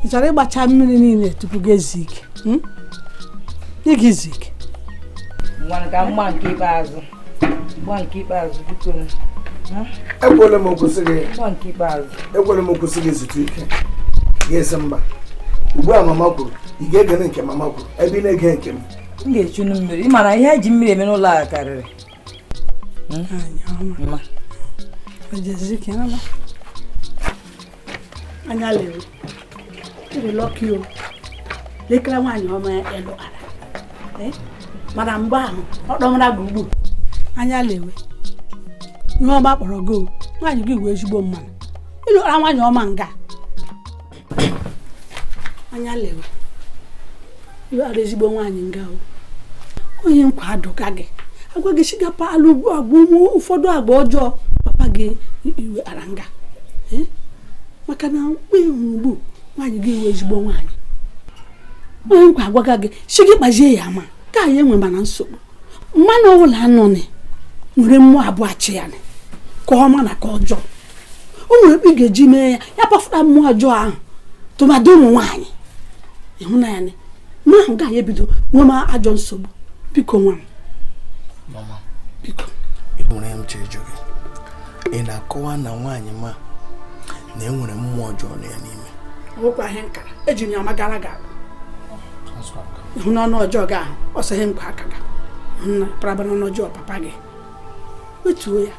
Ị chọrọ ịgbacha mmiri niile tupu gị ezu ike? Ị ga-ezu ike. Ngwanụ, ka mgba nke ikpeazụ, mgba nke ikpeazụ, biko. Ekwela m okwu sị gị. Mgba nke ikpeazụ. Ekwela m okwu sị gị zute ike, ga-esi mba. Ugbu a mama kwuru, ị ga-egere nke mama kwuru ebe ị na-ege nke m. M ga-echunu mmiri. Ị ma na ihe eji mmiri eme n'ụlọ a karịrị. Mma. Anya lere ịrị lucky o. Lekere nwaanyị ọma elu ala, mana mgbe ahụ ọ kpọmara gị ugbu anya lewe ihe ọma kpọrọ gị o. Nwaanyị gị wee ezigbo mmanụ ịlụara nwaanyị ọma nga anya lewe ịlụara ezigbo nwaanyị nga o. Onye nkwa adụga gị agwa gị sigapa alụ agwa ụmụ ụfọdụ agwa ọjọọ papa gị iwe ara nga, maka na mkpe ugbu nwaanyị gị wee ezigbo nwaanyị. Onye nkwa agwaga gị si gị kpazie ya ama ka anyị enwe, mana nsogbu mmanụ ọbụla anọnị nwere mmụọ abụọ achị ya nị, ka ọma na ka ọjọọ. O nwere ebe ị ga-eji mee ya, ya kpafụta mmụọ ọjọọ ahụ, tụmadị ụmụ nwaanyị ịhụnanya mma ahụ gaghị ebido nwee m ajọ nsogbu. Biko nwa m. Mama. Biko. Ị nwere m chọrọ ịjụ gị. Ị na-akọwa na nwaanyị ma na enwere mmụọ ọjọọ nọ ya n'ime? Nwekwa ihe nkara eji m ya magara gị agwa ịhụ n'ọnụ ọjọọ gị ahụ ọsọ ihe nkwa aka gị hụ na paraba n'ọnụ ọjọọ papa gị wetuo ya.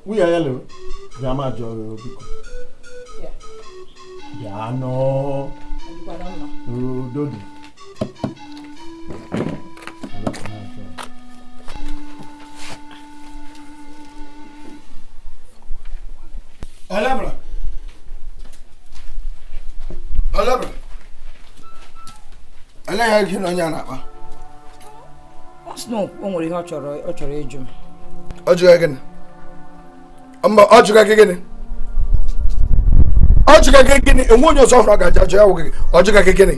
Nwunye ya lere bịa ma jụọ gị, biko bịa nọ udo dị. Olebra. Olebra. Eleghị gị na onye a na-akpa. Ọ sị na o nwere ihe ọ chọrọ ịjụ m. Ọ jụga gịnị? Mba, ọ jụga gị gịnị? Ọ jụga gị gịnị? Enwe onye ọzọ hụrụ ọ ga-aja ajụ ya wụ gị. Ọ jụga gị gịnị?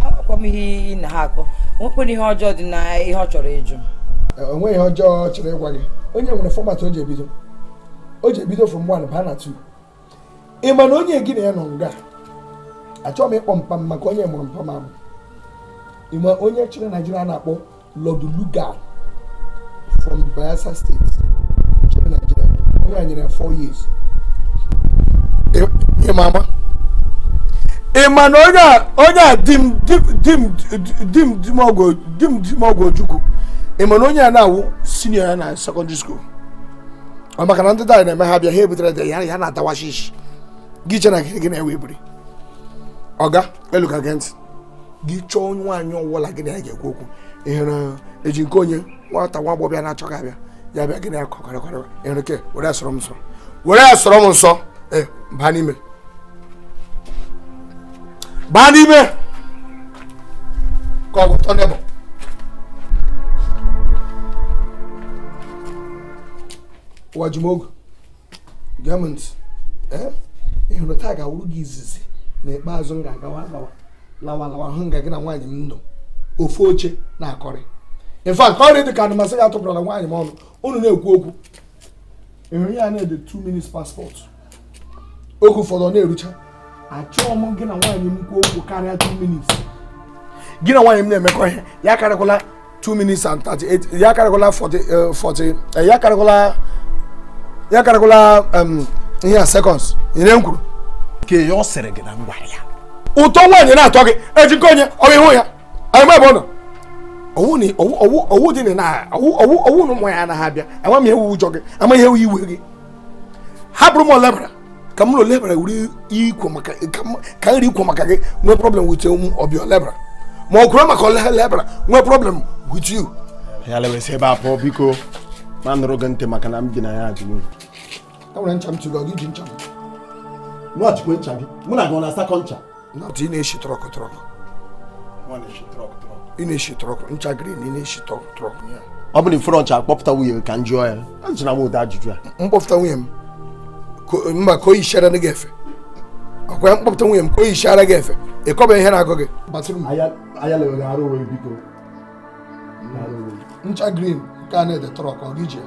Amakwa m ihe ị na ha akọ. O nwekwara ihe ọjọọ dị na ihe ọ chọrọ ịjụ m? Onweghị ihe ọjọọ ọ chọrọ ịgwa gị. Onye nwere format o ji ebido. O ji ebido from 1 baa na 2. Ị ma na onye gị na ya nọ nga? Achọghị m ịkpọ mpa m maka onye mụrụ mpa m amụ. Ị ma onye chịrị Naijiria na-akpọ Lord Lugard from Bayelsa State chịrị Naijiria? Onye a nyere ya 4 years. Ị ma ama? Ị ma na onye a di m di m di m di m ọgụ di m di m ọgụ Ojukwu, ị ma na onye a na-awụ senior ya na secondary school? Ọ maka na ndị danyị na-eme ha bịa, ha ebutere dị ya, ya na-atawashi isi gị che na gị na-ewe ebiri ọga elu ka gee ntị. Gị chọọ nwaanyị ọwụla gị na ya ga-ekwu okwu, ihere eji nke onye nwata nwa agbọghọbịa na-achọghị abịa, ya bịa gị na ya kọkọrọkọrọ ihere ke were ya sọrọ m nsọ, were ya sọrọ m nsọ. Ee, baa n'ime, baa n'ime ka ọ bụ tọ nebọ. Ụwa ji m ogu. Gee m ntị. Ee, ị hụrụ taa ga-awụrụ gị izizi na ikpeazụ m ga-agawa agawa lawa lawa hụ nga gị na nwaanyị m nọ ofu oche na-akọrị. In fact, ka ọrị dị ka anụmasị gị atụpụrụla nwaanyị m ọnụ unu na-ekwu okwu. Ị hụrụ ya na-ede 2 minutes passport, oge ụfọdụ ọ na-erucha. Achọghị m gị na nwaanyị m kwuo okwu karịa 2 minutes. Gị na nwaanyị m na-emekọ ihe, ya karịkwala 2 minutes and 38, ya karịkwala 40, 40, ya karịkwala ihe a seconds ire m kwuru. Ke ya ọ sịrị gị na m gwara ya. Ụtọ nwaanyị na-atọ gị ejikọ onye ọ bụ ịhụ ya anyị ebe ọ nọ ọwụ na ọwụ ọwụ ọwụ dị na ọwụ ọwụ ọwụ na ụmụ ya anaghị abịa. Ama m ihe wu ụjọ gị, ama ihe wu iwe gị. Hapụrụ m Olebara ka m na Olebara were ikwo maka ka nri ikwo maka gị nwee problem with ọbịa Olebara, ma ọ kwuru maka Olebara nwee problem with you. Ya lewesị ebe a pụọ, biko, ma nụrụ gị ntị maka na m bi na ya ajụ n'obi. E nwere ncha m tụrụ gị ji ncha m. Nwaghachikwe ncha gị, mụ na gị ọ na-asakọ ncha? Na ị na-eshi trọkụ trọkụ, ị na-eshi trọkụ ncha green, ị na-eshi trọkụ trọkụ ya. Ọ bụ na ifuru ncha, akpọpụta nwunye gị ka m jụọ ya. Ajụra m ụdị ajụjụ a. Mkpọpụta nwunye m mba, ka o yichara gị efe. Ọkwa ya mkpọpụta nwunye m ka o yichara gị efe. Ịkọba ihe na-agụ gị batụrụ m. Anya lewere arụ onwe gị, biko. Ncha green nke a na-ede trọkụ, ọ gị ji ya.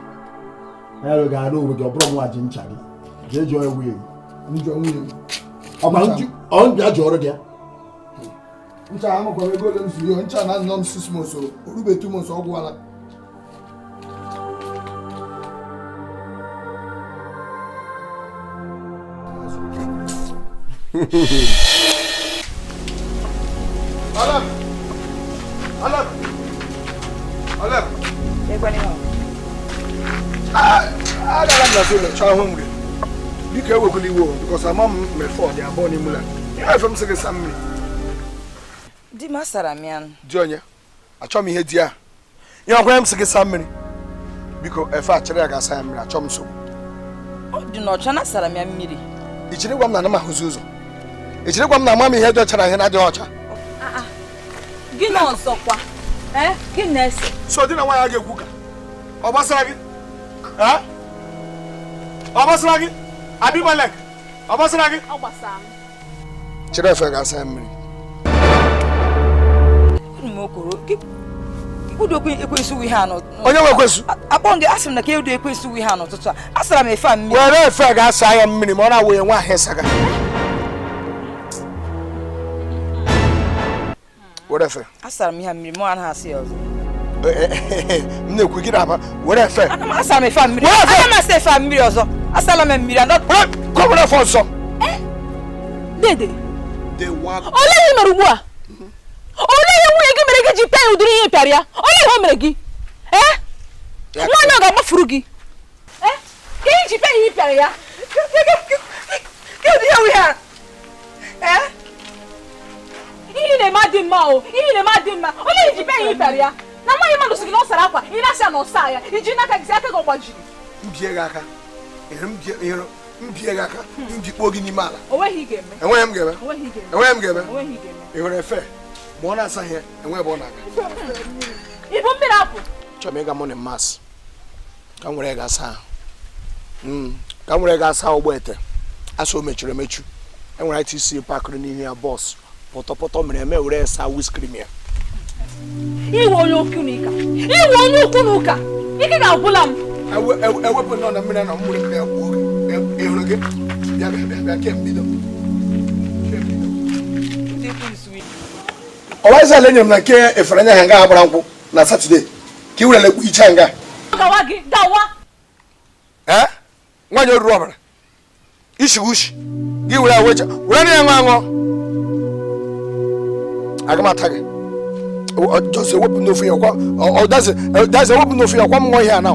Ya ga-arụ onwe gị, ọ bụrụ nwa ji ncha gị jee jụọ nwunye gị. Njọ nwunye m. Ọkwa ọ bịa jụọrọ gị ya. Ncha ahụ kwara ego ole m zuru ya, ncha na nọ m 6 months o rube 2 months ọ gwụwala. Alam! Alam! Alam! Agara m na ụlọ chọọ ahụ m gị. Biko ewekwala iwe o, because ama m mefọ dị abụọ n'ime ụlọ. Ihe efe m sị gị sa mmiri. Di m asara m ya. Di onye? Achọ m ihe di ya. Ihe ọkwara m sị gị sa mmiri. Biko efe achịrị ya ga-asa ya mmiri, achọ m nsogbu. Ọ dị n'ọcha na asara m ya mmiri. I chere gwa m na ana m ahụzi ụzọ. I chere gwa m na ama m ihe dị ọcha na ihe na-adịghị ọcha. Gịnị ọzọkwa? Gịnị na-ese? So di na nwaanyị a ga-ekwu ka ọ gbasara gị? Ọ gbasara gị? Abimelek, ọ gbasara gị? Ọ gbasara m. Chere efe ga-asa ya mmiri. Onye nwe ekwensu? Akpọ gị asị m na ka edo ekwensu ihe a n'ụtụtụ a. Asara m efe a mmiri. Were efe ga-asa ya mmiri ma ọ na-awụ ya nwa ahụ ịsaga. Were efe. Asara m ihe mmiri mụ anaghị asị ya ọzọ. M na-ekwu gị na-aba were efe. Ana m asara m efe a mmiri. Ana m asa efe a mmiri ọzọ. Asala m mmiri anọ. Ka were efe ọzọ. Dede. Olee ihe mere ugbu a? Olee ihe nwunye gị mere gị ji pịa ya ụdịrị ihe pịara ya? Olee ihe o mere gị? Nwaanyị ọ ga-agbafuru gị? Ka ị ji pịa ya ihe pịara ya? Ihe na-eme adị mma o, ihe na-eme adị mma. Olee ihe ji pịa ya ihe pịara ya? Na nwaanyị mmadụ sị gị na ọ sara akwa, ị na-asị ya na ọ saa ya, iji n'aka gị si aka gị ọ gbajiri. M bie gị aka. M bie gị aka, m bikpuo gị n'ime ala. Onweghị ga-eme. Enweghị m ga-eme. Enweghị m ga-eme. Ị hụrụ efe? Ma ọ na-asaghị ya, enwe ebe ọ na-aga. Ibu mmiri apụ. Chọrọ m ịga morning mass. Ka m were ga asa ahụ. Ka m were ga asa ụgbọ ete. Asa o mechuru emechu. Enwere ITC pakịrị n'ihu ya bọs. Pọtọpọtọ mere eme were saa wiskrim ya. Iwe onye okwu na ụka. Iwe onye ukwu na ụka. Ike ga-agwụla m. Ewepụ nọ na mmiri na mmiri mmiri agwụ oge. Ị hụrụ gị? Bịa bịa bịa bịa kembido. Ọwaịza enyere m na nke efere anya ha nga agbara nkwụ na Satọde ka ị were lekwu icha nga. Gawa gị, gawa. Nwaanyị oruru ọbara. Ishi ushi. Gị were awecha. Were ya ṅụọ aṅụ. Aga m ata gị. Jọsọ ewepụ n'ofe ya kwa. Dazi ewepụ n'ofe ya kwa m ṅụọ ihe a na.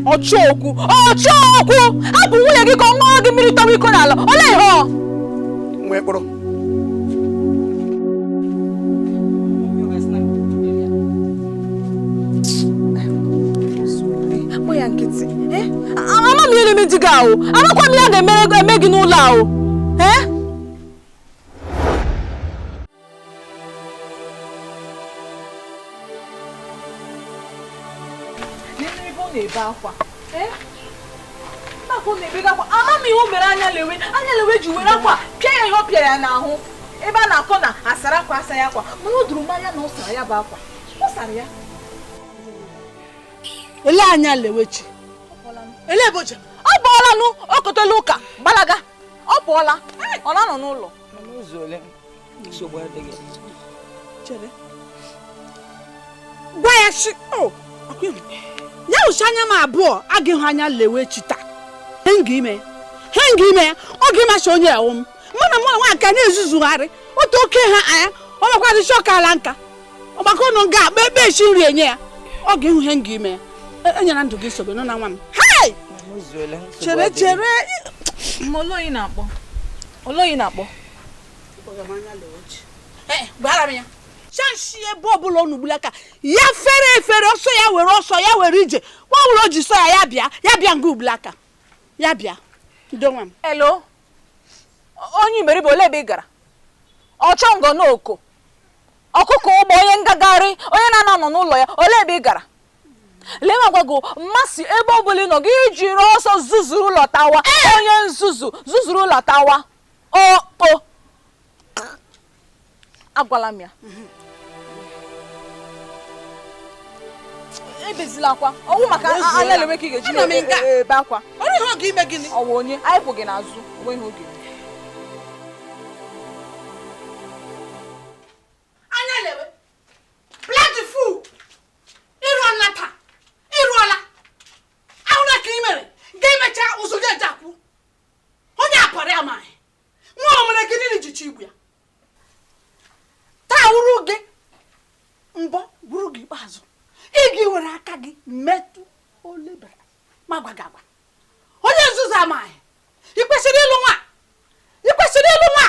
Ọchọ okwu, ọchọ okwu. Hapụ nwunye gị ka ọ ṅụọ gị mmiri tọwa iko n'ala. Olee ihe ọ? Nwee mkpụrụ. Akpọ ya nkịtị. Ama m ihe na-eme di gị ahụ. Amakwa m ihe a ga-eme gị n'ụlọ ahụ. Na-ebe akwa. Ama m ihe o mere anya lewe. Anya lewe ji were akwa pịa ya ihe ọ pịara ya n'ahụ. Ebe a na-akọ na asara akwa asa ya akwa. Mana o duru m anya na ọ sara ya bụ akwa. Ọ sara ya. Ele anya lewechi. Ele ebe o jere? Ọ bụọla nụ, o kotela ụka, gbalaga. Ọ pụọla. Ọ na-anọ n'ụlọ. Nsogbu adịghị. Chere. Gwa ya shi o. Ya ụcha anya m abụọ agaghị hụ anya lewechi taa. He ime. He nga ime. Ọ ga-ịmachi onye ewu m. Mụ na mụ nwa aka na-ezuzugharị. Otu oke ha anya. Ọ makwadị chọka ala nka. Ọgbakọ nọ nga akpa ebe echi nri enye ya. Ọ ga-ịhụ ihe nga ime. Enyela ndụ gị nsogbu nọ na nwa m. Hei! Chere chere. Olee onye na-akpọ? Olee onye na-akpọ? Gwara m ya. Shanshi ebe ọbụla ọ nugbula aka ya fere efere ọsọ ya were ọsọ ya were ije nwa ọbụla o ji sọ ya ya bịa ya bịa nga ugbulaka ya bịa ndo nwa m. Hello? Onye iberibe olee ebe ị gara? Ọchọ ngọ n'oko. Ọkụkọ ụgbọ onye ngagharị onye na-anọ n'ụlọ ya olee ebe ị gara? Lee m agwa gị mmasị ebe ọbụla ị nọ gị jiri ọsọ zuzuru ụlọ tawa. Onye nzuzu zuzuru ụlọ tawa. O agwala m ya. Ebezila akwa. Ọwụ maka anya lewe ka ị ga-eji ebe akwa. Ọrụ ihe ọ ga-ime gịnị? Ọwụ onye anyị kwụ gị n'azụ, onwe ihe oge. Anya lewe. Bloody fool. Ịrụọla taa. Ịrụọla. Ahụla ka ị mere. Ga-emecha ụzọ gị eji akwụ. Onye apara amaghị. Nwa o mere gị niile jicha igbu ya. Taa wuru gị mbọ bụrụ gị ikpeazụ. Ị ga-ewere aka gị metụ olebara ma gwa gị agwa. Onye nzuzu amaghị. Ị kwesịrị ịlụ nwa. Ị kwesịrị ịlụ nwa.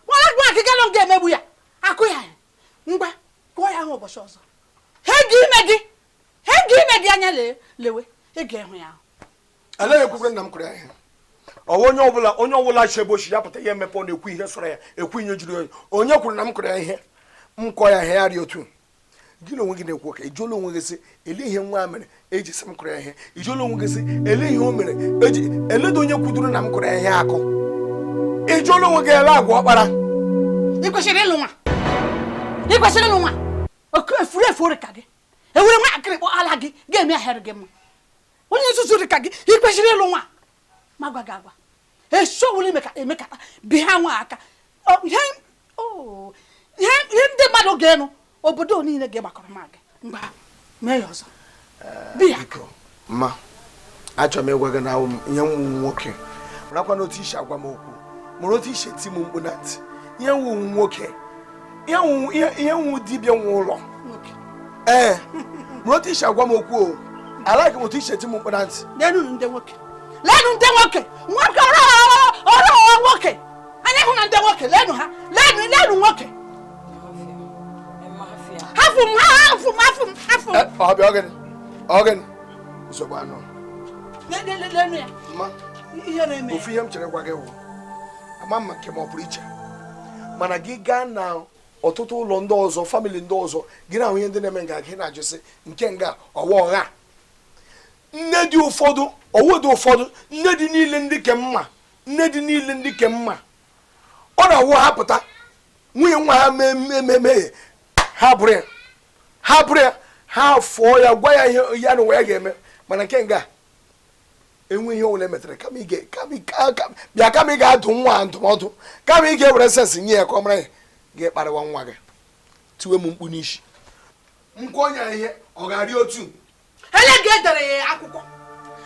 Nwara gị nwa gị ga-emegbu ya. Akụ ya ngwa kụọ ya ahụ ụbọchị ọzọ. Ha ga ime gị. Ha ga ime gị anya lewe. Ị ga-ehụ ya ahụ. Anaghị ekwukwe nna m kụrụ ya ihe. Ọwụ onye ọbụla chebe ochi ya pụta ihe mmepe ọ na-ekwu ihe sọrọ ya ekwu ihe juru ya. Onye kwuru na m kụrụ ya ihe m kọọ ya ihe ya rị otu. Gị na onwe gị na-ekwu ka ijụọla onwe gị sị ele ihe nwa a mere eji sị m kụrụ ya ihe. Ijụọla onwe gị sị ele ihe o mere eji eledo onye kwudoro na m kụrụ ya ihe akụ. Ijụọla onwe gị ele agwa ọkpara. Ị kwesịrị ịlụ nwa. Ị kwesịrị ịlụ nwa. Oke efuru efu ka gị. Ewere nwa akịrị kpọ ala gị ga-eme ahịrị gị mma. Onye nzuzu dị ka gị ị kwesịrị ịlụ nwa. Ma gwa gị agwa. Esowuli emekata bi ha nwa aka. Ihe ndị mmadụ ga-enụ obodo niile ga-agbakọrọ ma gị. Ngwa mee ya ọzọ. Bi ya. Mma, achọrọ m ịgwa gị na ihe nwu nwoke. Marakwa na otu isi agwa m okwu. Mara otu isi eti m mkpu na ntị. Ihe nwu nwoke. Ihe nwu dibịa nwe ụlọ. Ee, mara otu isi agwa m okwu o. Alaghị m otu isi eti m mkpu na ntị. Leenụ ndị nwoke. Leenụ ndị nwoke. Nwoke ọrụ nwoke. Anya hụ na ndị nwoke leenụ ha. Leenụ nwoke. Hafụ m. Ọ bịa ọgịnị. Nsogbu anọ. Leenụ ya. Mma. Ihe na-eme. Ofu ihe m chere gwa gị wụ. Ama mma nke m ọ pụrụ iche. Mana gị gaa na ọtụtụ ụlọ ndị ọzọ, famili ndị ọzọ, gị na-ahụ ihe ndị na-eme nga gị na-ajụsị nke nga ọwa ọgha. Nne dị ụfọdụ, ọwụ dị ụfọdụ, nne dị niile ndị ke mma, nne dị niile ndị ke mma. Ọ na-awụ ha pụta, nwunye nwa ha mee ha bụrụ ya, ha fụọ ya, gwa ya ihe ya na ụwa ya ga-eme. Mana nke nga enwe ihe ọbụla emetere bịa kama ị ga-adụ nwa ndụmọdụ, kama ị ga-ewere sensị nye ya ka ọ mara ya, ga-ekparịwa nwa gị tiwe m mkpu n'isi. Nkwa ọnya ihe ọ ga-arị otu. Ele nga edere ya akwụkwọ.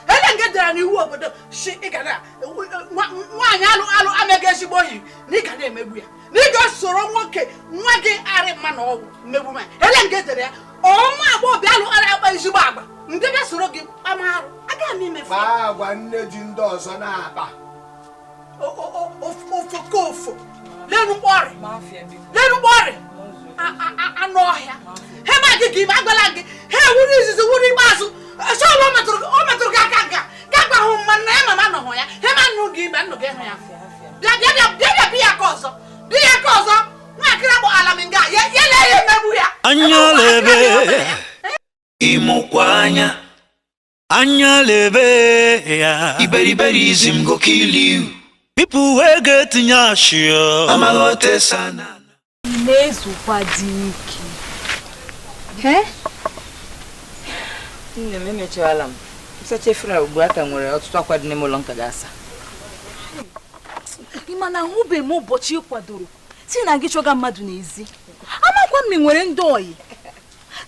Ele nga edere n'iwu obodo si ị ga na nwaanyị alụ amega ezigbo oyi na ị ga na-emegbu ya. Na ị ga-esoro nwoke nwa gị arị mma na ọgwụ mmegbu ma. Ele nga edere ya ọnwa agbọghọbịa alụ ara akpa ezigbo agba ndị bịa soro gị kpama arụ agaghị m imefu. Kpaa agwa nne ji ndị ọzọ na-akpa. Ofokofo lenu mkpọrị. Lenu mkpọrị. Anụ ọhịa. Ha ma gị ka ime agwala gị. Ha wuru izizi wuru ikpeazụ. Ọsọ o metụrụ gị aka nga. Ga gwa hụ mma nna ya mama nọ hụ ya. Ha ma nnu gị ime nnụ gị hụ ya. Bịa bịa bịa bịa bịa ya ka ọzọ. Bịa ya ka ọzọ. Nwaakịrị akpọ ala m nga. Ya lee ya emegbu ya. Anya lebe. Ịmụkwa anya. Anya lebe ya. Iberiberism go kill you. People wey get nyashi. Amalote sana. Na-ezukwa dị ike. Nne m emechaala m. Nsacha efere a ugbu a ka nwere ọtụtụ akwa dị n'ime ụlọ nka ga-asa. Ị ma na ahụbeghị m ụbọchị ị kwadoro si na gị chọga mmadụ n'ezi. Amakwa m nwere ndị oyi.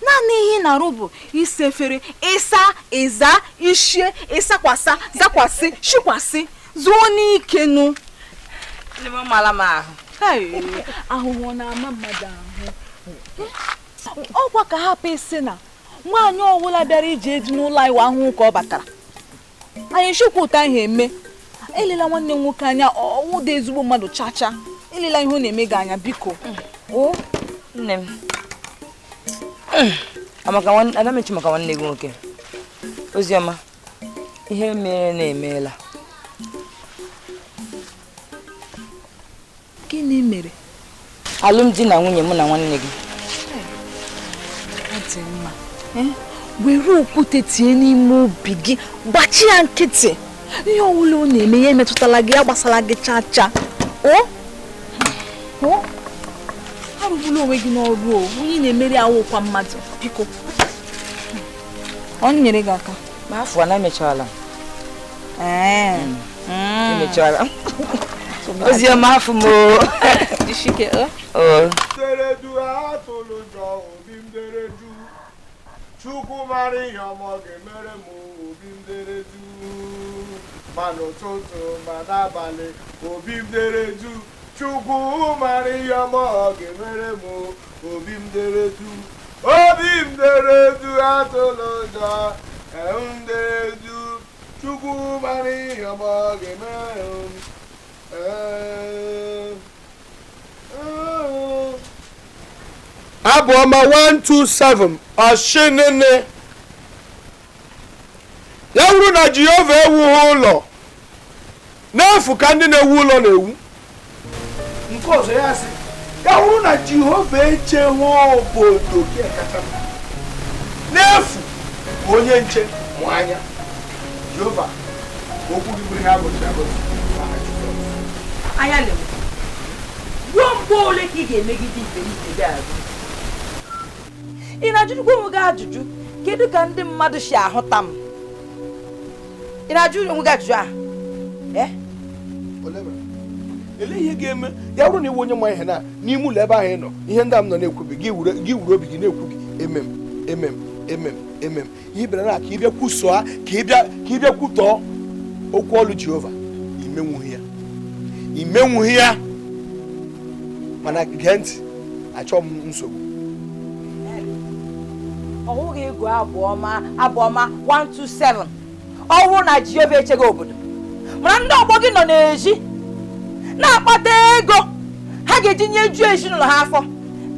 Naanị ihe ị na-arụ bụ isa efere, ịsa, ịza, ishie, ịsakwasa, zakwasị, shikwasị, zuo n'ike nụ. Nne m amaala m ahụ. Ahụhụ ọ na-ama mmadụ ahụ. Ọkwa ka hapụ isi na nwaanyị ọbụla bịara ije edu n'ụlọ anyị ahụhụ ka ọ batara. Anyị chekwa ụta ihe eme. Elela nwanne m nwoke anya ọwụ dị ezigbo mmadụ chacha. Elela ihe ọ na-eme gị anya biko. O nne m. Adamechi maka nwanne gị nwoke. Oziọma, ihe mere na-emeela. Gịnị mere? Alụmdi na nwunye mụ na nwanne gị. Ọ dị mma. Were okwute tinye n'ime obi gị, gbachi ya nkịtị. Ihe ọbụla ọ na-eme ya emetụtala gị, ya gbasara gị chaa chaa. O? O? Arụgbula onwe gị n'ọrụ o, onye na-emeri awụkwa mmadụ, biko. Ọ nyere gị aka. Ma afọ na emechala. Emechala. Ozi ọma afọ m o. Jisike o. O. Deredu atụrụ ụjọ obi m deredu. Chukwu mara ihe ọma ọ ga-emere m obi m deredu. Ma n'ụtụtụ ma n'abalị obi m deredu. Chukwu mara ihe ọma ọ ga-emere m obi m deredu. Obi m deredu atụrụ ụjọ m deredu. Chukwu mara ihe ọma ọ ga-emere m. Abụ ọma 127 ọshinini ya wuru na Jehova ewughị ụlọ n'efu ka ndị na-ewu ụlọ na-ewu. Nke ọzọ ya sị ya wuru na Jehova echeghị obodo kacha mma n'efu ka onye nche mụ anya. Jehova okwu gị bụrụ ihe agọziri agọzi. Anya lewe ruo mgbe ole ka ị ga-emegide iberibe gị azụ? Ị na-ajụjụkwa onwe gị ajụjụ kedu ka ndị mmadụ si ahụta m? Ị na-ajụ onwe gị ajụjụ ahụ? Elee ihe ga-eme ya bụrụ na iwe onye ma ihe na n'ime ụlọ ebe ahụ ị nọ ihe ndị a m nọ na-ekwubi gị were obi gị na-ekwubi emem emem emem emem ihe bịara na ka ị bịa kwusoa ka ị bịa kwutọọ okwu ọlụ Jehova imenwughị ya imenwughị ya. Mana gee ntị, achọ m nsogbu. Ọ hụghị ịgụ abụọma abụọma 127 ọ bụrụ na Jehova echeghị obodo mana ndị ọgbọ gị nọ n'ezi na-akpata ego ha ga-eji nyejuo ezinụlọ ha afọ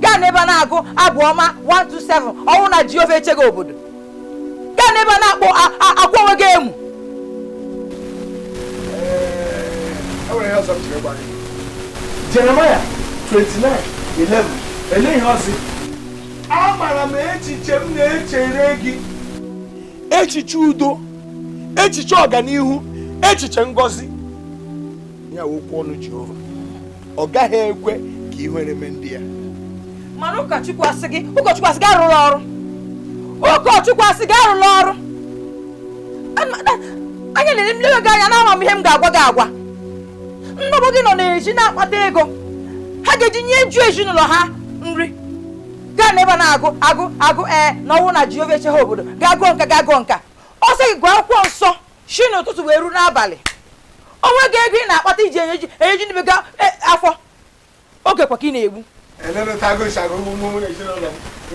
gaa n'ebe a na-agụ abụọma 127 ọ bụrụ na Jehova echeghị obodo gaa n'ebe a na-akpọ akwa onwe gị emu. Jeremaya 29:11 elee ihe ọ sị? Amara m echiche m na-echere gị, echiche udo, echiche ọganihu, echiche ngọzi. Ya okwu ọnụ Jehova ọ gaghị ekwe ka ihere mee ndị ya. Mana ụkọchukwu asị gị ụkọchukwu asị gị arụla ọrụ, ụkọchukwu asị gị arụla ọrụ. Anya lere m lewe gị anya na ama m ihe m ga-agwa gị agwa. Nnọgbọ gị nọ n'ezi na-akpata ego ha ga-eji nye ju ezinụlọ ha nri gaa n'ebe a na-agụ agụ agụ ee na ọnwụ na Jehova echeghị obodo gaa gụọ nka gaa gụọ nka. Ọ sị gị gụọ akwụkwọ nsọ si n'ụtụtụ wee ruo n'abalị. O nweghị ego ị na-akpata iji enyeju n'ime gị afọ oge kwa ka ị na-egbu.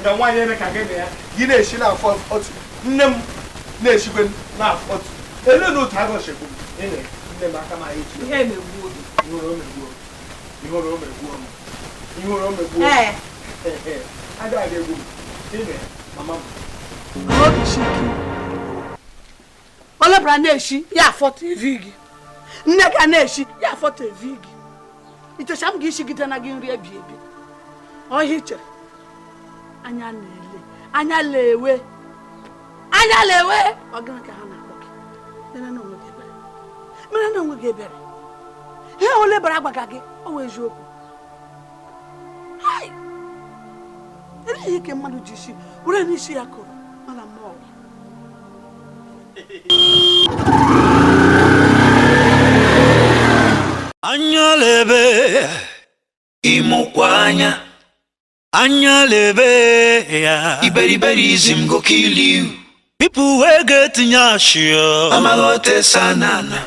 Nga nwaanyị eme ka gị na ya gị na-esi n'afọ otu nne m na-esikwe n'afọ otu ele na otu agọchekwu nne m aka m ahụ echi ihe emegbuo gị. Ihụrụ o megbuo m ihụrụ o megbuo m agaghị egbu m ime mama m. Olebara na-eshi ya afọtụ evi gị, nne ga na-eshi ya afọtụ evi gị. Ichecha m ga-ishigide na gị nri ebi ebi ọhịa ichere. Anya na-ele, anya lewe, anya lewe. Ọ gịnị ka ha na-akpọ gị? Mere na onwe gị ebere, mere na onwe gị ebere. Ihe olebara agwaga gị ọ wụ eziokwu. Elee ihe ike mmadụ ji isi were n'isi ya kụrụ mana mmụọ. Anya lebe ịmụkwa anya anya lebe ya iberiberism go kill you. People wey get nyashi amaghọte sanana.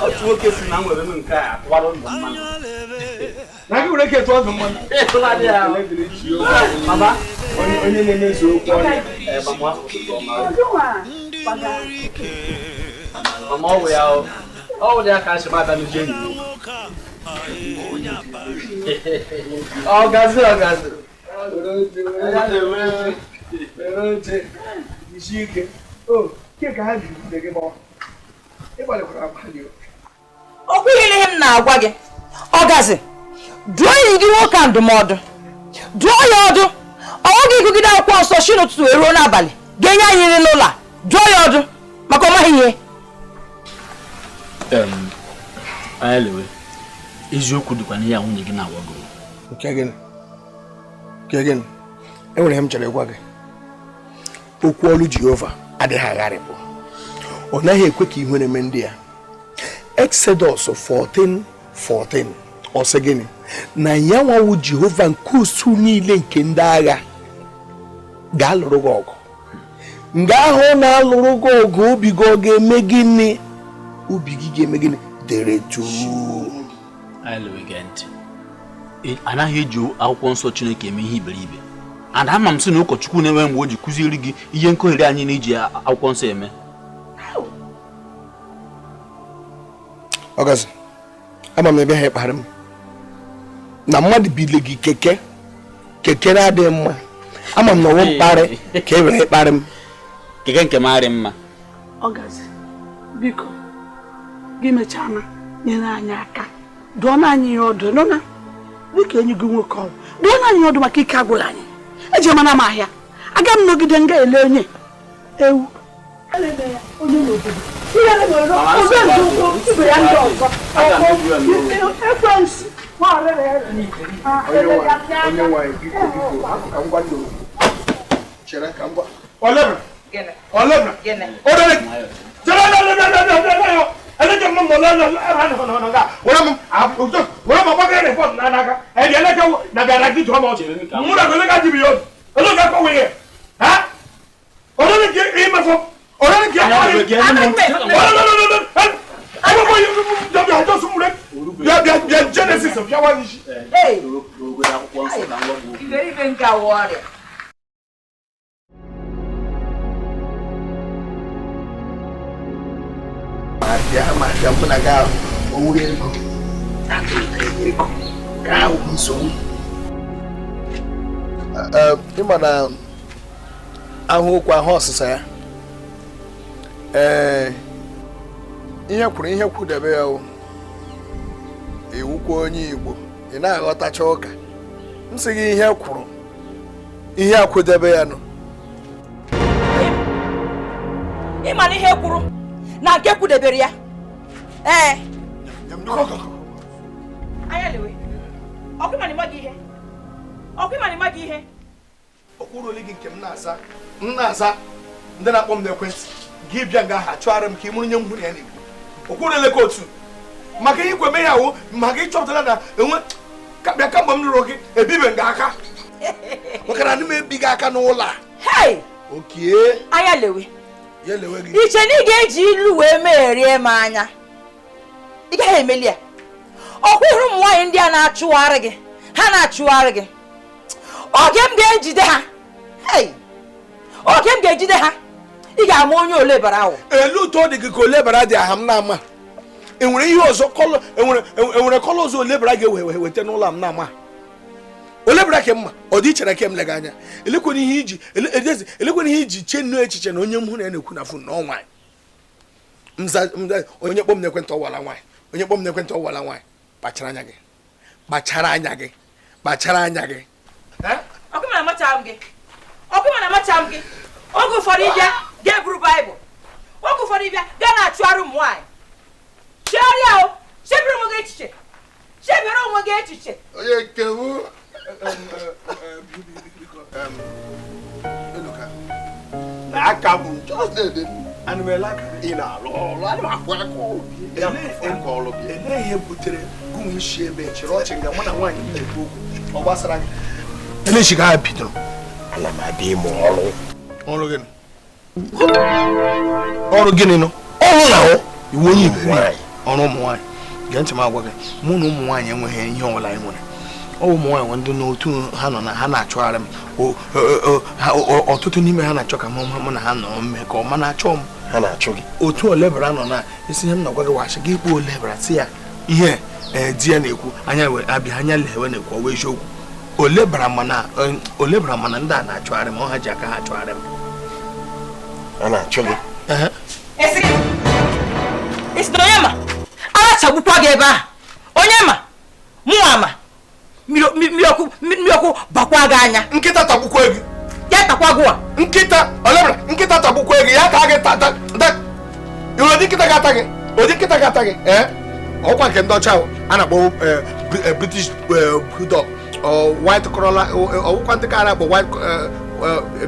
Otu nwoke si na m nwere nke a atụwara ndụ mmanụ. Na gị were ike tụọ ndụ mmanụ. Mama, onye na-emezu okwu ọnụ. Mama, ọ wụ ya o. Ọ wụ ya ka asị m abịa n'uche enyi m. Ọ gazi ọ gazi. Were oche, jisie ike. O, ke ka ha jiri bute gị gbawa. Ị gbalịkwara agbalị o. Okwu ihe m na-agwa gị ọgazi dụọ enyi gị nwoke a ndụmọdụ, dụọ ya ọdụ. Ọ nweghị ịgụgide akwụkwọ nsọ si n'ụtụtụ wee ruo n'abalị ga-enye anyị nri n'ụlọ a. Dụọ ya ọdụ maka ọ maghị ihe. Anya lewe eziokwu dịkwa n'ihe a nwunye gị na-agwa gị. Nke gịnị? Nke gịnị? Enwere ihe m chọrọ ịgwa gị. Okwu ọlụ Jehova adịghị agharịpụ, ọ naghị ekwe ka ihere mee ndị ya. Exodus 14:14, ọ sị gịnị? Na ya nwa wụ Jehova nke usu niile nke ndị agha ga-alụrụ gị ọgụ. Nga ahụ ọ na-alụrụ gị ọgụ, obi gị ọ ga-eme gịnị? Obi gị ga-eme gịnị? Dere jụụ. Anaghị eji akwụkwọ nsọ Chineke eme ihe iberibe. And ama m sị na ụkọchukwu na-enwe mgbe o ji kụziere gị ihe nkoghere anyị na-eji akwụkwọ nsọ eme. Ọgazi, ama m ebe ha ịkparị m na mmadụ bile gị keke keke na-adịghị mma. Ama m na ọwụ mkparị ka e were ịkparị m. Keke nke m arị mma. Ọgazi, biko gị mechana nyere anyị aka, dụọ na anyị ihe ọdụ nọ na dịka enyi gị nwoke ọrụ, dụọ na anyị ọdụ maka ike agwụrụ anyị. Eji mana m ahịa aga m nọgide nga ele onye ewu Ịma na ahụ okwu ahụ ọsịsa ya, ee, ihe kwuru ihe kwudebe ya, iwukwa onye Igbo ị na-aghọtacha ụka. M sị gị ihe kwuru ihe akwụdebe ya nọ. Ịma na ihe kwuru na nke kwudebere ya. Ee, anya lewe ọkụ ịma na ịma gị ihe, ọkụ ịma na ịma gị ihe. Okwuru ole gị nke m na-aza, m na-aza ndị na-akpọ m n'ekwentị gị bịa nga aha chụgharị m ka ị mụrụ nye m hụrụ ya n'Igbo. Okwuru ole ka otu maka ihe ikwe mee ya wụ maka ịchọpụtara na enwe bịa kamgbe m lụrụ gị ebibe nga aka maka na ndị m ebighị aka n'ụlọ a. Okie anya lewe ya lewe gị. Iche na ị ga-eji ilu wee megherie m anya, ị gaghị emeli ya. Ọkwa ịhụrụ ụmụ nwaanyị ndị a na-achụgharị gị, ha na-achụgharị gị. Oge m ga-ejide ha, oge m ga-ejide ha, ị ga-ama onye olebara ahụ. Elu ụtọ dị gị ka olebara dị aha m na-ama. Enwere ihe ọzọ kọlọ, enwere kọlọ ọzọ olebara ga-ewe weta n'ụlọ m na-ama. Olebara ke mma, ọ dị iche na ke m lega anya. Elekwana ihe iji elekwana ihe iji chee nnọọ echiche na onye m hụ na ya na-ekwu na fon na ọ nwaanyị. Onye kpọm n'ekwentị ọwala nwaanyị, onye kpọm n'ekwentị ọwala nwaanyị. Kpachara anya gị, kpachara anya gị, kpachara anya gị. Ọkụ mana amacha m gị, ọkụ mana amacha m gị. Oge ụfọdụ ịbịa ga-eburu Baịbụl, oge ụfọdụ ịbịa gaa na-achụgharị ụmụ nwaanyị. Chegharịa o, chebere onwe gị echiche, chebere onwe gị echiche. Onye nke m na aka bụ ị na-alụ ọrụ, ana m akwụ aka ọrụ gị. Elee ihe butere gụnwe isi ebe chịrị ọchị nga mụ na nwaanyị m na-ekwu okwu ọ gbasara gị? Elee isi ka ha bidoro? Ana m abịa ịmụ ọrụ. Ọrụ gịnị? Ọrụ gịnị nọ? Ọrụ na ahụ iwu onye Igbo nwaanyị. Ọrụ ụmụ nwaanyị. Gee ntị m agwa gị, mụ na ụmụ nwaanyị enweghị ihe ọbụla anyị nwere. Ọ bụ ụmụ nwaanyị ndị n'otu ha nọ na ha na-achọgharị m. Ọtụtụ n'ime ha na-achọ ka mụ na ha nọ mmekọ, ma na-achọ m. Ha na-achọ gị. Otu olebara nọ na isi ihe m na-agwa gị wasị gị kpọọ olebara sị ya ihe di ya na-ekwu anya abịa anya lewe na-ekwu ọwa eziokwu. Olebara mana ndị a na-achọgharị m, ọ ha ji aka ha achọgharị m. A na-achọ gị. Esi na onye ma arachagbukwa gị ebe ahụ. Onye ma mụnwa ma mmiri ọkụ bakwa gị anya. Nkịta tagbukwa gị. Ya takwa gị. Nkịta olebara nkịta tagbukwa gị ya taa gị tata. Ụdị nkịta ga-ata gị, ụdị nkịta ga-ata gị. Ee, ọkwa nke ndị ọcha a na-akpọ British Bulldog. Ọ white crawler, ọwụkwa ndị ka a na-akpọ white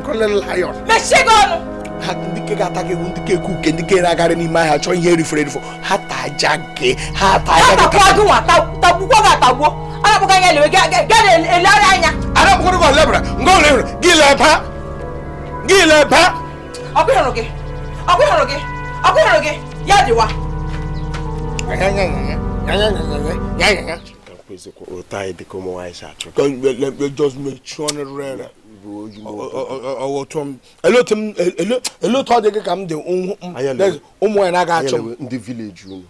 crawler lion. Mechie gị ọnụ. Ha ndị ke ga-ata gị, ndị ke eku uke, ndị ke na-agarị n'ime ahịa chọọ ihe erifere erifo, ha taja gị, ha taja gị. Takwa gị nwa, tagbukwa gị atagbuo. A na-akpọga anya lewe, gaa elegharị anya. A na-akpọkọrọ gị olebara, nga olebara, gị leba, gị leba. Ọkụ hụrụ gị, ọkụ hụrụ gị, ọkụ hụrụ gị, ya dịwa. Otu anyị dịka ụmụ nwaanyị si achụ. Just mechie ọnụ rere. Ele otu ọ dị gị ka m dị ụmụ nwaanyị na-aga achụ m. Ndị vileji unu.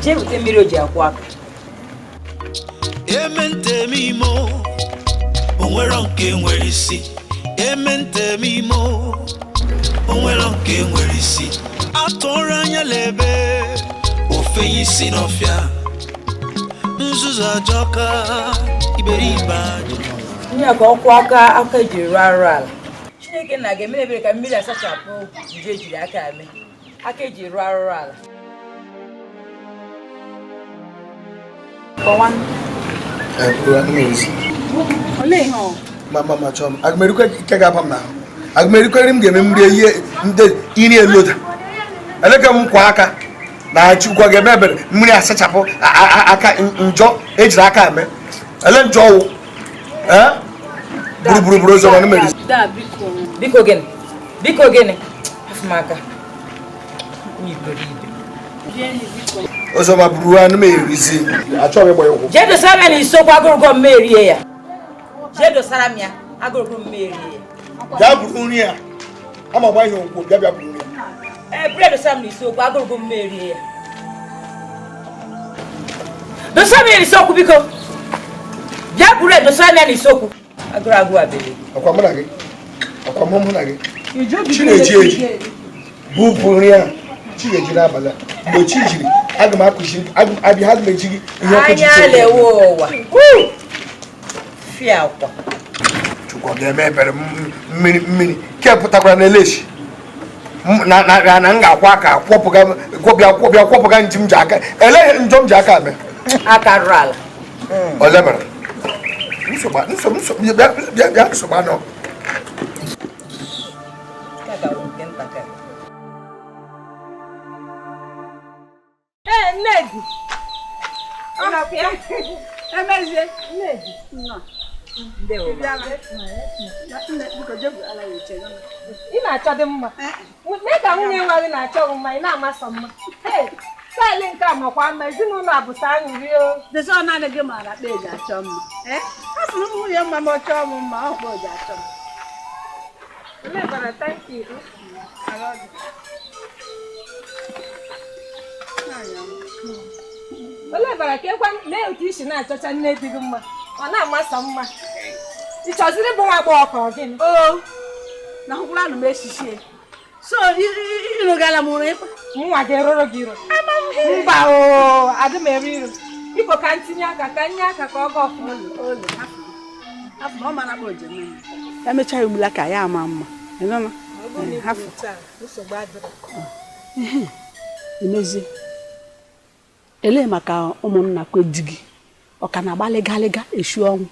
Jee bute mmiri o ji akwụ aka. Eme nteme imo, onwero nke nwere isi. Eme nteme imo, onwero nke nwere isi. Atụrụ anya lebe, ofenye isi n'ọfịa. Nzuzu ajọka, iberibe ajọ. Ndị a ka ọkwụ aka aka ejiri rụọ arụ ala. Chineke nna ga-emere ebere ka mmiri asachapụ nje ejiri aka eme. Aka ejiri rụọ arụrụ ala. Kọwa. Olee ihe ọ? Ma ma chọọ m. Agụmerikwe ike ga-aba m n'ahụ. Agụmerikwe nri m ga-eme mmiri ihe ndị iri elu ụda. Eleke m kwa aka na Chukwu ga-eme ebere mmiri asachapụ aka njọ ejiri aka eme. Ele njọ wụ. Buru buru buru ụzọ mana mere. Biko gịnị? Biko gịnị? Afụ m aka. Iberibe. Ụzọ ma buru anụ m erizi. Achọghị ịgba ya ụkwụ. Jee dosara m ya n'isiokwu agụrụgọ m erie ya. Jee dosara m ya agụrụgọ m erie ya. Bịa buru nri a. Ama gba ihe ụkwụ, bịa bịa buru nri a. Ee, buru ya dosara m n'isiokwu agụrụgọ m erie ya. Dosara m ya n'isiokwu biko. Bịa buru ya dosara m ya n'isiokwu. Agụrụ agụ abịrị. Ọkwa mụ na gị. Ọkwa mụ na gị. Chi na-eji eji. Bupụ nri a. Chi ga-eji n'abalị a. Mgbe chi jiri, aga m akụziri, abịa aga m eji gị ihe ọkụ ji Anya lewe ụwa. Fịa akwa. Chukwu ga-eme ebere mmiri mmiri ke pụtakwara n'eleshi na na na m ga-akwọ aka kwọpụga kwọbịa kwọbịa kwọpụga nji m ji aka ele njọ m ji aka eme. Aka rụrụ ala. Ole mere? Nsogbu nsogbu nsogbu bịa bịa bịa nsogbu anọ. Ee, Nnedi. Emezie. Nnedi. Ị na-achọ dị mma. Mee ka nwunye nwa gị na-achọ gị mma, ị na-amasọ mma. Staịlị nke a makwa mma, ezinụlọ a bụsa aṅụrị o. Desa ọ naanị gị maara akpa eji achọ mma. A sị m nwunye mma ma ọ chọọ m mma, ọ kwa o ji achọ m. Olee thank you. Olee bara ka ekwe mee otu isi na-achọcha nne di gị mma, ọ na-amasọ mma. Ị chọziri ịbụ nwa agbọghọ ka ọ gịnị? Oo, na hụkwara anụ m eshishi. So, ịrụgala m ụrụ ịkpa? Nwa gị rụrụ gị iru. Mba o, adị m eru iru. Biko ka m tinye aka, ka nye aka ka ọ gaa ọfụma. Hafụ, ọ mara akpa ojem ya. Emechaa egbula ka ya ama mma. Ịnụna? Hafụ. Emezie. Elee maka ụmụnna kwe di gị? Ọ ka na-agba lịga eshi ọnwụ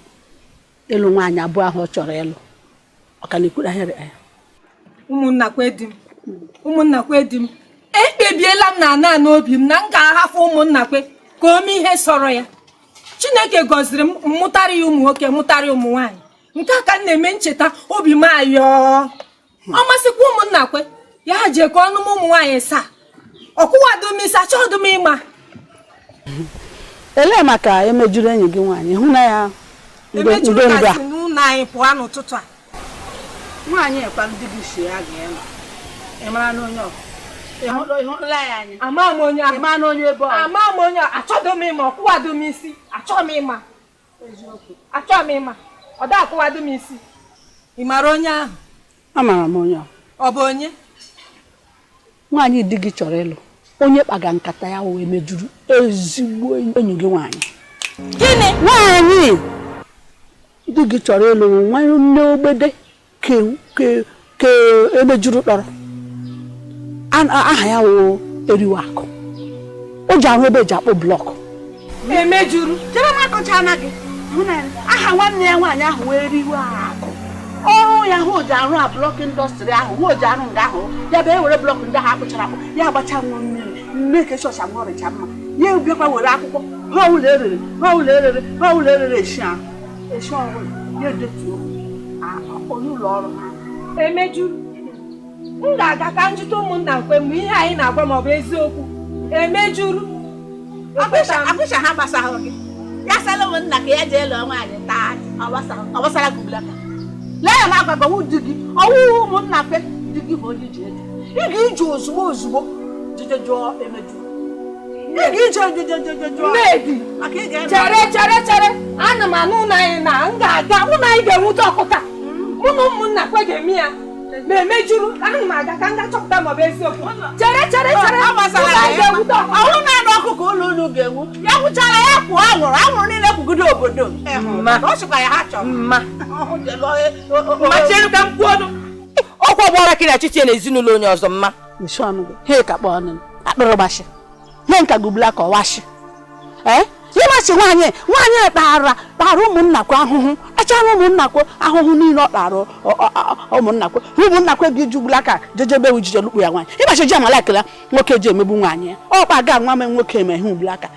ịlụ nwaanyị abụọ ahụ ọ chọrọ ịlụ. Ọ ka na-ekwuru ahịrị ya. Ụmụnna kwe di m. Ụmụnna kwe di m. Ekpebiela m na ana n'obi m na m ga-ahafụ ụmụnna kwe ka o mee ihe sọrọ ya. Chineke gọziri m mụtara ya ụmụ nwoke mụtara ụmụ nwaanyị. Nke a ka m na-eme ncheta obi m ayọọ. Ọ masịkwa ụmụnna kwe ya jee ka ọnụ m ụmụ nwaanyị saa. Ọkwụwado m isi achọghị m ịma. Elee maka emejuru enyi gị nwaanyị hụ na ya emejuru ka si n'ụlọ anyị pụọ n'ụtụtụ a. Nwaanyị ekwa ndị gị si ya ga-ịlụ. Ị mara na onye ọ? Ị hụla ya anya? Ama m onye ahụ. Ị mara na onye ebe ọ? Ama m onye ahụ. Achọghị m ịma, ọkwụwado m isi. Achọghị m ịma. Achọghị m ịma. Ọ da akwụwado m isi. Ị mara onye ahụ? Amara m onye ahụ. Ọ bụ onye? Nwaanyị di gị chọrọ ịlụ. Onye kpaga nkata ya wee mejuru ezigbo enyi gị nwaanyị. Gịnị? Nwaanyị di gị chọrọ ịlụ nwanne ogbede ke Ka Emejuru kpọrọ aha ya wụ Eriwe Akụ. O ji ahụ ebe eji akpụ block. Emejuru. Chere m akọchana gị. Aha nwanne ya nwaanyị ahụ wee Eriwe Akụ. Ọrụ ya hụ ji arụ a block industry ahụ, hụ ji arụ nga ahụ, ya bụ ewere block ndị ahụ akpụchara akpụ, ya agbacha nwa mmiri, nne ka chọọchị amụ ọrịcha mma. Ya bịakwa were akwụkwọ, ha ụlọ erere, ha ụlọ erere, ha ụlọ erere eshi ahụ. Eshi ọhụrụ, ya edetuo onye ụlọ ọrụ ha. Emejuru. M ga-aga ka njụta ụmụnna nkwe mgbe ihe anyị na-agwa ma ọ bụ eziokwu. Emejuru. Akwụsha ha gbasahụ gị. Ya sala ụmụnna ka ya jee lụọ nwaanyị taa ọ gbasara gị ugbulaka. Lee ya na-agwagọwụ di gị, ọwụwụ ụmụnna kwe di gị bụ onye ji ego. Ị ga-ije ozugbo ozugbo jeje jụọ Emejuru. Ị ga-ije jeje jụọ. Nnedi. Chere chere chere. Ana m anụ ụlọ anyị na m ga-aga ụlọ anyị ga-enwute ọkụta. Mụ na ụmụnna kwe ga-eme ya. Ma Emejuru, ana m aga ka m gaa chọpụta ma ọ bụ eziokwu. Chere chere chere. Ụlọ anyị ga-enwute ọkụ. Ọhụrụ na-anụ ọkụ ka ụlọ unu ga-enwu. Ya gwụchara ya kwụọ anwụrụ, anwụrụ niile kwugide obodo. Ọ sịkwa ya ha chọrọ. Mma. Mma chere ka m kwuo ọnụ. Ọkwa gbara kiri achịchị na ezinụlọ onye ọzọ mma. Nshi ọnụ gị. He ka kpọọ ọnụ. Akpịrị gbashi. He nka gugbula ka ọwashi. Ee? Ịmasị nwaanyị nwaanyị kpara kpara ụmụnna kwa ahụhụ. Achara ụmụnna kwa ahụhụ niile ọ kpara ụmụnna kwa. Ụmụnna kwa gị jugbula ka jejebe ujije lukpu ya nwaanyị. Ịmasị ji amala ekele nwoke ji emegbu nwaanyị ya. Ọ kpa ga nwa m nwoke eme ihe ugbula ka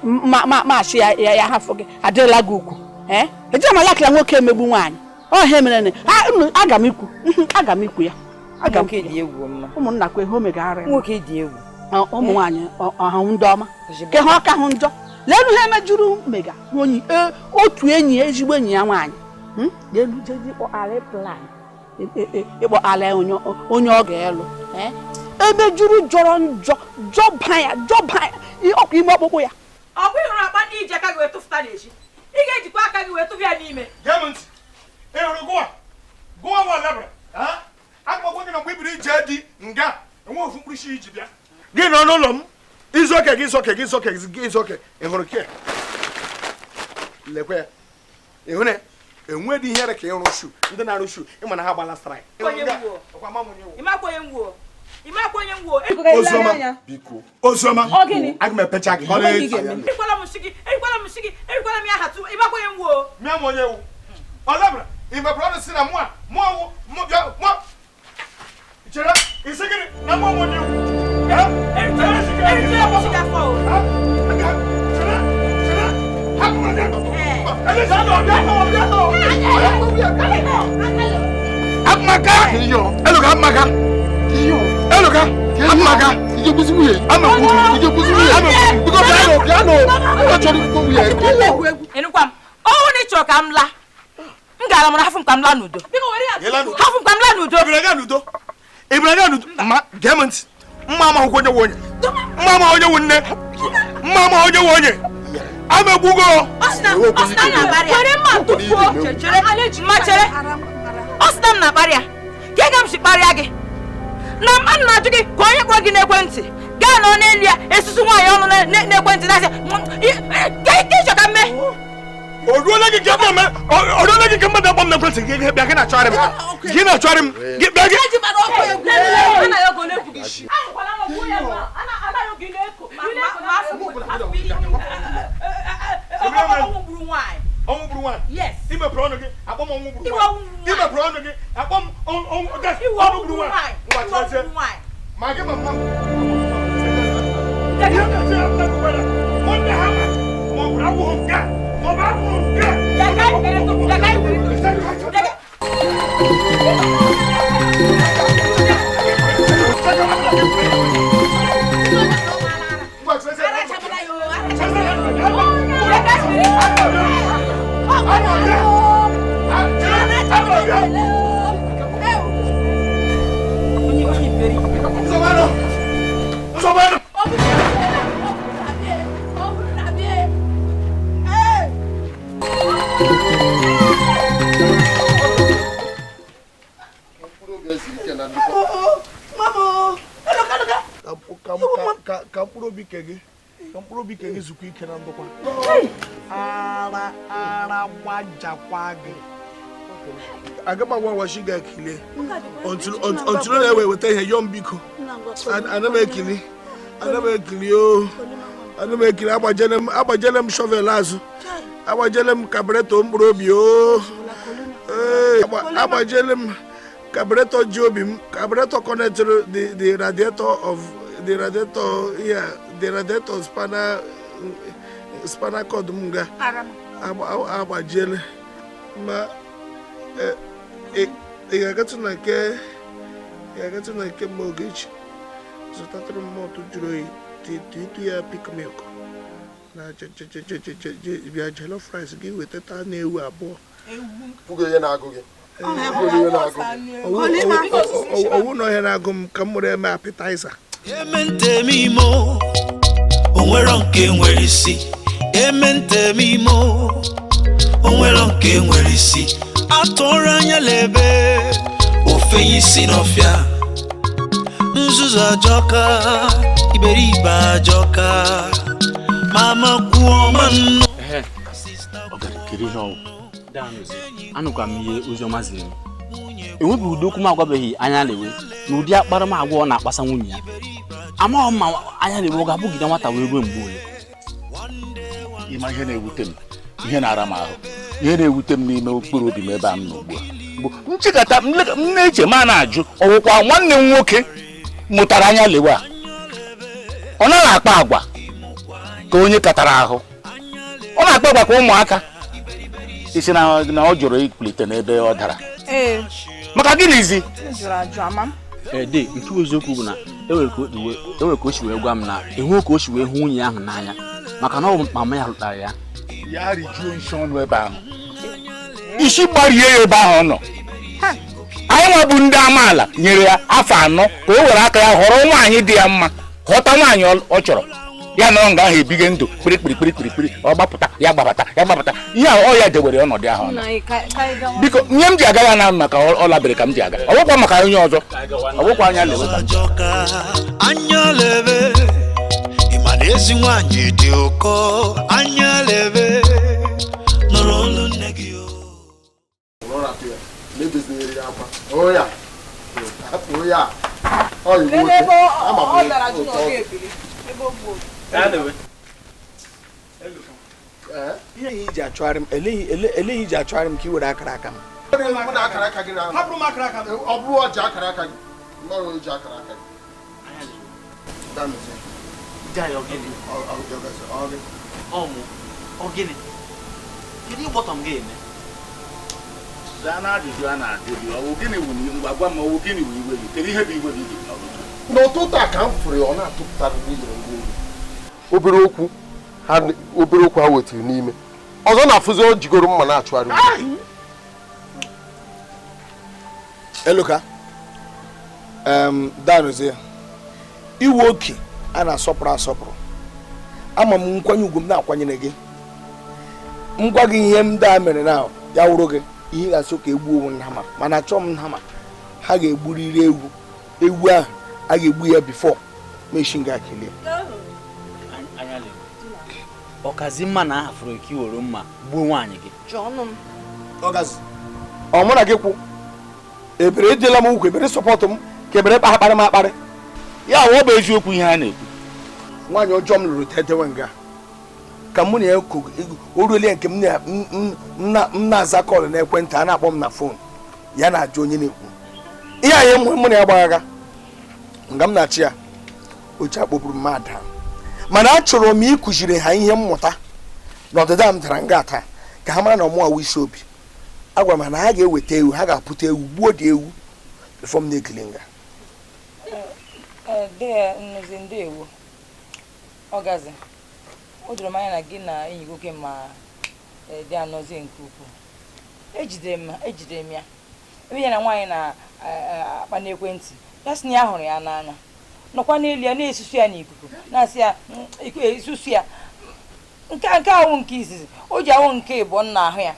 ma ma ma ya ya hafụ gị adịla gị ukwu. Ee? Eji amala ekele nwoke emegbu nwaanyị. Ọ ihe mere na aga m ikwu aga m ikwu ya. Aga m dị egwu mma. Ụmụnna kwa ihe o megara ya. Nwoke dị egwu. Ụmụ nwaanyị ọhụ ndị ọma. Ke ha ọka hụ njọ. Lelu ihe Emejuru mega onye otu enyi ezigbo enyi ya nwaanyị. Lelu jeji ịkpọ ala plan. Ịkpọ ala onye ọ ga-elụ. Emejuru jọrọ njọ jọba ya jọba ya ọkwa ime ọkpụkpụ ya. Ọkwa ịhụrụ akpa ndị iji aka gị wee tụfụta n'ezi. Ị ga-ejikwa aka gị wee tụfụ ya n'ime. Gee m ntị. Ị hụrụ gụwa gụwa nwa lebara. Akpọkwa gị na mgbe ibiri ije dị nga enwe ofu mkpụrụ isi iji bịa. Gị nọ n'ụlọ m. Izoke gị izoke gị izoke gị izoke ị hụrụ ke lekwe ị hụrụ enwedị ihere ka ịrụ shu ndị na-arụ shu ịma na ha gbala straik. Oziọma biko Oziọma aga m epecha gị. Erikwala m nsị gị, erikwala m nsị gị, erikwala m ya ha tụ ịmakwa onye nwuo. Mịa m onye wu. Ọ lebara ị mepere ọnụ si na mụ a mụ ọwụ mụ bịa mụ chere isi gịnị na mụ onye wu. Ọnwụ na ịchọrọ ka m laa. M gara mara hafụ m ka m laa n'udo. Hafụ m ka m laa n'udo. Ma gee m ntị. Mma ama onye nwe onye. Mma ama onye nwe nne. Mma ama onye nwe onye. Amegbugo. Were mma tụfuo. Ma chere. Ọ sị na m na-akparị ya. Ka ị ga m si kparịa gị. Na m ana m ajụ gị ka onye kpọrọ gị n'ekwentị. Gaa nọ n'elu ya esusu nwaanyị ọnụ n'ekwentị na-asị ka ike ịchọ ka m mee. O ruola gị ka o ruola gị ka mmadụ akpọ m n'ekwentị gị bịa gị na-achọgharị m. Gị na-achọgharị m. Gị bịa gị. Ọnwụ gburu nwaanyị. I mepere ọnụ gị akpọ m ọnwụ gburu nwaanyị. I mepere ọnụ gị akpọ m ọnwụ gburu nwaanyị. Ma gị ma mma m. Ka mkpụrụ obi ke gị ka mkpụrụ obi ke gị zukwa ike na ndokwa. Ara ara gbajakwa gị. Aga m agwa ngwa shi ga-ekele until ọ na-ewe weta ihe yọọ m biko. Ana m ekili, ana m ekili o, ana m ekili. Agbajele m shovel azụ, agbajele m carburetor mkpụrụ obi o. Ee, agbajele m carburetor ji obi m, carburetor connected the radiator of the radiator, yeah, the radiator spinal cord m nga agbajiele. Ma ị ga-agatụ na nke, ị ga-agatụ na nke mma Ogechi zụtatụrụ m malt jụrụ oyi, titu ya Peak milk na bịa jollof rice gị wetata na ewu 2. Kwugo ihe na-agụ gị. Owu na ọhịa na-agụ m ka m mụrụ eme appetizer. Eme nteme imo, onwero nke nwere isi. Eme nteme imo, onwero nke nwere isi. Atụrụ anya lebe ofe isi n'ọfịa. Nzuzu ajọka, iberibe ajọka. Mama kwuo ma nnụ. Anụkwa m ihe oziọma ziri m. Enwebeghị ụdị okwu m agwabeghị anya lewe na ụdị akparamagwa ọ na-akpasa nwunye ya. Amaghị m ma anya lewe ọ ga-abụgide nwata wee ruo mgbe ole. Ịma ihe na-ewute m, ihe na-ara m ahụ, ihe na-ewute m n'ime okpuru obi m ebe a m nọ ugbu a bụ nchịkọta m na-eche ma na-ajụ ọwụkwa nwanne m nwoke mụtara anya lewe a, ọ naghị akpa agwa ka onye katara ahụ, ọ na-akpa agwa ka ụmụaka. Isi na ọ jụrụ ikulite n'ebe ọ dara. Maka gịnịzi? Ede nke eziokwu bụ na enwere ka o si wee gwa m na enwe ka o si wee hụ nwunye ahụ n'anya maka na ọ bụ mama ya lụtara ya. Ya rijuo nshi ọnụ ebe ahụ, isi gbarie ya ebe ahụ ọ nọ. Anyị nwa bụ ndị amaala nyere ya afọ 4 ka o were aka ya họrọ nwaanyị dị ya mma, ghọta nwaanyị ọ chọrọ. Ya nọrọ nga ahụ ebige ndụ kpirikpirikpirikpiri, ọ gbapụta ya gbabata ya gbabata ihe ahụ ọ ya dewere ọnọdụ ahụ. Biko nye m ji aga ya na maka ọ labere ka m ji aga, ọ bụkwa maka onye ọzọ, ọ bụkwa anya lewe. Anya lebe, ịma na ezi nwaanyị dị ụkọ. Anya lebe, nụrụ olu nne gị o. Ihe iji achọgharị m, eleghị iji achọgharị m ka ị were akara aka m. Ọ bụrụ ọji akara aka gị, mmadụ ji akara aka gị. N'ụtụtụ a ka m fụrụ ya, ọ na-atụpụtara n'ile ngwongwo. Obere okwu ha wetiri n'ime ọzọ na-afụzi o jigoro mma na-achụgharị. Eloka, danụzie iwu oke a na-asọpụrụ asọpụrụ. Ama m nkwanye ugwu m na-akwanyere gị. M gwa gị ihe m daa mere na ya wụrụ gị ihe ga-asị ka egbuo onwe nhama, mana achọọ m nhama. Ha ga-egburiri ewu, ewu ahụ a ga-egbu ya bifo meshi nga kelee. Ọkazi mma na aha fụrụ ka iwere mma gbuo nwaanyị gị. Ọ mụ na gị kwụ ebere ejela m ukwu, ebere sọpọtụ m ka ebere kpa akparị m akparị. Ya ọ bụ eziokwu ihe a na-ekwu. Nwaanyị ọjọọ m lụrụ tetewe nga ka mụ na ya o ruola nke m na-aza kọlụ n'ekwentị, a na-akpọ m na fon, ya na-ajụ onye na-ekwu ihe anyị mụ na ya gbagha nga m na-achị ya oche akpọburu m ada. Mana achọrọ m ịkụziri ha ihe mmụta na ọdịda m dara nga taa ka ha mara na ọmụwa wụ isi obi. Agwara m ha na ha ga-eweta ewu, ha ga-apụta ewu, gbuo dị ewu before m na-ekele nga. Ọgazi, o doro m anya na gị na enyi nwoke ma dị anọzie nke ukwuu. Ejidere m ya ebe ya na nwaanyị na-akpa n'ekwentị, ya sị na ya hụrụ ya n'anya, nọkwa n'elu ya na-esusu ya n'ikuku, na-asị ya esusu ya nke ahụ nke izizi o ji ahụ nke ịbụọ nna ahụ ya.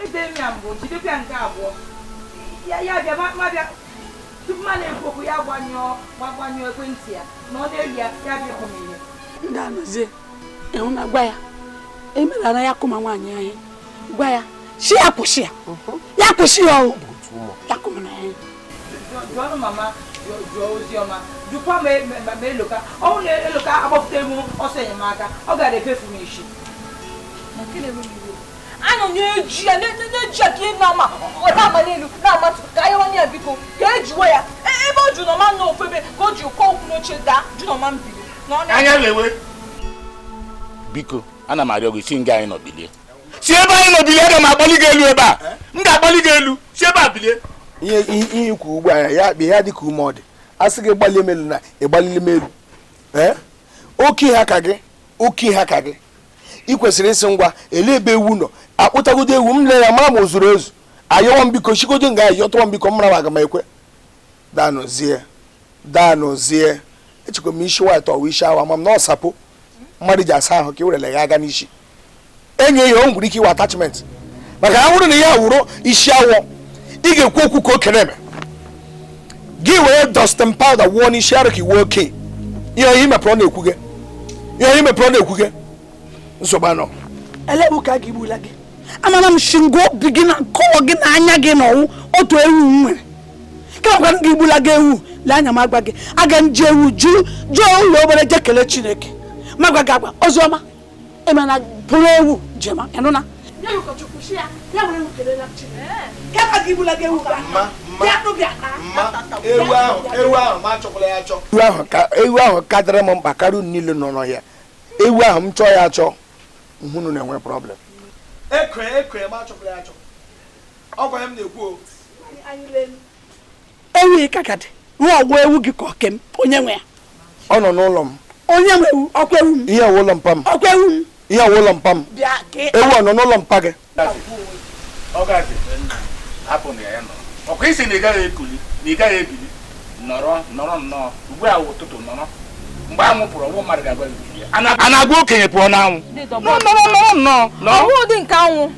Ede m ya mbụ, jidekwa ya nke abụọ, ya bịa ma bịa tupu ma na-ekwu okwu ya gbanyụọ ekwentị ya na ọ n'elu ya, ya bịa ịkụ m ihe. Ndị anọzie ịhụ na gwa ya emerara ya kụma nwaanyị anyị, gwa ya Si ya kwụsị ya, ya kwụsị ya o. Ya kụmana ya. Jụọnụ mama, jụọ Oziọma, jụkwa ma Eloka. Ọ bụrụ na Eloka agbapụta m ọsọ enyemaka, ọ gara efefu m isi. Anọ na-eji ya na-eji ya ka ị na-ama ọ na-ama n'elu na-amatụ ka anyị nwanne ya biko ka ejiwe ya ebe ọ jụ nọma n'ofu ebe ka o ji kọọ okwu n'oche daa jụ nọma mbili. Anya lewe, biko, ana m arịọ gị, si nga anyị nọ bilie, si ebe anyị nọ bilie. Aga m akpọli gị elu ebe a, m ga-akpọli gị elu, si ebe a bilie. Ihe ikwu ugbu a ya kpee ya dị ka ume ọ dị, a sị gị gbalie m elu na ịgbalili m elu. Ee, oke ihe aka gị, oke ihe aka gị. Ị kwesịrị ịsị ngwa, ele ebe ewu nọ, akpụtagodo ewu m lee ya mara ma o zuru ezu. Ayọwa m biko, chigodo nga ayọtọwa m biko, m mara ma aga m ekwe. Danụzie, danụzie, echekwa m isi white ọwa isi awa ma m na ọsapụ mmadụ ji asa ahụ ka e werele ya aga n'isi enyi ya. O nwere ike iwe attachment maka ya wụrụ na ya wụrụ isi awọ. Ị ga-ekwu okwu ka okene eme gị, were dusting powder wụọ n'isi arụ ka iwe oke ihe onye mepere ọ na-ekwu gị, ihe onye mepere ọ na-ekwu gị. Nsogbu anọ. Elewu ka gị gbula gị, amara m shingo obi gị na nkọwa gị na anya gị na ọwụ otu ewu m nwere ka gwara gị gbula gị ewu. Lee anya m, agwa gị, aga m ji ewu ju jụọ ụlọ obere je kelee Chineke. Ma gwa gị agwa Oziọma, emena bụrụ ewu jema ịnụna ya ụkọchukwu si ya ya were ewu kelela Chineke ka gị gbula gị ewu bịa nụ bịa. Ewu ahụ, ewu ahụ ma achọkwala ya achọ. Ewu ahụ ka ewu ahụ ka dịrị m mkpa karịa unu niile nọ n'ọhịa. Ewu ahụ m chọọ ya achọ, nhụnụ na-enwe problem. Ekwe ekwe, ma achọkwala ya achọ. Ọgwa ya m na-ekwu o. Ewu ị ka dị nwa ọgwụ ewu gị ka oke m onye nwe ya. Ọ nọ n'ụlọ m. Onye nwe ewu, ọkwa ewu m. Ihe awụ ụlọ mpa m. Ọkwa ewu m. Ihe awụ ụlọ mpa m. Bịa ka Ewu ọ nọ n'ụlọ mpa gị. Ọ gaghị hapụ na ya nọrọ. Ọkwa isi na ị gaghị ekuli na ị gaghị ebili, nọrọ nọrọ nnọọ ugbu a ụtụtụ nọrọ. Mgbe anwụ pụrụ, ọgwụ mmadụ ga-agwa gị bilie. A na-agwa okenye pụọ n'anwụ. Nọrọ nọrọ nnọọ nọrọ. Ọwụ ụdị nke anwụ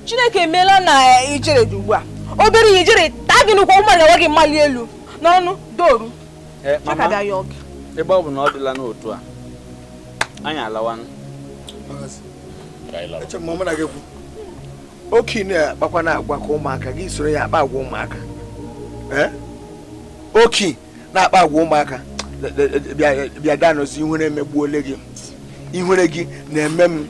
Chineke emeela na ijere dị ugbu a, obere ihe ijere taa gị n'ụkwụ, mmadụ ga-agwa gị mmali elu n'ọnụ doru. Mama, ebe ọ bụ na ọ dịla n'otu a, anyị alawanụ. Eche m na gị kwu. Oke na-akpakwa na-agwa ka ụmụaka gị soro ya akpa agwa ụmụaka. Ee? Oke na-akpa agwa ụmụaka bịa danụzi ihere emegbuole gị, ihere gị na-eme m.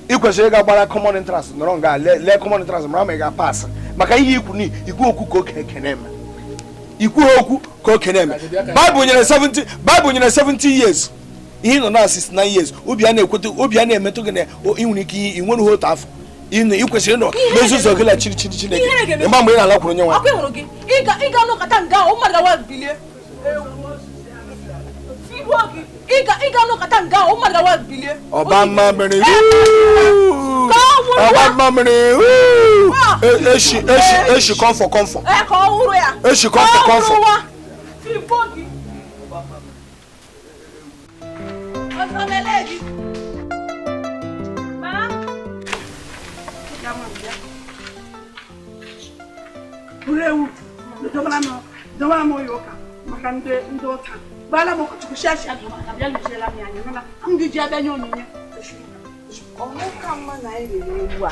Ị kwesịrị ịga gbara common entrance, nọrọ nga lee common entrance mara ma ị ga-apasị maka ihe ikwu na ikwu okwu ka oke na-eme, ikwu okwu ka oke na-eme. Baịbụl nyere 70, Baịbụl nyere 70 years, ihe nọ na 69 years. Obi a na-ekweta, obi a na-emetụ gị na ị nwere ike ị nwere otu afọ ị kwesịrị ịnọ n'ezi ụzọ gị la chiri chiri Chineke. Ịma mgbe ị na-alakwuru onye nwa ọkwa ịhụrụ gị ịga nụkọta nga ahụ mmadụ gawa bilie, ịga nụkọta nga ahụ mmadụ gawa bilie. Ọba mma mere, ọba mma mere. Eshi eshi eshi, kọmfọ kọmfọ. Ka ọ wụrụ ya. Eshi kọmfọ kọmfọ. Buru ewu dọbara m ụlọ ụka maka ndị ụka gbara m ụkọchukwu shi ashị adụ maka bịa lụziela m ya anya mana m gị ji abịa nye onyinye. Ọnwụka mma na anyị rere ewu a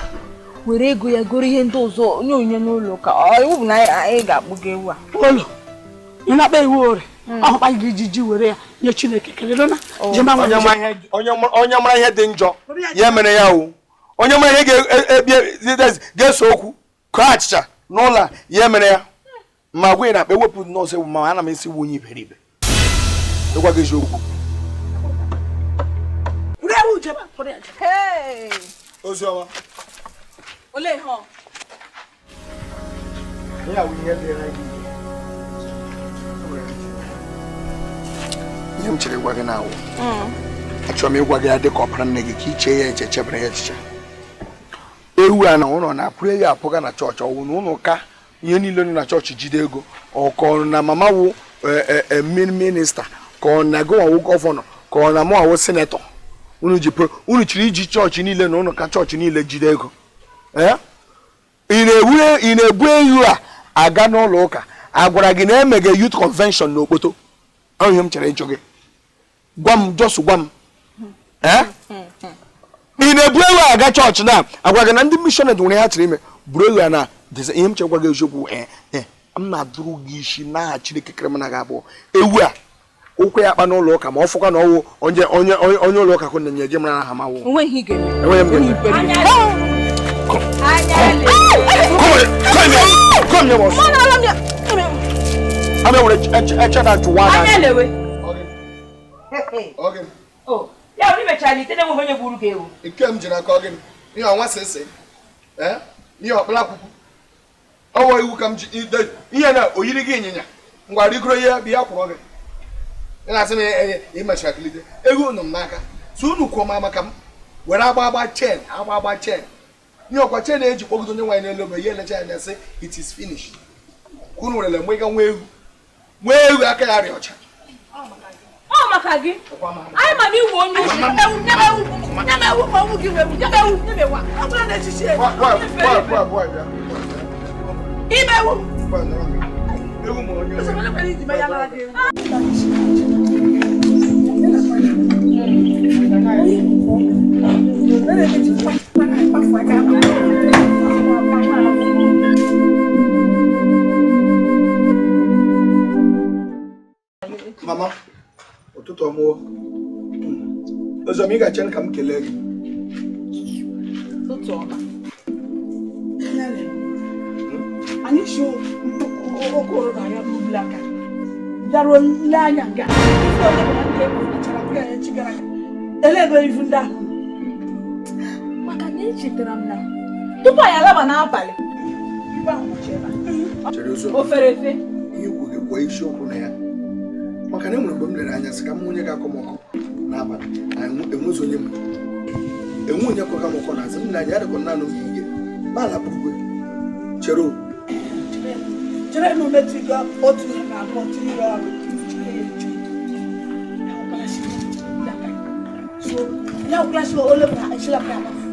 were ego ya goro ihe ndị ọzọ nye onyinye n'ụlọ ụka. Ọ iwu bụ na anyị ga-akpụga ewu a ụlọ ị na-akpa ewu ore ọhụkpa gị ji ji were ya nye Chineke kelere na onye mara ihe dị njọ ya mere ya o. Onye mara ihe ga-eso okwu kọọ achịcha n'ụlọ ya mere ya. Ma gwa na akpa ewepụ nọọsụ ewu, ma ana m esi nwunye iberibe ịgwa gị eziokwu. Oziọma, olee ihe ọ ihe m chere ịgwa gị na awụ, achọrọ m ịgwa gị ya dị ka ọpara nne gị ka i chee ya eche, chebere ya echiche. Ewu a na ụlọ na-apụrụ ya apụga na chọọchị, ọwụ na ụlọ ụka ihe niile nọ na chọọchị jide ego ọkọ na mama wụ minista ka ọ na gị ọwụ gọvanọ ka ọ na mụ awụ senetọ. Unu ji unu chiri iji chọọchị niile na ụlọ ka chọọchị niile jide ego. Ị na-ebu ewu a aga n'ụlọ ụka, a gwara gị na emege youth convention n'Okpoto. Ọ ihe m chere ịjụ gị, gwa m jos, gwa m, ị na-ebu ewu aga chọọchị na agwa gị na ndị missionary nwere ha chịrị ime Buru ewu ya na ihe m chekwa gị eziokwu, ee, m na-adụrụ gị isi n'aha Chineke kere m na gị abụọ. Ewu a ụkwụ ya akpa n'ụlọ ụka, ma ọ fụkwa na ọwụ onye onye onye ụlọ ụka kwụ na gị mara ha ma wụ. Enweghị ihe ị ga-eme. Enweghị m ga-eme. Come here, come here, boss. Abịa were eche na jụwa Anya anya. lewe. O, ya bụ imechara ite na-enweghị onye gburu gị ewu. Nke m jiri aka gịnị? Ihe ọnwa sịsị, ee, ihe ọkpụla akwụkwọ ọwọ iwu ka m ji ide ihe na oyiri gị ịnyịnya ngwa rigoro ihe bịa kwụrụ gị. Ị na-asị m enye imechara kilite ego nọ m n'aka, so unu kwuo ma maka m were agba agba chen, agba agba chen, ihe ọkwa chen eji kpọgide onye nwaanyị n'elu obe ya, elecha anya sị, "It is finished." Ka unu werele mgbe ịga nwa ewu, nwa ewu aka ya rịa ọcha. Ọ maka gị. Anyị ma na iwu onye uche. Ewu, nye m ewu, nye m ewu, ma ọnwụ gị wee nye m ewu, nye m ewu. Ọ bụrụ na echichi Gwa, gwa, gwa, gwa, gwa, bịa. Ime ewu. Gwa, nọrọ gị. Ewu ma onye. Ụzọ ole kwere iji mee ya nara gị ewu. Mama, ụtụtụ ọmụọ. Ọzọ m, ị ga-eche ka m kelee gị. Ụtụtụ ọma. Anyị si okoro na ya n'ubili aka bịaruo nle anya nga ife ole bụ na ndị ekpechara bụrụ ya echi gara aga, ele ebe ifu ndị ahụ. Maka na echetara m na tupu anyị alaba n'abalị, ibe ahụ nọchi ebe a. Chere ụzọ. O fere efe. Ihe ikwu gị kwuo isiokwu na ya, maka na enwere mgbe m lere anya sị ka m hụ onye ga-akọ m ọkọ n'abalị. Anyị enwezi onye m enwe onye kọga m ọkọ n'azụ m na anya adịkọ naanị m ihe ma alapụrụgwe. Chere o. Chere na ometụ gị otu ihe na abụọ tiri ya ọrụ. Chere ya eche. Ya wukwala si ole bụ na eshila bụ agbafu.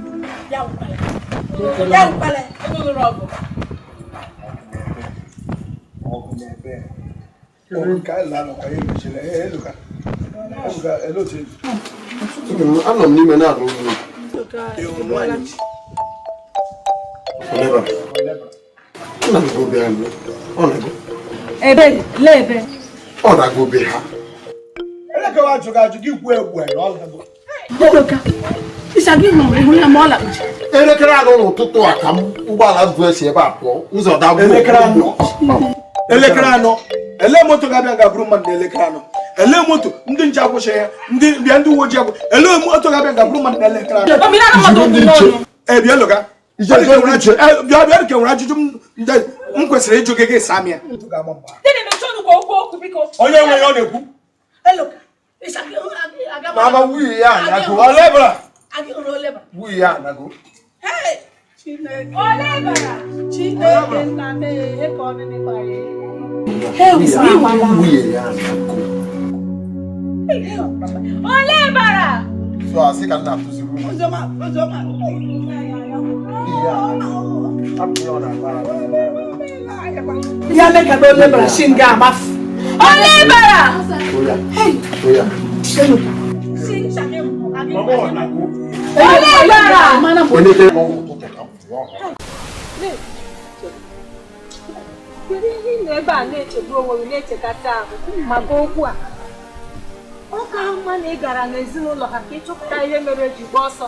Ya wukwala. Ya wukwala. Ego lụrụ ọgụ. Ọgụ n'ebe ọgụ nke anyị lara kwa ya emechiri ya eluka eluka ele otu Anọ m n'ime na-arụ ọrụ. Ịhụrụ nwaanyị? Oleba. Ọ na-agụ obe ha. Ọ na-agụ. Ebe lee ebe. Ọ na-agụ obe ha. Elekewa ajụ gị ajụ gị kwuo egwu na ọ lago. Eloka, ịsa gị hụrụ ihu ya ma ọ lakpuchi. 4:00 n'ụtụtụ a ka m ụgbọala bụ esi ebe a pụọ ụzọ dagbuo. 4:00, 4:00. Ele moto ga-abịa ga-abụrụ mmadụ na 4:00? Ele moto ndị nche akwụsị ya, ndị bịa, ndị uwe ojii akwụ? Ele moto ga-abịa ga-abụrụ mmadụ na 4:00? Mmiri ana mmadụ okwu n'ọnụ. Ee, bịa Eloka. Ije ndị nche. Ee, bịa, bịa, ka nwere ajụjụ m m kwesịrị ịjụ gị, gị saa m ya. Gịnị mechie ọnụ kwa okwu okwu biko. Onye nwe ya ọ na-ekwu. Eloka, ịsa gị hụrụ aga Mama, nwunye ya anago. Olebara. Agị hụrụ olebara. Nwunye ya anago. Hey! Chineke. Olebara. Chineke nna m ee, ka ọ dị n'ịgba ya. Nwunye ya anago. Olebara. So asị ka m na-atụziri ụmụ. Oziọma, oziọma. Nwunye ya anago. Hapụ ya, ọ na-akpara. Ya mee ka na olebara si nga agbafu. Olebara. Oya. Oya. Eloka. Mama, ọ na-agụ. Olebara. Elekere anọ n'ụtụtụ ka m pụọ. Kedu ihe ị nọ ebe a na-echegbu onwe gị, na-echekasị ahụ maka okwu a? Ọ ka mma na ị gara n'ezinụlọ ha ka ịchọpụta ihe mere eji gba ọsọ.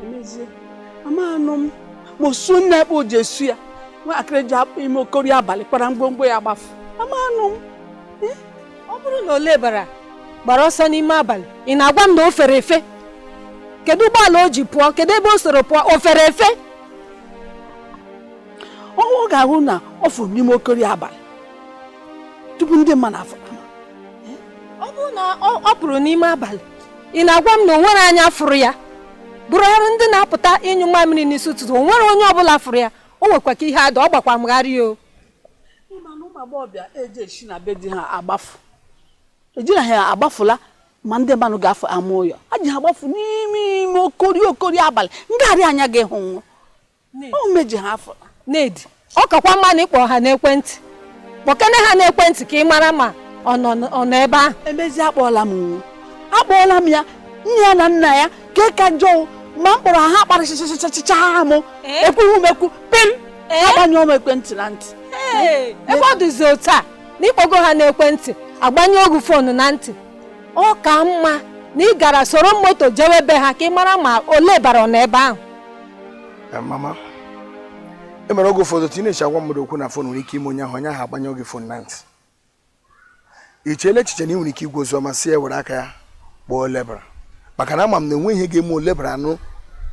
Emezie, mama anụ m ma osu nna ekpe o ji esu ya nwatakịrị ji akpụ ime okori abalị kpara mgbomgbo ya gbafu. Mama anụ m. Ọ bụrụ na Olebara gbara ọsọ n'ime abalị, ị na-agwa m na o fere efe? Kedu ụgbọala o ji pụọ? Kedu ebe o soro pụọ? O fere efe? Ọ ga-ahụ na ọ fụrụ n'ime okori abalị tupu ndị mmadụ afọ. Ọ bụrụ na ọ pụrụ n'ime abalị, ị na-agwa m na o nwere anya fụrụ ya? Bụrụ ọrụ ndị na-apụta ịnyụ mamịrị n'isi ụtụtụ, o nwere onye ọbụla fụrụ ya? O nwekwa ka ihe ada ọ gbakwa mgharị o. Mana ụmụ agbọghọbịa eji esi na be di ha agbafu, ejina ha agbafula, ma ndị mmadụ ga-afọ ama ụyọ ha ji ha agbafu n'ime ime okori okori abalị ngagharị anya gị hụ nwa o meji ha afọ. Ned, ọ kakwa mma na ịkpọ ha n'ekwentị, kpọkene ha n'ekwentị ka ị mara ma ọ nọ ebe ahụ. Emezi, akpọọla m nwa, akpọọla m ya, nne ya na nna ya ke ka njọ. Ma m kpọrọ ha kparịchachachacha m, ekwughị m ekwu pim, agbanyụọ m ekwentị na ntị. Ebe ọ dịzi otu a na ịkpọgo ha n'ekwentị, agbanye ogu foonu na ntị, ọ ka mma na ị gara soro moto jewe be ha ka ị mara ma ole bara ọ n'ebe ahụ. Mama, e mere oge ụfọdụ otu ị na-echi agwa mmadụ okwu na fon nwere ike ime onye ahụ agbanye oge fon na ntị. I cheela echiche na ị nwere ike igwe oziọma si ya were aka ya kpọọ olebara, maka na ama m na enweghị ihe ga-eme olebara anụ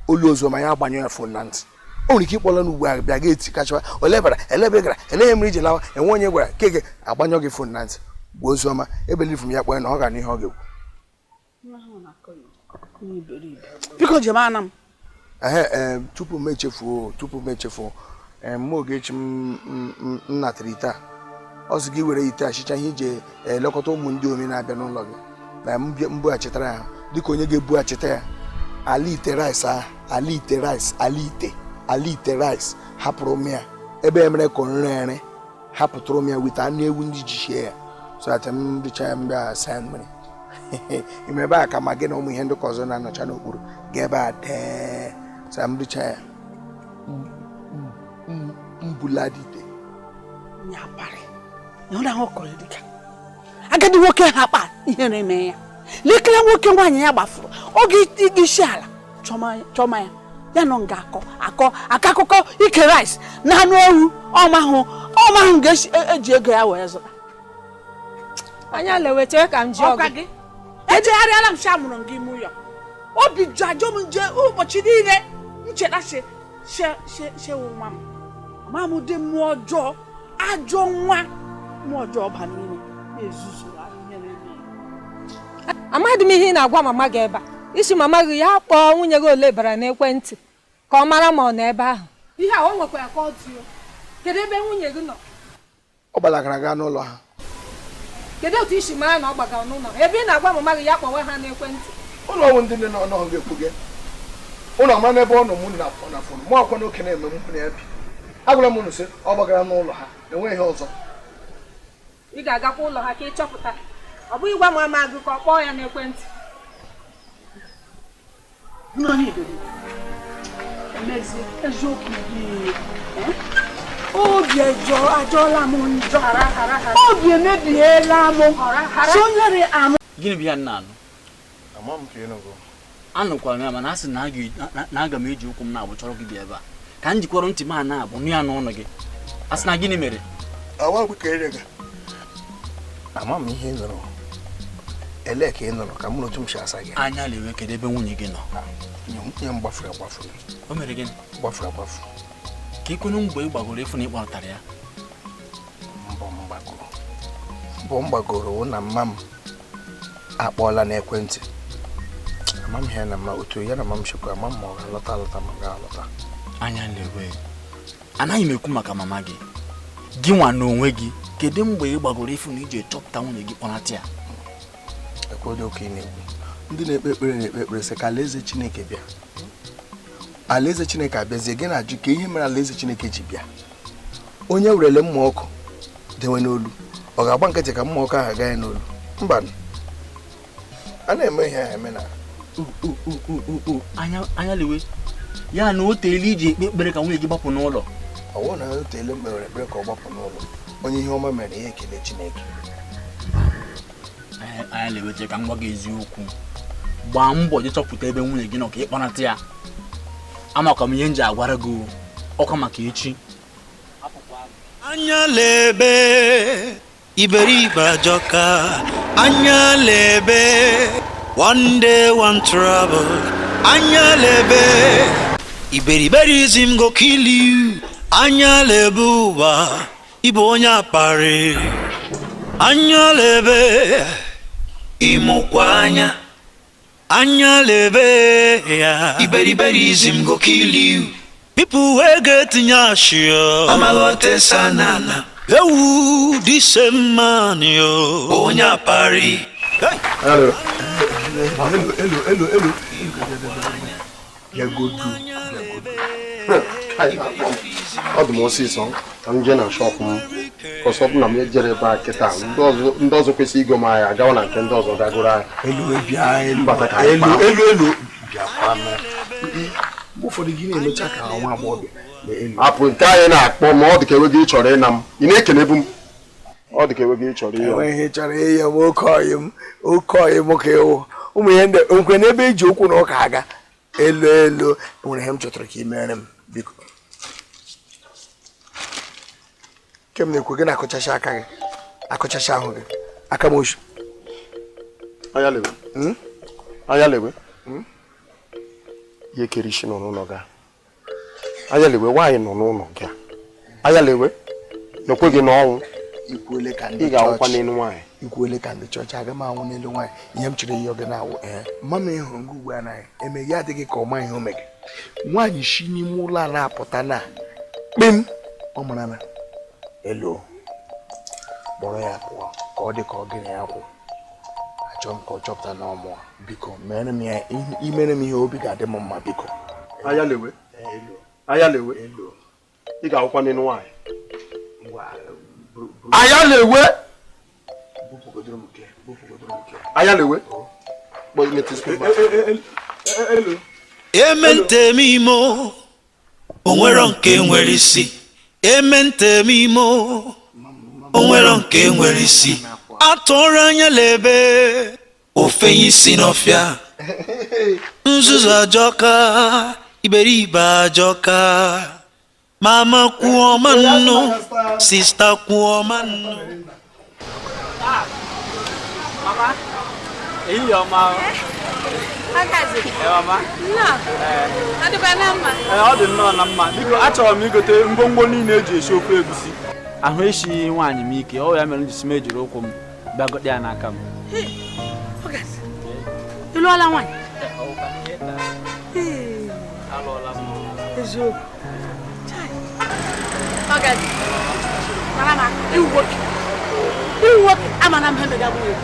olu oziọma ya agbanyụ ya fon na ntị. O nwere ike ịkpọla n'ugbu a bịa ga-eti kachawa olebara elebe gara ele ihe mere iji lawa, enwe onye gwara keke agbanyụ gị fon na ntị. Gwa oziọma ebelifu m ya kpọọ ya na ọ ga n'ihe ọ ga-ekwu. Biko jem ana m. Ehe, tupu m echefuo mma Ogechi m natara ite a, ọ sị gị were ite achịcha ihe iji elekọta ụmụ ndị ome na-abịa n'ụlọ gị na mbughachitara ya dịka onye ga-ebughachita ya ala ite rice ahụ, ala ite rice, ala ite rice hapụrụ m ya ebe e mere ka nre ere, hapụtụrụ m ya wite anụ ewu ndị ji shie ya so that m richa ya mbịa saa mmiri. Ime ebe a ka ma gị na ụmụ ihe ndị ka ọzọ na-anọcha n'okpuru ga ebe a dee sa m richa ya mbuladite. Agadi nwoke ha kpa ihe na-eme ya, lekere nwoke nwaanyị ya gbafuru oge isi ala chọma ya ya nọ nga akọ akọ akọ akụkọ ike rice na anụ ewu ọmahụ ga-eji ego ya wee zụta. Anya leweche ka m ji ọgụ gị ejegharịala m sha mụrụ gị ime ụyọ obi jụ ajọ m nje ụbọchị niile ncheta shewu nwa m ama m dị mmụọ ọjọọ ajọ nwa mmụọ ọjọọ ba n'ime na-ezuzu ihe na-eme. Amaghị m ihe ị na-agwa mama gị ebe a. Isi mama gị ya kpọọ nwunye gị olebara n'ekwentị ka ọ mara ma ọ nọ ebe ahụ. Ihe a o nwekwara ka ọ dị. Kedu ebe nwunye gị nọ? Ọ gbalagara gaa n'ụlọ ha. Kedu otu isi mara na ọ gbagara n'ụlọ ha? Ebe ị na-agwa mama gị ya kpọwa ha n'ekwentị. Ụlọ ọnwụ ndị nne na ọnụ ga-ekwu gị ụlọ mara n'ebe ọ nọ mụ na fon mụ akwa n'oke na-eme mụ na ya bi. Agwara m unu sị ọ gbagara n'ụlọ ha enweghị ihe ọzọ. Ị ga-agakwa ụlọ ha ka ị chọpụta. Ọ bụghị gwa mama gị ka ọ kpọọ ya n'ekwentị. Obi ajọọla m njọ, obi emebiela m, sonyere amụ. Gịnị bụ ya nna anụ? Anụkwara m ya mana a sị na aga m eji ụkwụ m na-abụ chọrọ gị bịa ebe a ka m jikwara ntị m a na-abụ nụ ya n'ọnụ gị. A sị na gịnị mere? Ama m ihe ị nụrụ. Ele ka ị nụrụ ka m otu m si asa gị. Anya lewe kedu ebe nwunye gị nọ? Nwunye m gbafuru agbafu. O mere gịnị? Gbafuru agbafu. Ka ikwenu mgbe ị gbagoro efu na ị kpọtara ya. Mbọ m gbagoro na mma m akpọọla n'ekwentị. Ama m ihe na mma otu ya na mma m chekwa ama m ma ọ ga-alọta alọta ma ga-alọta. Anya lewe, anaghị m ekwu maka mama gị. Gị nwa n'onwe gị, kedu mgbe ị gbagoro efu na iji chọpụta nwunye gị kpọnata ya? Ekwedo ka ị na-ekwu. Ndị na-ekpe ekpere na-ekpe ekpere sị ka alaeze Chineke bịa. Alaeze Chineke abịazie, gị na-ajụ ka ihe mere alaeze Chineke ji bịa. Onye werele mma ọkụ dewe n'olu, ọ ga-agba nkịtị ka mma ọkụ ahụ gaa ya n'olu? Mba, a na-eme ihe ahụ eme na anya lewe ya na o teela iji ekpe ekpere ka nwunye gị gbapụ n'ụlọ. Ọ bụrụ na o teela mkpere ekpere ka ọ gbapụ n'ụlọ, onye ihe ọma mere ya ekele Chineke. Anya lewe ka m gwa gị eziokwu, gbaa mbọ je chọpụta ebe nwunye gị nọ ka ị kpọnata ya. Amakwa m ihe m ji agwara gị ọkwa maka echi. Anya lebe iberibe ajọka, anya lebe one day one trouble, anya lebe iberiberism go kill you, anya lebe ụwa ịbụ onye aparị, anya lebe ịmụkwa anya, anya lebe ya iberiberism go kill you. People wey get nyashi yo, amagote sanana. Ewu the same man yo, onye apari. Hello. Hello, hello, hello. Bịagodu, bịagodu. Ọ dị m ọsịsọ ka m jee na shọpụ m, kọsọ bụ na m ejere ebe a kịta ndị ọzọ kwesịrị igo m ahịa agawa na nke ndị ọzọ gagoro ahịa. Elu bịa, elu, elu, elu, bịakwa m. Mgbe ụfọdụ gị na-emecha ka nwa agbọghọbịa. Hapụ nke anyị na-akpọ ma ọ dị ka enweghị ị chọrọ ịna m. Ị na-ekenebu m. Ọ dị ka enweghị ị chọrọ ịyọ. Enweghị chọrọ ịyọ m oke ọyị m oke ọyị m ka ịwụ. Ụmụ ihe ndị nkwe n'ebe eji okwu na ụka aga. Elu elu nwere ihe m chọtara ka ị mere m biko. Kem na-ekwe gị na-akụchacha aka gị akụchacha ahụ gị aka m oshi. Anya lewe. Anya lewe. Ihe kere isi nọ n'ụlọ gị. Anya lewe nwaanyị nọ n'ụlọ gị. Anya lewe na-ekwe gị n'ọnwụ. Ị ga-anwụkwa n'elu nwaanyị. Ikwuole ka ndị chọọchị aga m anwụ n'elu nwaanyị. Ihe m chere ihe gị na-awụ mma m ịhụrụ ngị ugbu a naghị emeghị adịghị ka ọma ihe o megị. Nwaanyị si n'ime ụlọ a na-apụta na kpem ọ mara na elu kpọrọ ya pụọ ka ọ dị ka ọ gịnị ya kwụ. Achọrọ m ka ọ chọpụta na ọmụọ biko mere m ya imere m ihe obi ga-adị m mma biko. Anya lewe. Anya lewe. Ị ga-anwụkwa n'elu nwaanyị. Anya lewe. Anya lewe. Eme nteme imo onwero nke nwere isi. Eme nteme imo onwero nke nwere isi. Atụrụ anya lebe ofenye isi n'ọfịa. Nzuzu ajọka iberibe ajọka. Mama kwuo ma nnu, sista kwuo ma nnu. Mama, ehihie ọma. Mama. Ọ dị nnọọ na mma. Biko achọrọ m igote ngwongwo niile eji esi ofe egusi. Ahụ esighị nwaanyị m ike, ọ ya mere m ji si m ejiri ụkwụ m bịa gote ya n'aka m. Ị lụọla nwaanyị? Eziokwu. Iwu nwoke amana m emega nwunye.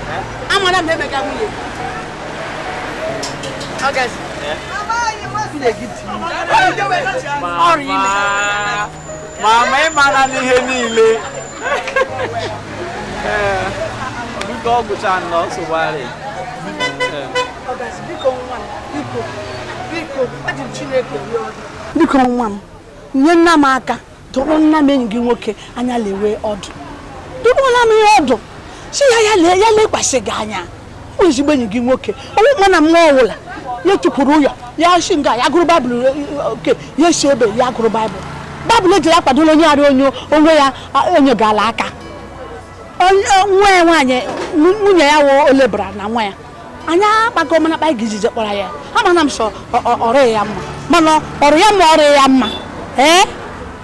Amana m emega nwunye. Ọgazi. Mama ị mara n'ihe niile. Biko ọ gụcha nnọọ nsogbu arị. Ọgazi biko nwa m biko biko eji m Chineke rịọ gị. Biko nwa m nye nna m aka dụrụ nna m enyi gị nwoke anya lewe ọdụ. Dụrụla m ihe ọdụ si ya ya lekwasị gị anya. Ezigbo enyi gị nwoke ọnwụ mana m nwa ọwụla ya tukwuru ụyọ ya si nga ya gụrụ baịbụl oke ya si ebe ya gụrụ baịbụl baịbụl ejiri akwadola onye arịa onye onwe ya onye gaala aka nwa ya nwaanyị nwunye ya wụ olebara na nwa ya anya akpago mana kpa gị kpọrọ ya amana m sọ ọrụ ya mma mana ọrụ ya mma ọrụ ya mma ee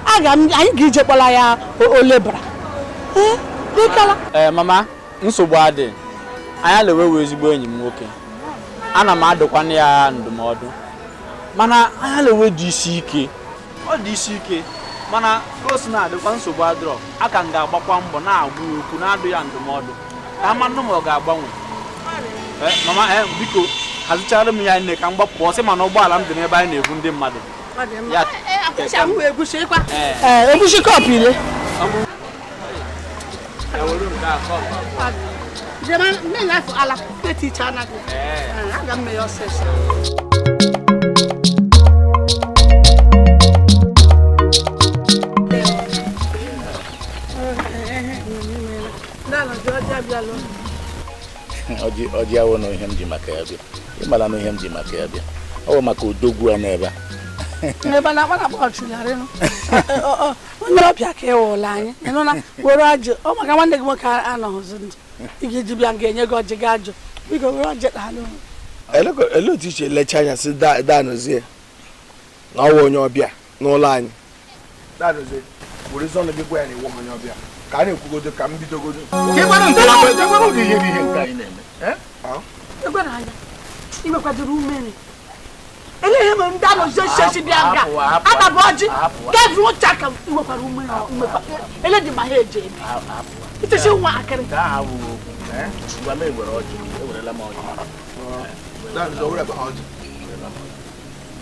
aga m anyị ga-ije kpọrọ ya olebara ee dịkala. Ee mama nsogbu adị. Anya lewe wee ezigbo enyi m nwoke. Ana m adụkwana ya ndụmọdụ mana anya lewe dị isi ike. Ọ dị isi ike mana ka o si na-adịkwa nsogbu adịrọ aka m ga-agbakwa mbọ na-agwa ya okwu na-adụ ya ndụmọdụ ka amanụ ma ọ ga-agbanwe. Mama biko hazichara m ya nne ka m gbapụ ọsị mana ụgbọala m dị n'ebe anyị na-ebu ndị mmadụ. Egusi kọpụ ile. Ọjị awụ na ihe m ji maka ya bịa. Ịmara na ihe m ji maka ya bịa. Ọ bụ maka odogwu a n'ebe a. Ebe na akpa ọchịlarị onye ọbịa ka ị wụla anyị ịnụna were ọjị ọ maka nwanne gị nwoke anọghịzi ndụ ị ga-eji bịa ga-enye gị ọjị gị ajụ biko were ọjị n'ala. Elee otu iche lecha anya sị danụzie na ọwa onye ọbịa n'ụlọ anyị. Danụzie were ọnụ gị gwa ya na iwu onye ọbịa ka a na-ekwugodo ka m bidogodo. Igwekwadoro umere eleghị m ndị anọzie sesi bịa nga anabụ ọjị gavi ụcha ka iwekwara ume ele dị ma ha eje ebe itesi nwa akịrị.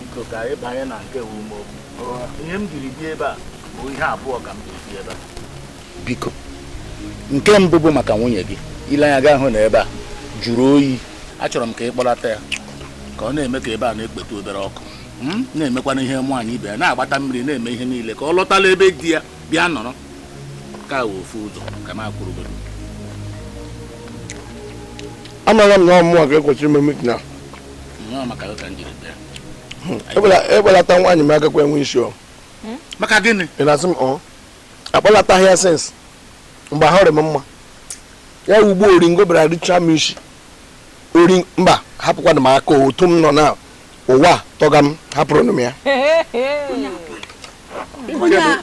Biko ka anyị banye na nke ume okwu. Ihe m jiri bịa ebe a bụ ihe abụọ ka m jiri bịa ebe a. Biko nke mbụ bụ maka nwunye gị. Ile anya gaa hụ na ebe a jụrụ oyi. Achọrọ m ka ị kpọlata ya ka ọ na-eme ka ebe a na-ekpeta obere ọkụ. Na-emekwana ihe nwaanyị ibe ya na-agbata mmiri na-eme ihe niile ka ọ lọtala ebe di ya bịa nọrọ ka ofu ụzọ ka m akwụrụgodo. Amara m na ọmụwa ka ekwesịrị ime meeting a. Maka ka m jiri bịa. Ekpelata nwaanyị m agakwa enwe isi ọ. Maka gịnị? Ị na-asị m ọ akpọlataghị ya sens mgbe ahụrụ m mma ya ugbo oringo bịara richaa m isi ori mba hapụkwana m aka otu m nọ na ụwa tọga m hapụrụ m ya.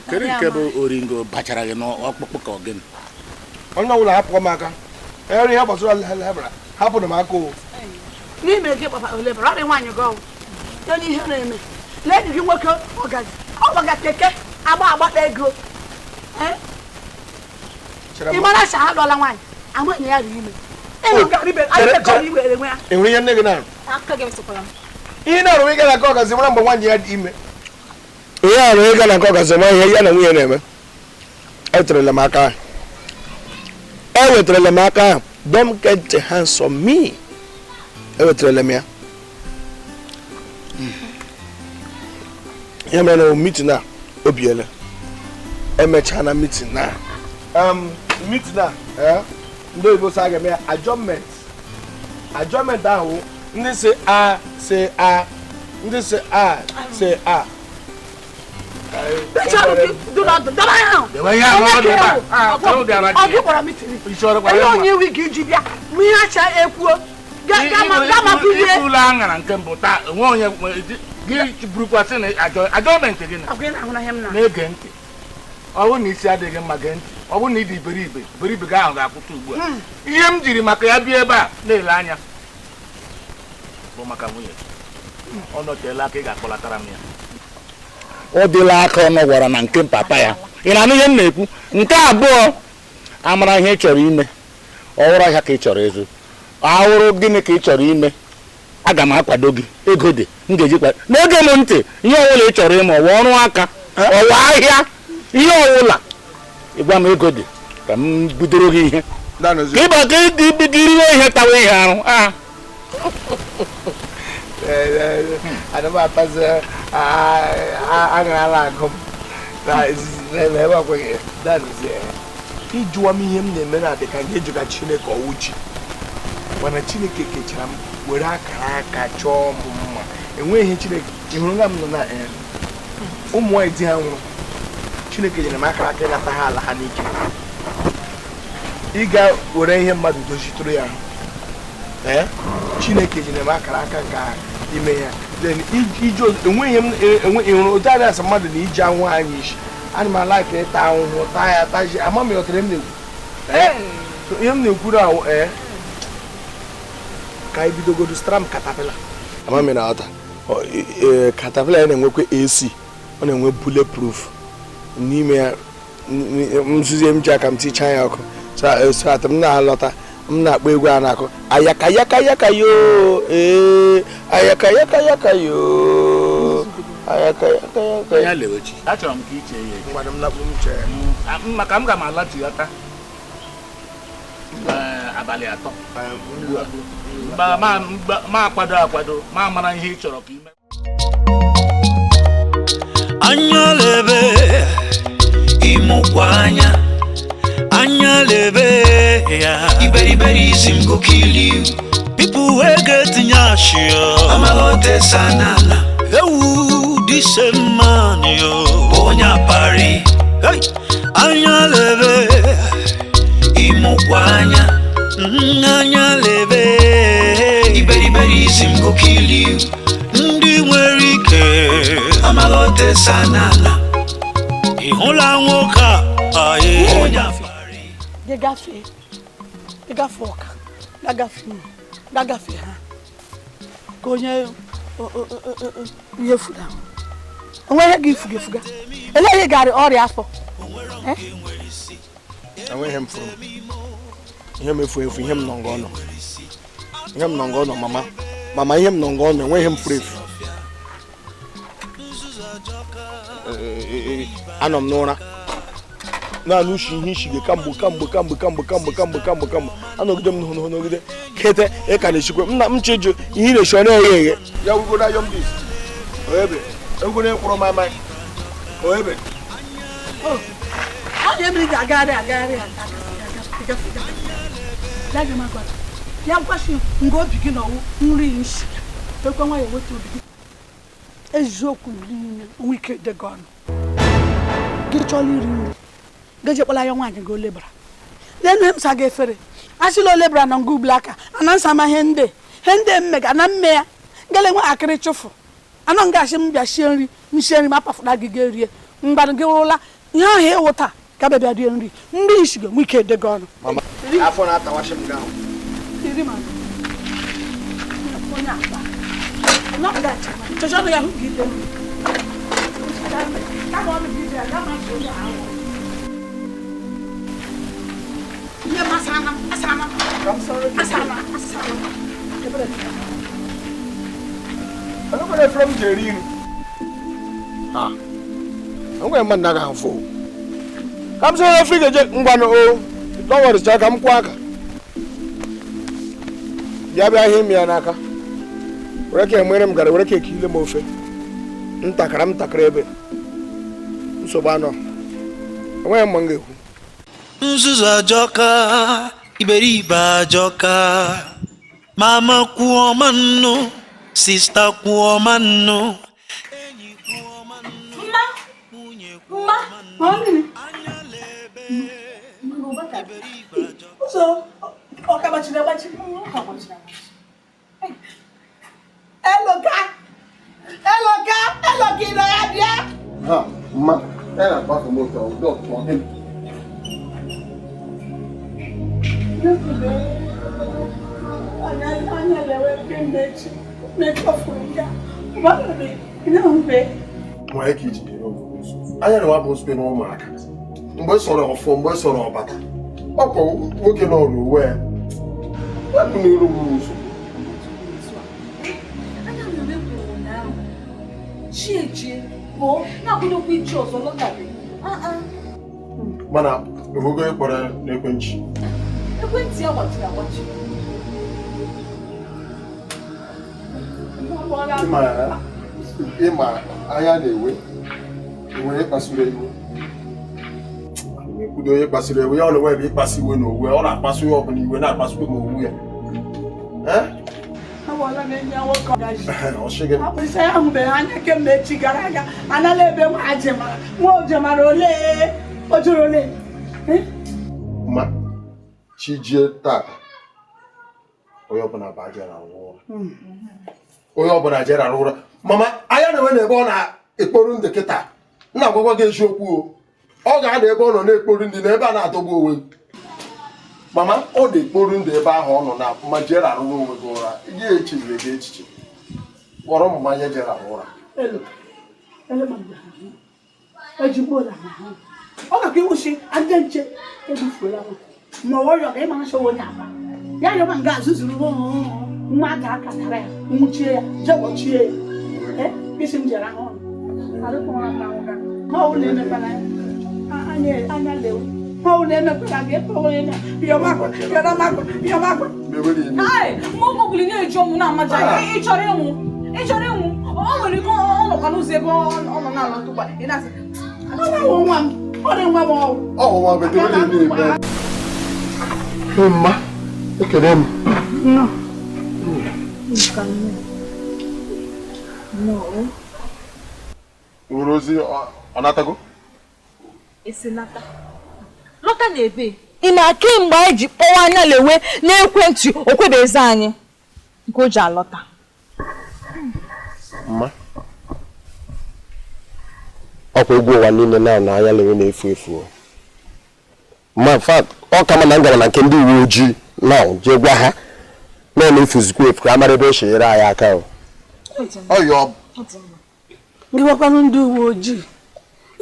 Kedu nke bụ oringo bachara gị n'ọkpụkpụ ka ọ gịnị? Onye ọbụla hapụkwa m aka ere ihe gbasara lebara hapụrụ m aka o. N'ime gị papa olebara ọrịa nwaanyị gị ọwụ onye ihe na-eme lee gị nwoke ọgazi ọ gbaga keke agba agbata ego ị mara sa ha lụọla nwaanyị amaghị ya riri ime ị hụrụ ihe nne gị na-arụ ihe na-arụ ịga na nke ọgazi mara mgbe nwaanyị ya dị ime ihe arụ ịga na nke ọgazi mara ihe ya na nwunye na-eme. Eweterela m aka ahụ, eweterela m aka ahụ. Don't get your hands on me. Eweterela m ya. Ihe mere na meeting a obiele emechaa na meeting na meeting a ndị oyibo sị a ga-eme ya adjournment. Adjournment ahụ ndị si a si a ndị si a si a. Ụlọ aṅara nke mbụ taa onwe onye gị burukwasị na adjournment gị na-ege ntị. Ọ bụrụ na isi adịghị mma gee ntị, ọ bụrụ na ị dị iberibe iberibe gị ahụ ga-akwụsị ugbu a. Ihe m jiri maka ya bịa ebe a na-ele anya bụ maka nwunye ọ nọteela aka ị ga-akpọlatara m ya. Ọ dịla aka ọ nọgwara na nke papa ya. Ị na-anụ ihe m na-ekwu? Nke abụọ, amara ihe ị chọrọ ime, ọhụrụ ahịa ka ị chọrọ ịzụ, ahụrụ gịnị ka ị chọrọ ime, aga m akwado gị. Ego dị m ga-eji kwado. N'oge m ntị, ihe ọbụla ị chọrọ ime, ọwa ọrụ aka, ọwa ahịa, ihe ọbụla ịgwa m ego dị ka m bidoro gị ihe ka ịba ka ịdịriwe ihe tawa ihe arụ. Ana m atazi aṅara agụ m ịjụwa m ihe m na-eme na adị ka nke ịjụ ka Chineke ọwụ chi, mana Chineke kechara m were akara aka chọọ m mma. Enweghị ihe Chineke ị hụrụ nga m nọ na ụmụ nwaanyị di ha nwụrụ, Chineke nyere m akara aka ịnata ha ala ha n'ike, ịga were ihe mmadụ dozitụrụ ya. Ee, Chineke nyere m akara aka nke ime ya. Enweghị m ịhụrụ otu adị asị mmadụ na iji anwụ anyị isi ana m ala ka ịta ahụhụ taa ya taji ama m ịghọtara m na-ekwu ihe m na-ekwu na ahụ. Ee, ka anyị bidogodo zụtara m katapila. Ama m na-aghọta katapila ya na-enwekwa AC, ọ na-enwe bulletproof n'ime ya. Nzuzie m ji aka m tichaa ya ọkụ so atụ m na-alọta m na-akpọ egwu a na-akụ ayakayakayaka yo, ee ayakayakayaka yo, ayakayakayaka. Achọrọ m ka iche ya maka m ga m alachighọta abalị atọ ma akwado akwado ma mara ihe ị chọrọ ka ime. Anya lebe ịmụkwa anya, anya lebe ya. Iberiberism go kill you. People wey get nyash yo, amagote sanala. Ewu this same man yo, onye apari. Hey, anya lebe ịmụkwa anya, anya lebe. Iberiberism go kill you. Ndị nwere ike amagote sanala. Ị hụla nwoke a onye apari. Gị gafee ọka, gagafe unu, gagafe ha ka onye ihe fuga onwe ihe gị fuga efuga. Elee ihe garị ọrịa afọ? Enweghị m furu ihe m efu efu, ihe m nọ nga ọnọ, ihe m nọ nga ọnọ mama mama, ihe m nọ nga ọnọ, enweghị m furu efu. Anọ m n'ụra naanị ushi ihe isi gị kamgbe kamgbe kamgbe kamgbe kamgbe kamgbe kamgbe kamgbe anọgide m n'ụhụ nọgide kete ị ka na-echikwe m na m chejụ ihe ị na-echi ọ na-eghe eghe ya wugodo ayọm dis Oebe, egwu na-ekwuru m amaghị. Oebe. Ọ na-emere ji agagharị agagharị ya gwasị nga obi gị na ọwụ nri nshi ekwe nwa ya weta obi gị eziokwu niile onwe ike dị gị ọnụ gị chọrọ iri nri gaje kpọla ya nwaanyị gị olebara lenu m sa gị efere asịla olebara na nga ugbula aka ana nsa ma ihe ndị mmega na mme ya gele nwe akịrị chụfụ anọ nga asị m bịa sie nri nsie nri ma pafụta gị ga erie mgbanụ gị wụrụla ihe ahụ ịwụ taa ka bịa rie nri nri isi ga-enwe ike dị gị ọnụ. Afọ na-atawashi m gahụ. Enwere efere m ji eri nri. Enwere mmadụ na-agaghị afụ. Ka m soro efere ga-eje ngwanụ o dọwarịcha ka m kwụọ aka. Bịa bịa ihe m ya n'aka. Were ka emere m gara were ka ekile m ofe. Ntakara m ntakịrị ebe. Nsogbu anọ. Enweghị mma m ga-ekwu. Nzuzu ajọka, iberibe ajọka. Mama kwuo ma nnu, sista kwuo ma nnu. Mma, ụzọ ọ ka gbachiri agbachi. Eloka, Eloka, Eloka ị nọ ya bịa. Ha, mma, ya na-akpafu m ụtọ, udo tụọ gị. Anya lewe kemgbe echi, na-echọfuru ya. Nwere ka iji anya na bụ nsogbu na ụmụaka mgbe sọrọ ọfọ mgbe sọrọ ọbata ọkpọ nwoke nọ n'uwe ya wepụ n'iru m nsogbu. Mana ogogo ịkpọrọ n'ekwentị ekwentị ya gbachiri agbachi. Ịma anya na-ewe nwere ịkpasuru iwe ekwudo onye kpasuru ewe ya ọ na-enwe ebe ịkpasu iwe na owu ọ na-akpasu ya ọbụla iwe na-akpasu m owu ya. Apụsị ya hụbeghị anya kemgbe echi gara aga anala ebe nwa jemara nwa ojemara ole o juru ole. Ma chijie tata onye ọbụla bụ aja na ụra onye ọbụla jere arụ ụra. Mama anya na-enwe na ebe ọ na-ekporu ndị kịta nna agwagwa gị eziokwu o ọ ga-ada ebe ọ nọ na-ekporu ndị na ebe a na-adọgbu onwe. Mama ọ na-ekporu ndị ebe ahụ ọ nọ na ma jere arụrụ onwe gị ụra ihe echeziri gị echiche kpọrọ mmanya jere arụ ụra. Ọ gakwa iwuchi ndị nche ebufuola ma ọrịa ga ịmara chọwa onye akpa ya rịọma nga azụzuru nwa ga-aka tara ya nwụchie ya jee kpọchie ya isi m jere ahụ Ị chọrọ ịnwụ o nwere ike ọ nọkwa n'ụzọ ebe ọ nọ na-alọtụkwa ị na-asị mma ekele m. Nwere ozi ọ natago? Esi nata. Lọta na-ebe. Ị na kemgbe anyị ji kpọwa anya lewe n'ekwentị o kwebezi anyị nke o ji alọta. Mma. Ọkwa egwu ụwa niile na anya lewe na-efu efu. Ma in fact, ọ kama na m gara na nke ndị uwe ojii na jee gwa ha na ọ na-efuzikwa efu ka a mara ebe o chere anyị aka o. Ọyọ gị gwakwanụ ndị uwe ojii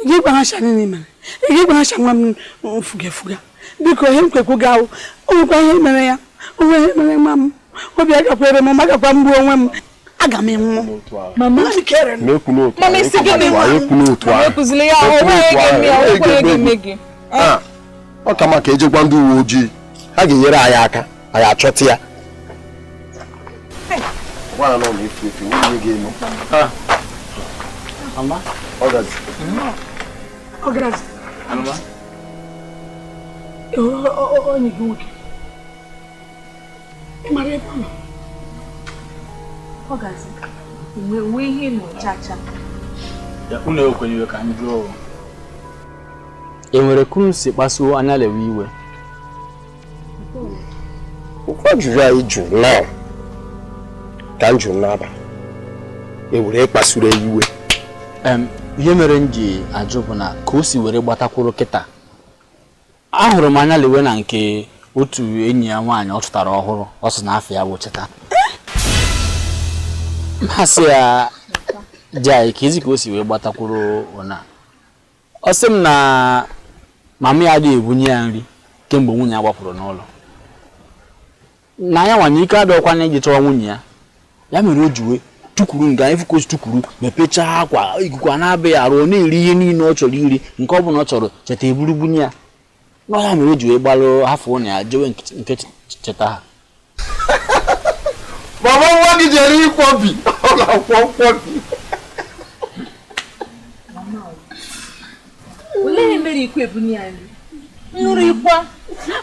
gị gwa ha shanini mere gị gwa ha shanwa m fuga efuga biko ihe m kwekwu gị ahụ o nwekwa ihe mere ya onwe ihe mere nwa m obi agakwere m magakwa mgbu onwe m aga m enwụ. Mama isi gịnị ekuzili ya o nweghị eme gị. Ọ ka maka ejekwa ndị uwe ojii ha ga-enyere anyị aka anyị achọta ya. Mama. Ọgazi. Ọgazi. Mama. Onye gị nwoke. Ị mara ebe ọ nọ? Ọgazi. Nwe ihe nọ chacha. Ya unu ekwenye iwe ka m jụọ. E nwere ka unu si kpasuo anya lewe iwe? Okwu ajụjụ anyị jụrụ na ka m jụrụ n'abalị e were kpasuru ya iwe. Ihe mere m ji ajụ bụ na ka o si were gbatakwuru kịta, ahụrụ m anya lewe na nke otu enyi ya nwaanyị ọ chụtara ọhụrụ, ọ sị na afọ ya bụ Cheta. Mmasị ya ji anyị ka ezi ka o si wee gbatakwuru ụna. Ọ sị m na mama ya adịghị ebunye ya nri kemgbe nwunye ya gbapụrụ n'ụlọ, na ya nwa na ike adọkwanye iji chọwa nwunye ya. Ya mere o ji wee tukwuru nga efu ka o si tukwuru mepechaa akwa ikuku a na-abịaghị arụ, ọ na-eri ihe niile ọ chọrọ iri, nke ọ bụla ọ chọrọ Cheta eburu bunye ya. Na ya mere o ji wee gbalụ hafụ ụlọ ya jewe nke Cheta ha. Mama nwa gị jere ịkwọbi, ọ na-akwọ nkwọbi. Olee ihe mere ikwu ebunye ya nri? Nri kwa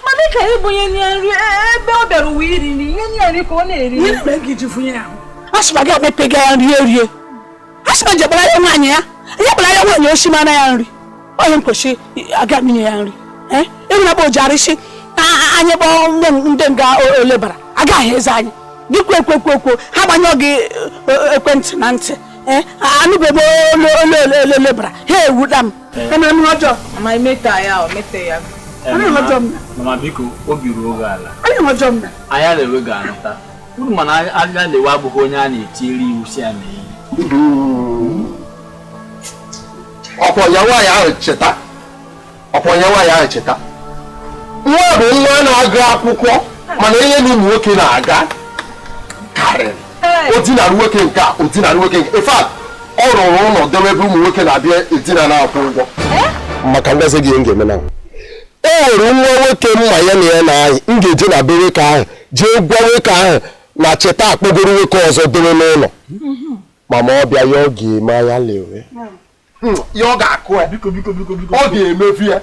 mana ka ebunye ya nri ebe ọ bịara ụwa iri nri, ihe nye ya nri ka ọ na-eri. Ihe mere gị ji funye ya ahụ? A sị ma gị akpepega ya nri erie. A sị ma jegbara ya nwaanyị ya. Ya gbara ya nwaanyị oshi mara ya nri. Onye nkwesị aga m inye ya nri. Ịhụ na bụ ojarịsị anyị kpọọ ndị nga olebara agaghị eze anyị. Gị kwe kwe kwe kwe ha gbanyụọ gị ekwentị na ntị. Anụbeghị m olu ole ole olebara ha ewuda m. Emere m ihe ọjọọ. Mama emeta ya o mete ya. Mama biko obi ruo oge ala. Anyị ọjọọ m na. Anya lewe ga-anụta. Uru mana anya lewe abụghị onye a na-etinyere iwu si ya mee. Ọkwa ya nwaanyị ahụ cheta. Ọkwa ya nwaanyị ahụ cheta. Nwa bụ nwa na-agụ akwụkwọ mana ihe na ụmụ nwoke na-aga karịrị. O dinara nwoke nke a, o dinara nwoke nke. In fact, ọ rụrụ ụlọ debe ebe ụmụ nwoke na-abịa edina na-akwụ ụgwọ. Maka ngozi gị m ga-eme na e nwere nwa nwoke mma ya na ya na-ayị, m ga-eje na be nwoke ahụ jee gwa nwoke ahụ na Cheta akpọgoro nwoke ọzọ debe n'ụlọ. Mama ọ bịa ya ọ ga-eme anya lewe. Ya ọ ga-akụ ya. Biko biko biko biko. Ọ ga-emefu ya.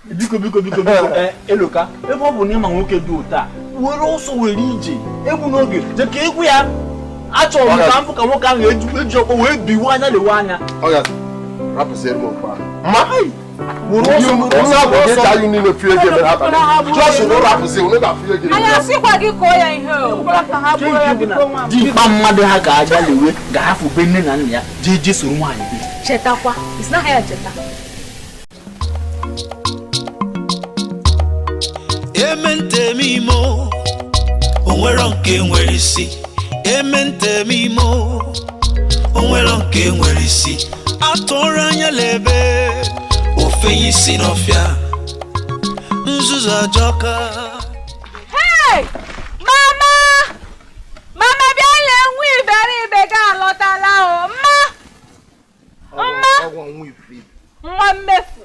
Biko biko biko biko. Eloka, ebe ọ bụ na ịma nwoke dị ụtọ a, were ọsọ were ije egwu n'oge jee ka egwu ya. Achọrọ m ka m fụ ka nwoke ahụ eji ọkpọ wee biwe anya lewe anya. Ọ ga-rapụziere m okwu ahụ. Ma Dimkpa mmadụ ha ga-aja lewe ga-ahafụ be nne na nna ya jee jee soro nwaanyị bi. Chetakwa, isi na ha ya cheta. Ementemimo, onwero nke nwere isi. Ementemimo, onwero nke nwere isi. Atụrụ anya lebe ofenye isi n'ọfịa, nzuzu ajọka. Hey! Mama! Mama bịa lee nwa iberibe gị alọtala o. Mma! Mma! Nwa mmefu. Nwa mmefu.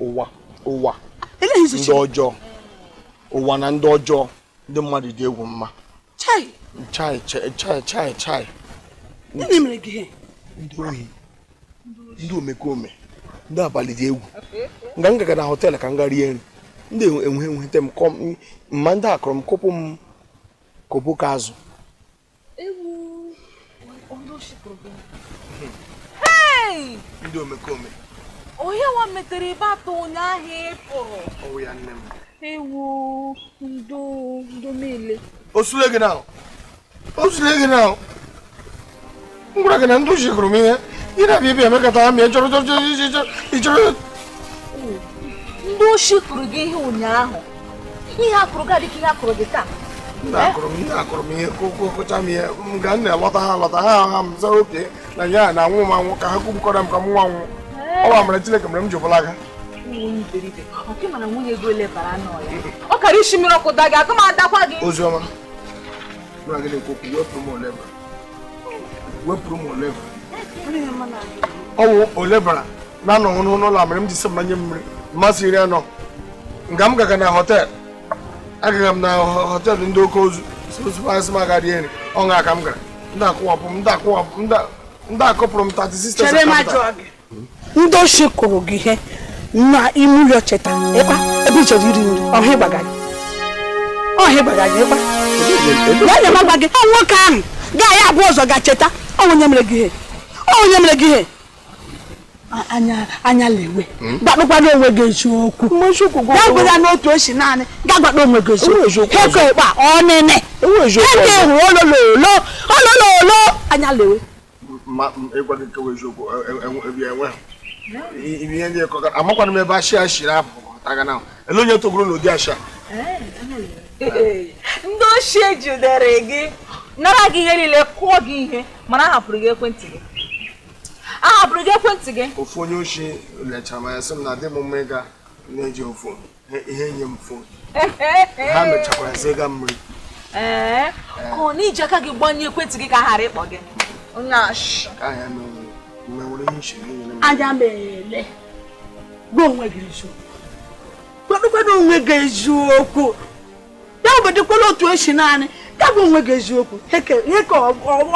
Ụwa ụwa ndị ọjọọ, ụwa na ndị ọjọọ, ndị mmadụ dị egwu mma. Chai chai chai chai chai. Gịnị mere gị ihe? Ndị ohi, ndị omekome, ndị abalị dị egwu. Nga m gaga na họteelụ ka m ga rie nri, ndị enwe enweta m kọm mma, ndị akọrọ m kụpụ m koboko azụ. Ndị omekome. Onye nwa metere ebe atọ ụnyaahụ ị pụrụ. Ọwụ ya nne m. Ewu ndo ndo niile. O sule gị na o sule gị na m gwara gị na ndị ochie kụrụ m ihe. Ị na-abịa ebe emekata ha mịa chọrọ chọrọ chọrọ chọrọ. Ndị ochie kụrụ gị ihe ụnyaahụ. Ihe a kụrụ gị adịghị ihe a kụrụ gị taa. Nna akụrụ m ihe kụcha m ihe m ga nna alọta ha alọta ha ha m zara oke na ya na anwụ m anwụ ka ha kwubukọrọ m ka m nwa anwụ. Ọ wa mere Chineke mere m ji ọbụla aga. Ọ kara isi mmiri ọkụ daa gị, aga m adakwa gị. Oziọma, mụ na gị na-ekwu okwu, wepụrụ m olebara. Wepụrụ m olebara. Ọ wụ olebara na-anọ n'ụlọ a mere m ji sị m na nye mmiri. Mmasị 40 nga m gaga na hotel agaga m na hotel ndị oke ozu asị m aga rie nri ọṅa ka m gara ndị akụwapụ m ndị akụwapụ ndị akụpụrụ m 36. Chere m ajụọ gị. Ndị oshi kụrụ gị ihe na ime ụlọ cheta ịkpa ebe ị chọrọ iri nri ọhịa ịgbaga gị ọhịa ịgbaga gị ịkpa ya nye m agwa gị ọ nwoke ahụ gaa ya abụọ ọzọ ga cheta ọ onye mere gị ihe ọ onye mere gị ihe anya anya lewe gbakpụkwana onwe gị eziokwu ya gwara n'otu esi naanị ga gbakpọ onwe gị eziokwu heke ịkpa ọnịnị heke hụ olololo olololo anya lewe ma ịgwa gị nke eziokwu enwe ihe ndị kọga amakwana m ebe ashị ashịrị apụ taga na ele onye togoro n'ụdị ashị a Ndị oshi ejidere gị nara gị ihe niile kụọ gị ihe mana a hapụrụ gị ekwentị gị a hapụrụ gị ekwentị gị. Ofu onye oshi lechara m anya sị m na adị m mma ịga na-eji fon ihe nye m fon ha mechakwara ziga mmiri. Ee, ka ọ na iji aka gị gbanye ekwentị gị ka a ghara ịkpọ gị onye ashị. Ka ahụ ya menwere ihe nshiri nyere m. Anya mele gwa onwe gị eziokwu kwadokwana onwe gị eziokwu ya obodokwala otu esi naanị ga gwa onwe gị eziokwu heke heke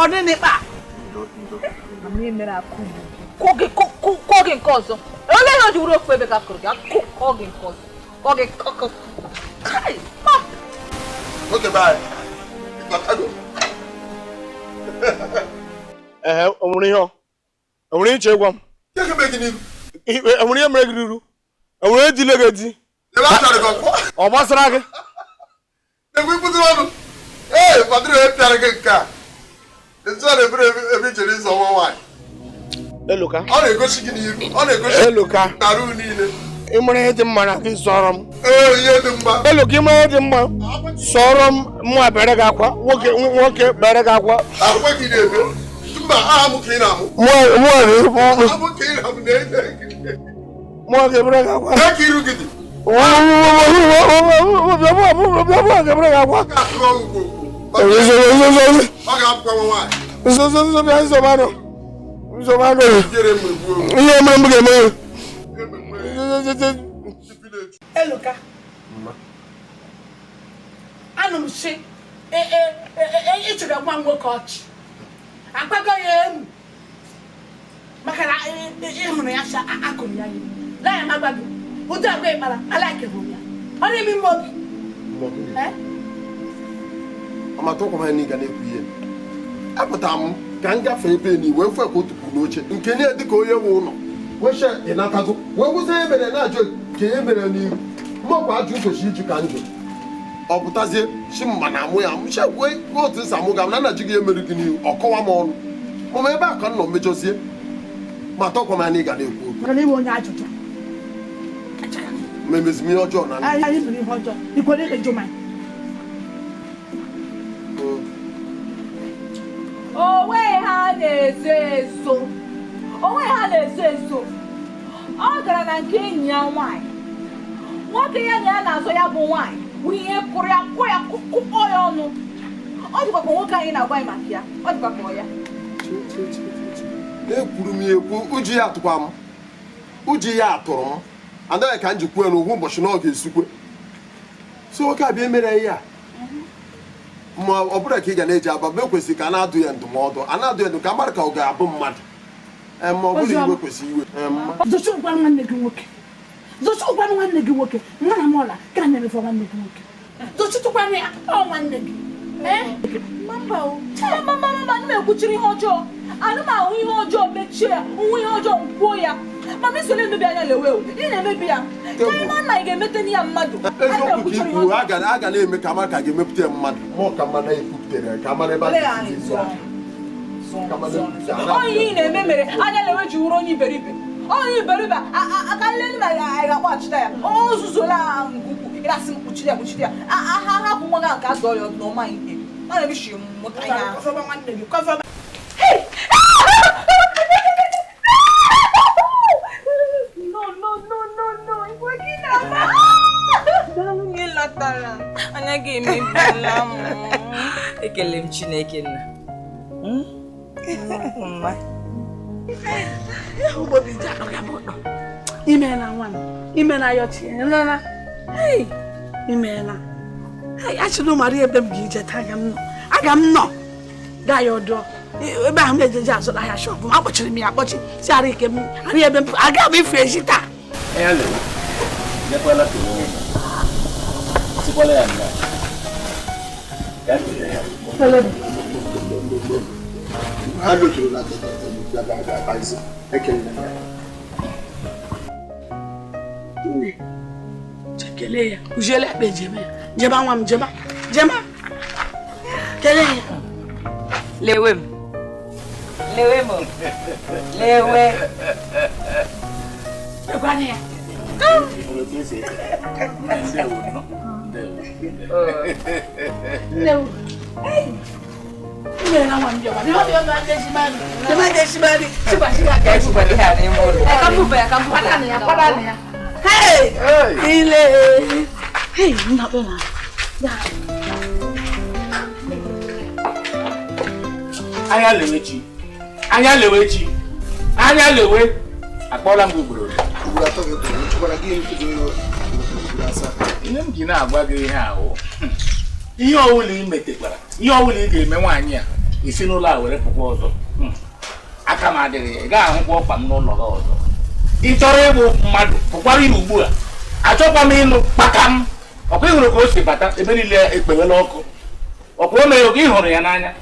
ọdịnị kpa kụọ gị nke ọzọ ole ihe o ji wuru ofu ebe ka kụrụ gị kụọ gị nke ọzọ kụọ gị kọkọ. Okay, bye. Ee, o nwere ihe o nwere iche ịgwa m enwere ihe mere gị ruru enwere ejile gị edi ọ gbasara gị. Ee, padre pịara gị nke a etu a na-ebere ebe ichere ịzọ nwa nwaanyị. Eluka. Ọ na-egosi gị n'ihu ọ na-egosi Eluka narụ niile. Ị mara ihe dị mma na gị sọrọ m. Ee, ihe dị mma. Eluka, ị mara ihe dị mma sọrọ m mụ bere gị akwa nwoke nwoke bere gị akwa. Akwa gị na-ebe mba aha m ka ị na-amụ. Mụ ka ị na-amụ na-ede. Mụ ga-ebere gị akwa. Ee, ka iru gị dị. Ga-ebere gị akwa. Ọ ga-apụkwa nwa nwaanyị. Ihe mere m ga-eme. Eluka, anụ m sị ịchụga nwa nwoke ọchị akpago ya emu maka na ịhụrụ ya sa akụrụ ya laa ya magwa gị ụdị agwa ịkpara alaikebụ ya ọ na-eme ime obi. Amata ụkwa m ga na-ekwu ihe apụtara m ka m gafee ebe ni wee fue ka otu kwuru n'oche nke nye dịka onye nwe ụlọ wee ịnatago wee gwụzie ihe mere na-ajụ ka ihe mere n'ihu mọkwa ajụ nkochi iju ka njụ ọ pụtazie chi mma na amụ ya mchekwe otu nsi amụ ga m na nna ji gị emere gị n'ihu ọ kọwa m ọnụ mama ebe a ka m nọ mejọzie ma tọkwa m anya ị ga na-ekwu okwu ma emezi m ihe ọjọọ na onwe ha na-ezo ezo onwe ha na-ezo ezo. Ọ gara na nke enyi ya nwaanyị nwoke ya na ya na-azọ ya bụ nwaanyị bụ ihe kụrụ ya kụọ ya kụkpọ ya ọnụ. Ọ dịkwa ka nwoke anyị na-agwa anyị maka ya ọ dịkwa ka ọ ya. Ekwuru m ya ekwu uji ya atụkwa m uji ya atụrụ m anaghị ka m ji kwuo n'ụgwọ ụbọchị na ọ ga-esukwe so nwoke abịa emere ihe a ma ọ bụrụ ka ị ga na-eji aba mgbe kwesịrị ka a na-adụ ya ndụmọdụ a na-adụ ya ndụ ka mmadụ ka ọ ga-abụ mmadụ ma ọ bụrụ iwe kwesịrị iwe. Zochukwa nwanne gị nwoke zochukwa nwanne gị nwoke nwa na mọla ka na-emefe nwanne gị nwoke zochukwa ya ọ nwanne gị. Mba o mama mama ana m ekwuchiri ihe ọjọọ ana m ahụ ihe ọjọọ mechie ya nwa ihe ọjọọ kwuo ya mama iso na-emebi anya lewe o ị na-emebi ya ka ị ma na ị ga-emete ya mmadụ. Eziokwu ka ikwu a ga na-eme ka mara ka ga-emepụta ya mmadụ ma ọ ka mma na-ekwupụtere ya ka mara ebe a ga-esi onye ị na-eme mere anya lewe ji wuru onye iberibe onye iberibe aka nlele ma anyị ga-akpọghachita ya o zuzuola nke ukwuu ịrasị m kpuchiri ya kpuchiri ya ha hapụ nwa gị nke a zọọ ya ọdụ n'ọma ihe mana ebishi mụta ihe ahụ. Anya gị emebiela m. Ekele m Chineke nna. Imeela nwa m. Imela ya ọchị nana. Hey, imela. Hey, achịrị mara ebe m ga-eje taa aga m nọ. Aga m nọ. Gaa ya ọdọ. Ebe ahụ m ejeje azụrụ ahịa shọpụ m akpọchiri m ya akpọchi si ara ike m ara ebe m aga m ifu ezi taa. Nne, kelee ya kụziele akpa ejeme ya jeba nwa m jeba jeba kelee ya. Lewe m lewe m lewe lekwana ya. Nne Anya lewe chi, anya lewe chi, anya lewe. Akpọọla m gị ugboro ugboro atọ gị kwuru, gị ihe m ji na-agwa gị ihe ahụ, ihe ọbụla ị metekwara, ihe ọbụla ị ga-eme nwaanyị a esi n'ụlọ a were pụkwa ọzọ. Aka m adịghị ya, ị gaghị ahụkwa ọkpa m n'ụlọ gị ọzọ. Ị chọrọ ịbụ mmadụ pụkwara ya ugbu a. Achọkwa m ịnụ kpaka m. Ọkwa ịhụrụ ka o si bata ebe niile ekpewela ọkụ. Ọkwa o mere oge ị hụrụ ya n'anya.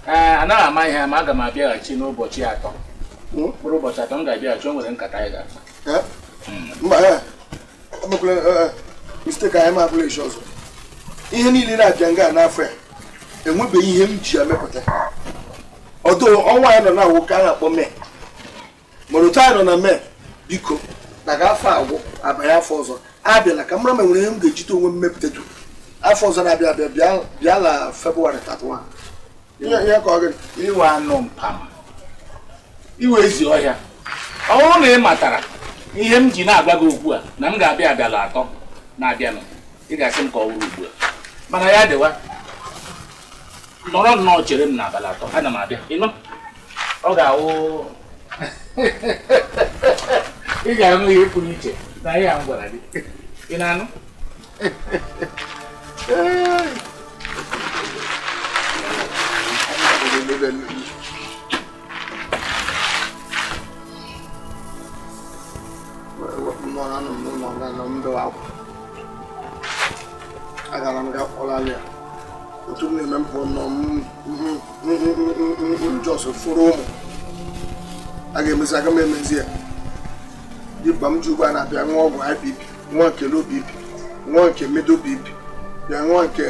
Ee, anaghị ama ihe ma aga m abịaghachi n'ụbọchị atọ. Mkpụrụ ụbọchị atọ m ga-abịaghachi, o nwere nkata anyị ga-akpa. Mba, mistake anyị ma abụla isi ọzọ. Ihe niile na-abịa nga n'afọ ya enwebeghị ihe m ji emepụta. Ọdụ ọnwa anyị nọ na nwoke a na-akpọ mee, mana otu anyị nọ na mee, biko na ga afọ agwụ abanye afọ ọzọ abịala ka m mara ma enwere ihe m ga-ejite onwe m mepụtatụ afọ ọzọ na-abịa abịa bịa na Febụwarị 31. Ihe ka ọ gịnị? Iwe anụ mpam, iwe ezi ọhịa. Ọ bụrụ na ị matara ihe m ji na-agwa gị ugbu a na m ga-abịa abịala atọ na-abịanụ, ị ga-asị m ka ọ wụrụ ugbu a. Mana ya dịwa, nọrọ nnọọ chere m n'abalị atọ, ana m abịa. Ịnụ ọ ga-awụ ị ga-ahụ ihe pụrụ iche na ihe a m gwara gị. Ị na-anụ? Agara m ga kpọrọ ya otu m na-eme mpụ nọ m jọs fụrụ ụmụ a ga-emezi aga m emezi ya dịkpa m ji ugbu a na-abịa ṅụọ ọgwụ IBP, ṅụọ nke low BP, ṅụọ nke middle BP, bịa ṅụọ nke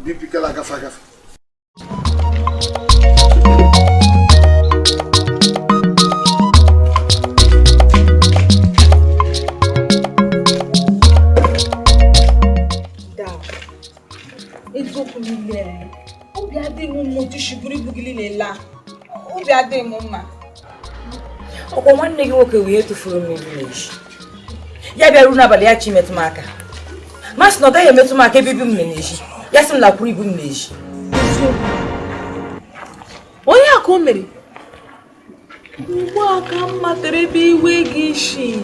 BP kela agafe agafe. Eziokwu niile, obi adịghị m mma otu shiburu ibu gị niile laa. Obi adịghị m mma. Ọkwa nwanne gị nwoke wee tụfuru m ibu n'ezi. Ya bịaruo n'abalị ya chi metụ m aka. Masị na ọ gaghị emetụ m aka ebe ibu m n'ezi. Ya sị m lakwuru ibu m n'ezi. Onye a ka o mere? Ugbu a ka m matara ebe iwe gị shi.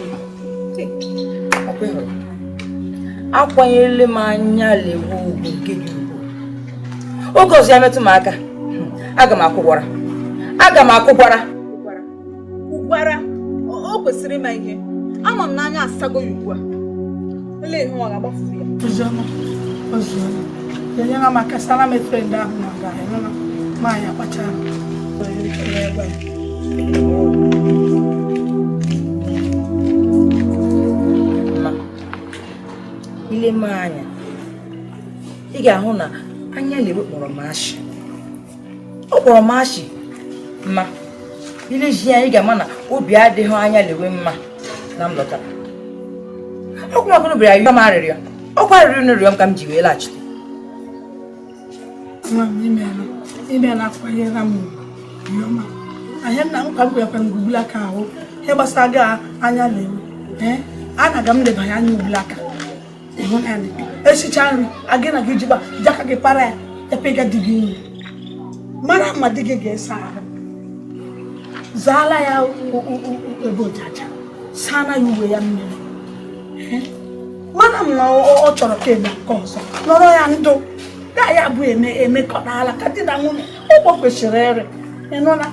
Akwanyere m anya lewe ugwu nke gị ugwu. Oge ọzọ ya metụ m aka, aga m akwụgwara. Aga m akwụgwara. Ụgwara, o kwesịrị ịma ihe. Ama m n'anya asago ya ugbu a. Olee ihe ọ ga-agbafuru ya? Oziọma, oziọma. Enyela m aka sara m efere ndị ahụ na nga ịnụna nwaanyị akpachara. Ile m anya, ị ga-ahụ na anya lewe kpọrọ m ashị. Ọ kpọrọ m ashị mma. Ile ji ya, ị ga-ama na obi adịghị anya lewe mma na m lọtara. Ọkwa maka bịara yọọ m arịrịọ. Ọkwa arịrịọ unu rịọ m ka m ji wee laghachite. Nwa m imeela, imeela akwanyere m ugwu ọma. Ahịa nna m ka m gwakwa ngwugwu aka ahụ ihe gbasara gị anya lewe. Ee, anaga m lebanye anya ugbula aka. Ịhụnanya esicha nri agị na gị jikwa ji aka gị para ya epega di gị nri mara ma di gị ga-esa ahụ zaala ya ebe ojaja sana ya uwe ya mmiri. Mana m na ọ chọrọ ka eme nke ọzọ nọrọ ya ndụ ga ya bụ eme emekọtala ka di na nwunye ụgbọ kwesịrị ịrị ịnụla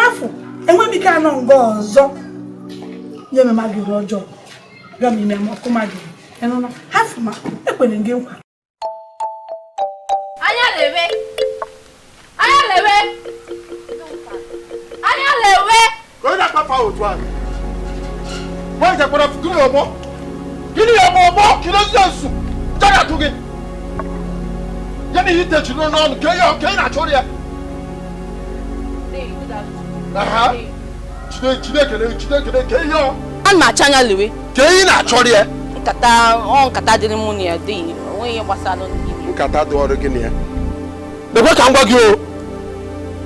afọ enweghị ike anọ nga ọzọ nye emema gị ọjọọ ga m ime ọkụma gị ịnụla hafụ ma ekwere gị nkwa. Anya lewe, anya lewe, anya lewe. Ka onye na-akpafa otu ahụ nwaanyị jakpọrọ gịnị ọgbọ gịnị ọgbọ ọgbọ kiri ozi ozu njaga atụ gị ya na ihe itechiri n'ọnụ ka ị na-achọrọ ya. Chineke ke ihe ọ ana m achọ anya lewe ka ị na-achọrọ ya. Nkata ọ nkata dịrị mụ na ya dị onwe ihe gbasara nkata dị ọrụ gị na ya. Lekwe ka m gwa gị o,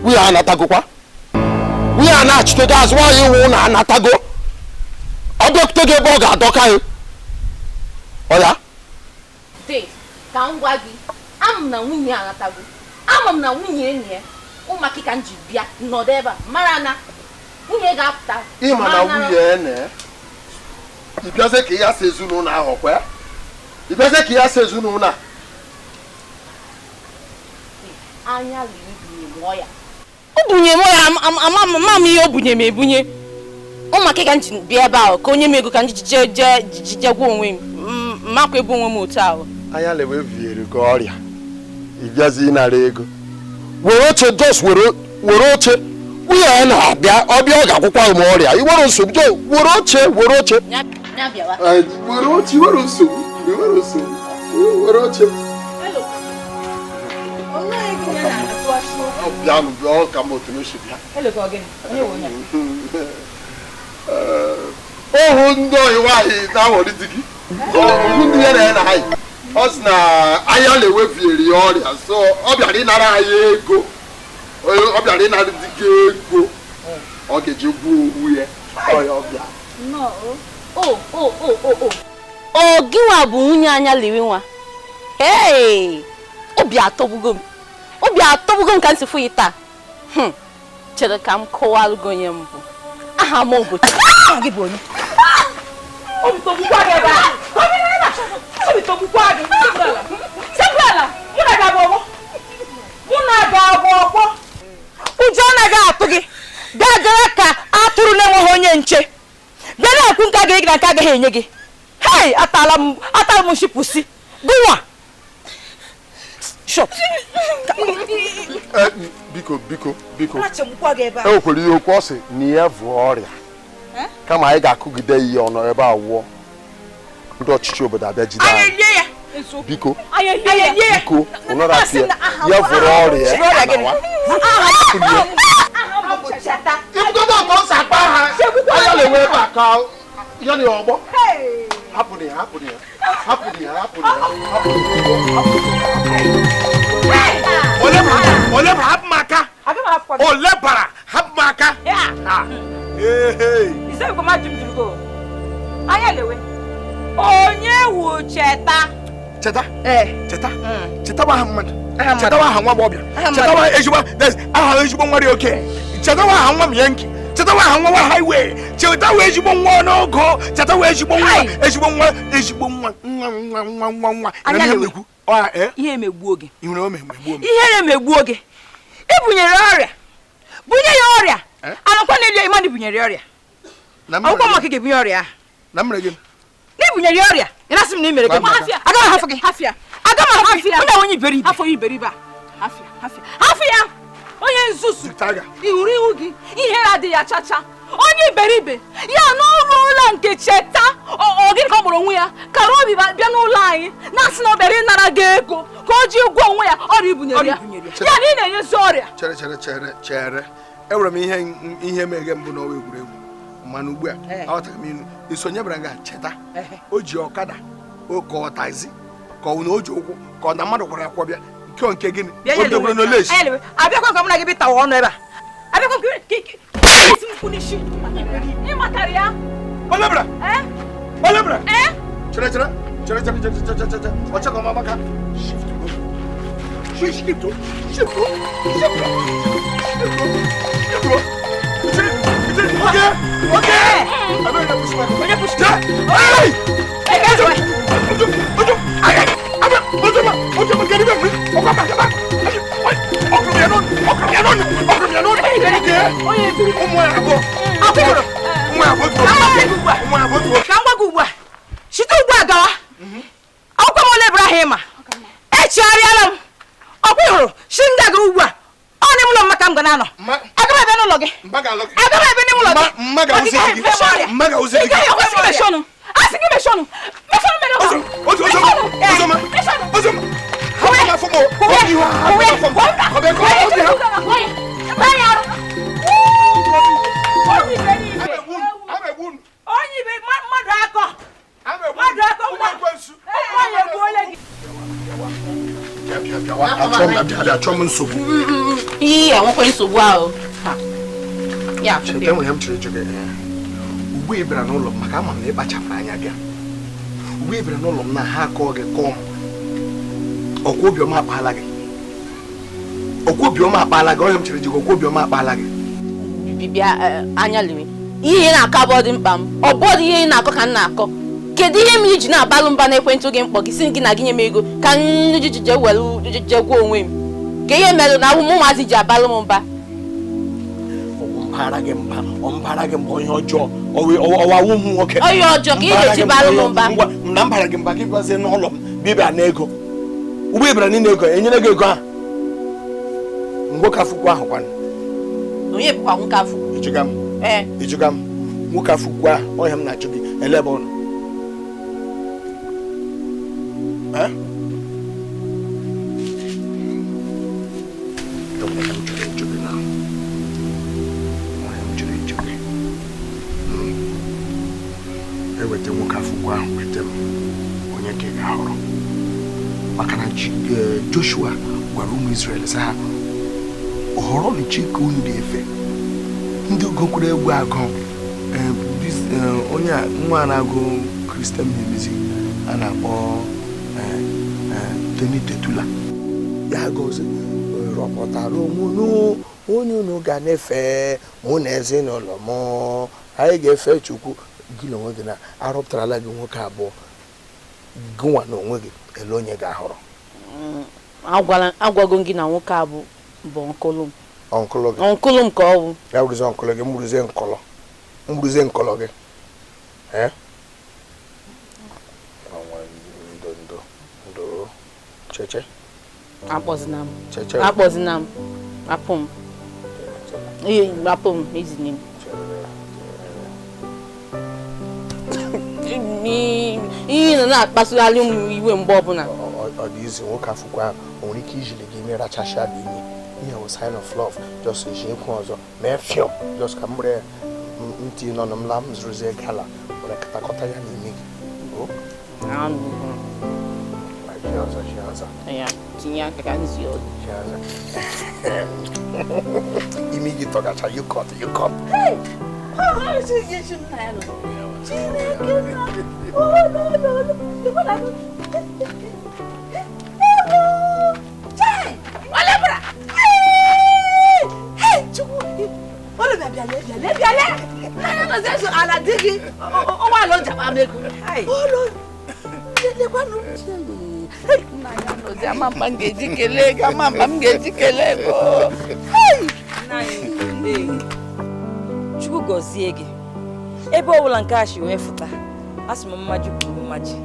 nwunye anatagokwa, nwunye a na-achịte gị azụ nwaanyị iwu na anatago ọ bịakwute gị ebe ọ ga-adọka gị ọ ya. Dị ka m gwa gị, ama m na nwunye anatago, ama m na nwunye enyi ya ụmụaka ka m ji bịa nọdụ ebe a mara na nwunye ga-apụta. Ịma na nwunye na ịbịazie ka ya si ezinụlọ ahụ kwa ịbịazie ka ya si ezinụlọ a. Anya liri bunye mụọ ya, o bunye mụọ ya, ama m ihe o bunye m ebunye ụmụaka ka m ji bịa ebe ahụ ka onye m ego ka m ji jee gwa onwe m makwa ebe onwe m otu ahụ. Anya lewe viere gị ọrịa ịbịazi ịnara ego were oche jos were oche nwunye ya na-abịa ọbịa ọ ga-akwụkwa m ọrịa i nwere nsogbu were oche were oche were oche were nsogbu were nsogbu were oche. Bịanụ bịa ka m otu n'osi bịa. Ohu ndị oyi nwaanyị na-awọrị di gị ohu ndị ya na ya na ha ọ sị na anya na-ewevieri ya ọrịa so ọ bịara ịnara anyị ego ọ bịara ịnara di gị ego ọ ga-eji gwuo owu ya ọya ọbịa. Ọ gịnwa bụ nwunye anya lewe nwa. Hey, obi atọgbugo m, obi atọgbugo m ka m si fụ ya taa. Chere ka m kọwalụ gị onye mbụ. Aha m bụ gị bụ onye. Obi tọgbukwa gị ebe a. Obi tọgbukwa gị. Sekpuru ala. Mụ na gị abụ ọgbọ. Mụ na gị abụ ọgbọ. Ụjọ anaghị atụ gị. Gaa gara ka atụrụ na-enweghị onye nche. Bịa na-ekwu nke agaghị na nke agaghị enye gị. Hei, atala m nshipụsị. Gụnwa. Shop. Biko biko biko e nwekwara ihe okwu ọ sị na ya vụọ ọrịa kama anyị ga-akụgide ihe ọnọ ebe a wụọ ndị ọchịchị obodo abịa jide anyị. Biko biko ụnọrọ ya ya vụrụ ọrịa ya nawa. Ibùdó tó ń sàpá ha anya na-enwe ebe a ka ya na ọgbọ hapụ ya hapụ ya hapụ ya hapụ ya hapụ ya. Ole bara hapụ m aka. Ole bara hapụ m aka. Anya lewe onye wu cheta cheta cheta cheta bụ aha mmadụ cheta bụ aha nwa agbọghọbịa cheta bụ ezigbo aha ezigbo nwa dị oke cheta bụ aha nwa m yanki cheta bụ aha nwa nwa highway cheta bụ ezigbo nwa n'ogo cheta bụ ezigbo nwa ezigbo nwa ezigbo nwa nwa nwa nwa nwa nwa. Anya lewe ihe emegbuo gị ihere emegbuo gị ibunyere ọrịa bunye ya ọrịa anụkwa na-eli ịmadụ bunyere ọrịa akwụkwọ maka ga-ebunye ọrịa na mere gị na ibunyere ọrịa ị na-asị m na ị mere gị aga m ahafụ gị aga m ahafụ gị onye onye iberibe afọ iberibe a hafụ ya onye nzuzu ihuru ihu gị ihere adịghị achacha onye iberibe ya n'ụlọ ụlọ nke cheta ọ gịnị ka ọ kpọrọ onwe ya kara obi bịa n'ụlọ anyị na-asị na ọ bịara ịnara gị ego ka o ji gwọ onwe ya ọrịa ibunyere ya ya na ị na-enyezi ọrịa. Chere chere chere chere enwere m ihe meghe mbụ n'ọwa egwuregwu mana ugbu a aghọtara m ilu isonye bara nga cheta o ji ọkada ka ọ taxi ka ọ na o ji ụkwụ ka ọ na mmadụ kwara akwọ bịa nke nke gịnị o dobere n'oleshi abịakwa ka mụ na gị bịtawa ọnụ ebe a abịakwa ka isi m kwụ n'isi ịmatara ya. Olebara olebara chere chere chere chere chere chere chere ọchakọ m amaka shift go shift shift shift shift shift. Okay! Okay! I'm going to push my. Hey! Aga m ebe n'ime ụlọ gị. Mma ga-awụzi di gị. Mma ga-awụzi di gị. Asị gị mechie ọnụ. Mechie ọnụ mere ọha. Oziọma. Oziọma. Oziọma. Hapụ m afọ m. Hapụ m afọ m. Ọ bụ ego. Onye ibe mmadụ akọ. Mmadụ akọ nwaanyị egbuola gị. Achọ m nsogbu. Ihe enwekwa nsogbu ahụ. Cheta enwere m chere ịjụ gị. Ugbu ị bịara n'ụlọ m maka ama m na ị kpachapụrụ anya bịa. Ugbu ị bịara n'ụlọ m na ha akọọ gị kọọ m. Ọkwa obiọma akpaala gị. Ọkwa obiọma akpaala gị. Ọhịa m chere ịjụ gị, ọkwa obiọma akpaala gị. Bịa anya lewe. Ihe ị na-akọ abụọ dị mkpa m. Ọ bụghị ihe ị na-akọ ka m na-akọ. Kedu ihe m iji na-abalụ mba n'ekwentị oge mkpọ gị si gị na gị nye m ego ka m jije were jije gwuo onwe m. Ka ihe mere na ụmụ maazị ji abalụ m mba. Mbara gị mba, ọ mbara gị mba onye ọjọọ, ọwa ụmụ nwoke. Onye ọjọọ ka ị ga-eji balụ m mba. Ngwa, na mbara gị mba gị bịazie n'ụlọ m bịa na ego. Ugbo ị bịara niile ego, enyere gị ego ahụ. Nwoke afụkwu ahụ kwanụ. Onye bụkwa nwoke afụ? Ịjụga m. Ee. Ịjụga m. Nwoke afụkwu ahụ, ọhịa m na-ajụ gị, ele ebe ọ nọ? Eh? Eweta nwoke afụkwu ahụ weta m onye ka ị ga-ahọrọ maka na Joshua gwara ụmụ Israel sị ha họrọnụ chi ka unu na-efe. Ndị gokwuru egwu agụ onye nwa na-agụ Christian music a na-akpọ Tony Tetula ya gozi rọpụtara onwe onye unu ga na-efe mụ na ezinụlọ m anyị ga-efe Chukwu. Gị na onwe gị na arọpụtarala gị nwoke abụọ gịnwa na onwe gị ele onye ga-ahọrọ. Agwago gị na nwoke a bụ ọnkụlụ m. Ọnkụlụ gị? Ọnkụlụ m ka ọ bụ. Ya bụrụzie ọnkụlụ gị, mgbụrụzie nkọlọ. Mgbụrụzie nkọlọ gị. Ee? Ndo ndo ndo cheche. Akpọzina m. Cheche. Akpọzina m. Apụ m. Ee, apụ m izini m. Ihe nọ na-akpasugharị m iwe mgbe ọbụla. Ọ dị izi nwoke afụkwa ahụ o nwere ike ijili gị ime rachasịa gị imi. Ihe wụ sign of love just eji ekwu ọzọ mee fiọm just ka m were ntị nọ na m la m zụrụzie gala were katakọta ya n'ime gị. Ọzọ chi ọzọ. Tinye aka ka nzi ọzọ. Chi ọzọ. Imi gị tọgacha yukọt yukọt. Chukwu gọzie gị. Ebe ọ bụla nke a si wee fụta, asị m mmaji kwuru mmaji.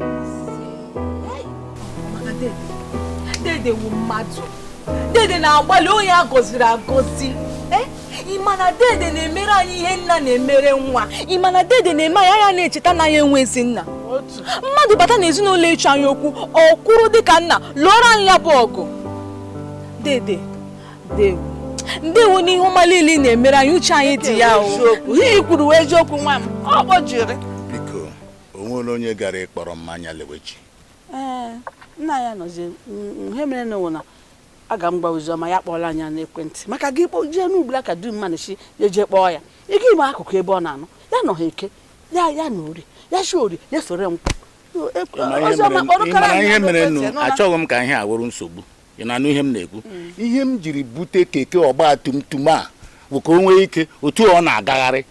Dede wu mmadụ. Dede na-agbalị onye a gọziri agọzi. Ị ma na dede na-emere anyị ihe nna na-emere nwa. Ị ma na dede na-eme anyị anya na-echeta na anyị enwezi nna. Mmadụ bata n'ezinụlọ ịchọ anyị okwu, ọ kwuru dịka nna lụọrọ anyị ya bụ ọgụ. Dede, dewo. Ndewo n'ihe ọma niile na-emere anyị, uche anyị dị ya o. Ihe i kwuru wee eziokwu nwa m, ọ kpọjiri. Biko, o nwere onye gara ịkpọrọ mmanya lewechi? Ee, nna ya nọzi ihe mere na na aga m gwa Oziọma ya kpọọla anya n'ekwentị maka gị jee n'ugbula ka dum mmanụ si ya jee kpọọ ya. Ị ga ime akụkụ ebe ọ na-anọ ya nọ ha eke ya ya na ori ya shi ori ya soro nkwụ. Ihe mere nụ achọghị m ka ihe a wụrụ nsogbu. Ị na-anụ ihe m na-ekwu? Ihe m jiri bute keke ọgba tum tum a bụ ka o nwee ike otu ọ na-agagharị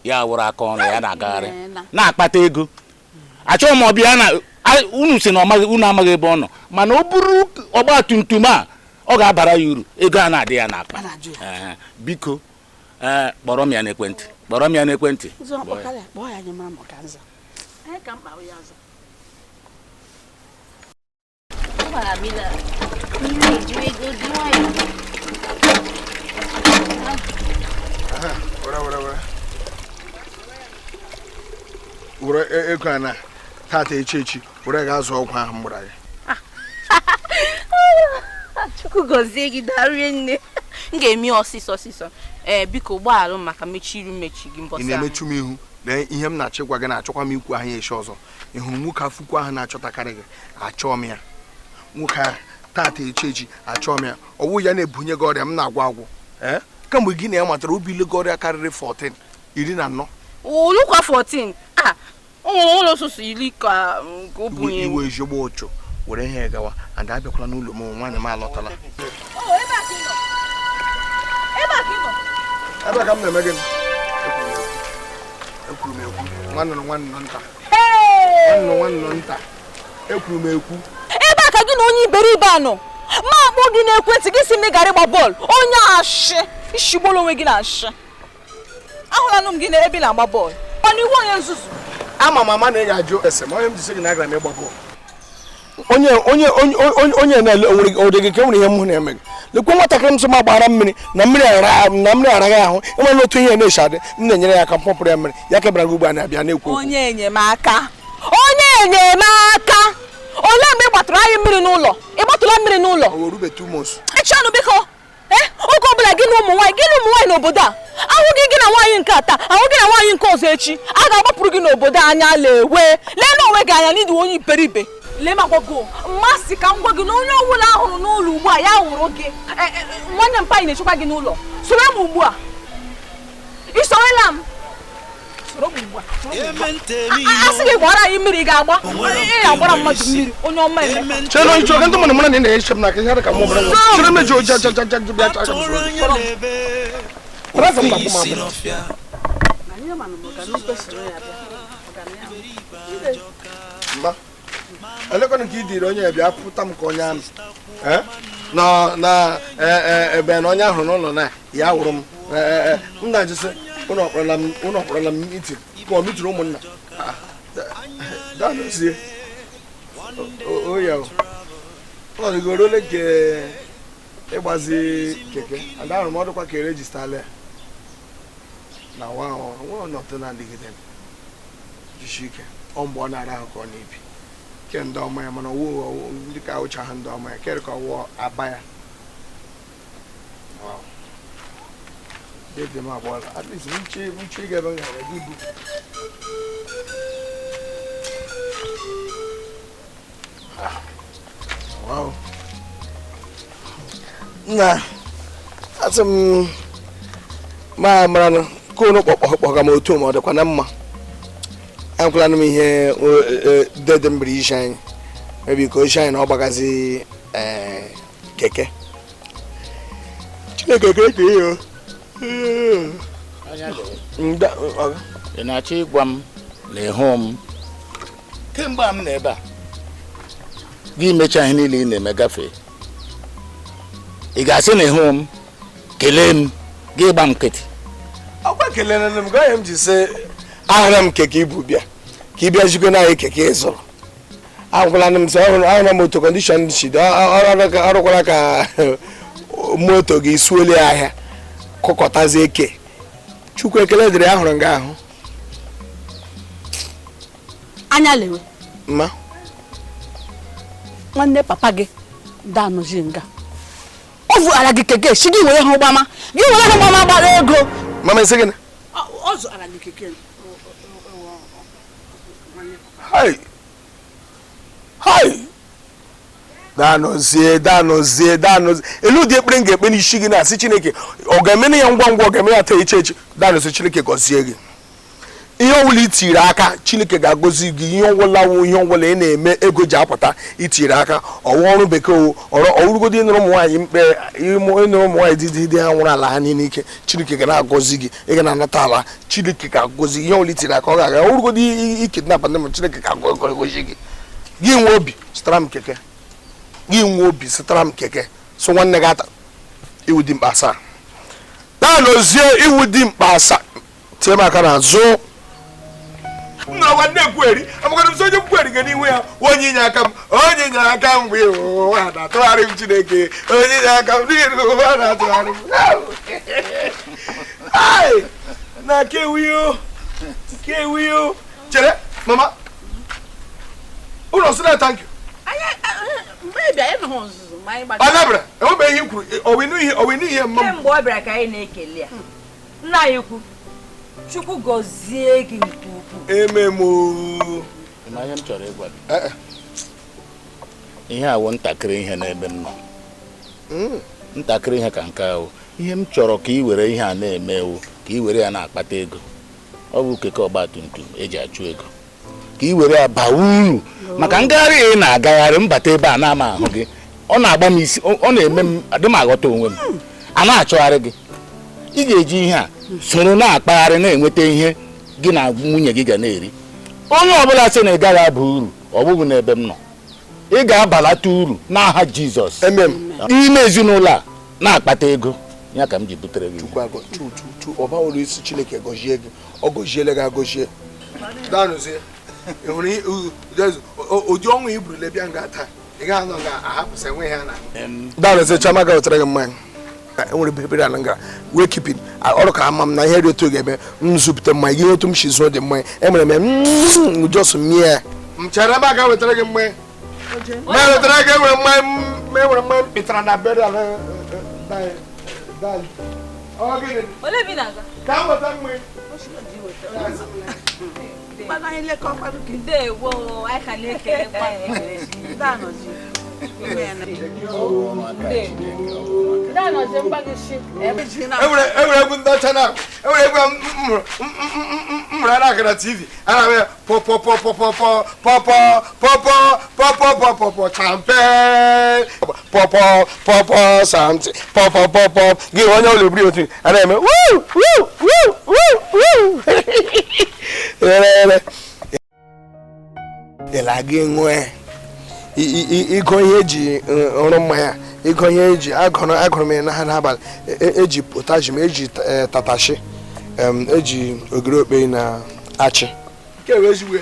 ya wụrụ aka ọrụ ya na-agagharị na-akpata ego. Achọghị m ọbịa na unu si na unu amaghị ebe ọ nọ, mana ọ bụrụ ọgba tum tum a ọ ga-abara ya uru, ego a na-adị ya n'akpa. Biko kpọrọ m ya n'ekwentị, kpọrọ m ya n'ekwentị. Were were ego a na tata echi echi were gaa zụọ ọgwụ ahụ m gwara gị. Chukwu gọzie gị darie nne. M ga-eme ọsịsọ ọsịsọ. Ee, biko gbagharụ m maka mechi iru mechi gị mbọsị Ị ahụ. na-emechu m ihu. Lee ihe m na-achịkwa gị, na-achọkwa m ikwu ahụ echi ọzọ. Ị hụrụ nwoke afụkwu ahụ na-achọtakarị gị, achọọ m ya. Nwoke ahụ tata echi echi achọọ m ya. Ọwụ ya na-ebunye gị ọrịa m na-agwọ agwụ. Ee, kemgbe gị na ya matara obi ile gị ọrịa karịrị 14, 14. Olukwa 14. Ah, ụlọ sụsụ 10 ka nke o bunye. Iwe ezigbo ụchụ were ihe gawa and abịakwala n'ụlọ m, nwaanyị m alọtala. Ebe ka m na-eme gịnị? Ekwuru m ekwu. Nwanne nwanne nta. Nwanne nwanne nta. Ekwuru m ekwu. Ebe a ka gị na onye iberibe anọ ma akpọ gị n'ekwentị gị si m ị gara ịgba bọọlụ. Onye ashị ishigbolo onwe gị na ashị. Ahụlanụ m gị na ebe ị na-agba bọọlụ. Mana iwu onye nzuzu. Ama m ama na ị ga-ajụ ese ma onye m jisi gị na agara m ịgba bọọlụ. Onye onye onye onye na-ele onwere gị ka enwere ihe m hụ na-eme gị. Lekwa nwatakịrị m sị m agbara mmiri na mmiri araghị ahụ. Ịma na otu ihe na-eshi adị, m na-enyere ya aka m pọpụrụ ya mmiri. Ya kebara gị ugbu a na-abịa na-ekwu okwu. Onye enyemaka. Onye enyemaka. Olee mgbe ị gbatụrụ anyị mmiri n'ụlọ? Ị gbatụla mmiri n'ụlọ? O rube 2 months. Echanụ biko. Oge ọbụla gị na ụmụ nwaanyị, gị na ụmụ nwaanyị n'obodo a, ahụ gị gị na nwaanyị nke a taa, ahụ gị na nwaanyị nke ọzọ echi, a ga-agbapụrụ gị n'obodo anya lewe. Lee na onwe gị anya n'ịdị onye iberibe. Lee ma gwago, mmasị ka m gwa gị na onye ọbụla ahụrụ n'ụlọ ugbu a ya hụrụ gị. Nwanne m paanyị na-echekwa gị n'ụlọ. Soro m ugbu a. Ị sorola m? Soro m ugbu a. A sị gị gbara anyị mmiri, ị ga-agba. Ị ga-agbara mmadụ mmiri, onye ọma eme. Chere onye chọrọ ndị mmadụ mara na ị na-eche m n'aka ihe dị ka mụ obere nwa. Chere m eji oji aja aja aja bịa aja aja soro. Kwara afọ m na-akwụ m abụọ. Mba, elekwanụ ka ị dịrị onye bịa pụta m ka onye amị. Na na ebe na onye ahụrụ n'ụlọ na ya wụrụ m. M na-ajụsị ụnụ ọkpọrọla m mitin ka ọ mitiri ụmụnna. Danozie oya ọ dịgoro ole nke ịgbazi keke ada ahụrụ m ọ dịkwa ka erejistala ya na nwa nwa ọnọdụ na-adịgide jishi ike ọ mgbe ọ na-ara ahụ ka ọ na-ebi ke ndị ọma ya mana ọwụ ndị ka ụcha ha ndị ọma ya kere ka ọwụ aba ya. Dede m agbọọla at least nche ga ebe m gara gị bu. Wow. Nna, asị m ma mara na ka unu kpọkpọ ka m otu ma ọ dịkwa na mma. Akwụkwala m ihe dede m biri isi anyị ebe ka oshi anyị na ọ gbagazi keke. Chineke keke ya. Ị na-achọ ịgwa m na ịhụ m kemgbe m nọ ebe a gị mechaa ihe niile ị na-eme gafee. Ị ga-asị na ịhụ m kelee m gị gba m nkịtị. Ọkwa kelere m gwa m ji sị ahụra m keke ibu bịa ka ị bịa jikọ na anyị keke ị zụrụ. Agwụkwala m sị ahụra m otu kọndishọn si dị, ọrụkwara ka moto gị suole ahịa kụkọtazie eke. Chukwu ekele dịrị ahụrụ nga ahụ. Anya lewe. Mma. Nwanne papa gị danụzi nga. Ọ vụara gị keke si gị were ha ụgbama. Gị were ha ụgbama gbara ego. Mama isi gịnị? Ọ zụara gị keke. Hai. Hai. Danozie, danozie, danozie. Elu dị ekpere m ga-ekpe n'isi gị na-asị Chineke ọ ga-eme ya ngwa ngwa, ọ ga-eme ya taa echi echi. Danozie, Chineke gọzie gị. Ihe ọbụla itiri aka Chineke ga-agọzi gị. Ihe ọbụla wụ ihe ọbụla ị na-eme ego ji apụta itiri aka. Ọwụ ọrụ bekee o, ọwụrụgodị ịnụrụ ụmụ nwaanyị mkpe, ịnụrụ ụmụ nwaanyị dị dị ha nwụrụ ala ha niile ike. Chineke ga na-agọzi gị, ị ga na-anata ala. Chineke ga-agọzi ihe ọbụla itiri aka ọ ga-aga. Ọwụrụgodị ikidnap ndị mmadụ, Chineke ga-agọzi gị. Gị nwee obi zụtara m keke. Gị nwee obi zụtara m keke. So nwanne gị ata iwu dị mkpa asaa. Danozie iwu dị mkpa asaa. Tie m aka n'azụ. Nna nwanne kweri, amagoro m sị onye kweri ga n'ihu ya, onye inye aka m, onye inye aka m mgbe ụwa na-atụgharị m Chineke, onye inye aka m n'ihi ụwa na-atụgharị m. Hey! Na kewiyo. Kewiyo. Chere, mama. Ụlọ sị na thank you. Mgbe anyị nọ nzuzo ma anyị gbara. Anabra, enwebeghị ihe kwuru. O winu ihe mma. Kemgbe ọ bịara ka anyị na-ekele ya. Nna anyị ukwu, Chukwu gọzie gị nke ukwuu. Ememo. Ma ihe m chọrọ ịgwa gị. Ihe a wụ ntakịrị ihe n'ebe m nọ. Ntakịrị ihe ka nke ahụ. Ihe m chọrọ ka ị were ihe a na-eme ewu, ka ị were ya na-akpata ego. Ọ bụ keke ọgba tum tum eji achụ ego. Ka ị were ya baa uru maka ngagharị ị na-agagharị mbata ebe a na-ama ahụ gị. Ọ na-agba m isi, ọ na-eme m adị m aghọta onwe m. A na-achọgharị gị. Ị ga-eji ihe a soro na-akpagharị na-enweta ihe gị na nwunye gị ga na-eri. Onye ọbụla sị na ị gaghị aba uru, ọ bụghị n'ebe m nọ. Ị ga-abalata uru n'aha Jizọs. N'ime ezinụlọ a na-akpata ego ya ka m ji butere gị. Chukwu ọba ụlọ isi Chineke gọzie gị. Ọ gọziele gị agọzie. Danụzie. Ụdị ọnwụ i burule bịa nga taa, ị gaghị anọ nga ahapụsị enweghị ha na. Danụzie, Chioma ga-wetara gị mmanya. Enwere bebere ala nga wee kipin ọrụ ka ama m na ihe dị otu ga-eme m zụpụta mmanya gị otu m si zụọ dị mmanya emere m jos mie m chere ebe a ga wetara gị mmanya ma wetara gị enwere mmanya m enwere mmanya m pịtara na bere ala ka m weta mmanya. Ndewo, anyị ka na-ekelekwa. Enwere egwu ndị ọcha na enwere egwu m mụrụ na na TV a na-eme pọ pọ pọ pọ pọ pọ pọ pọ pọ pọ pọ pọ pọ pọ champagne pọ pọ pọ pọ something pọ pọ pọ pọ gị onye ụlọ ebiri otu a na-eme wuu wuu wuu wuu wuu ịla gị nwee ịgụ ihe eji ọrụ mmanya ịgụ ihe eji agụrụ m na ha n'abalị eji potassium eji tatashi eji ogiri okpei na achị nke wee ezigbo ya.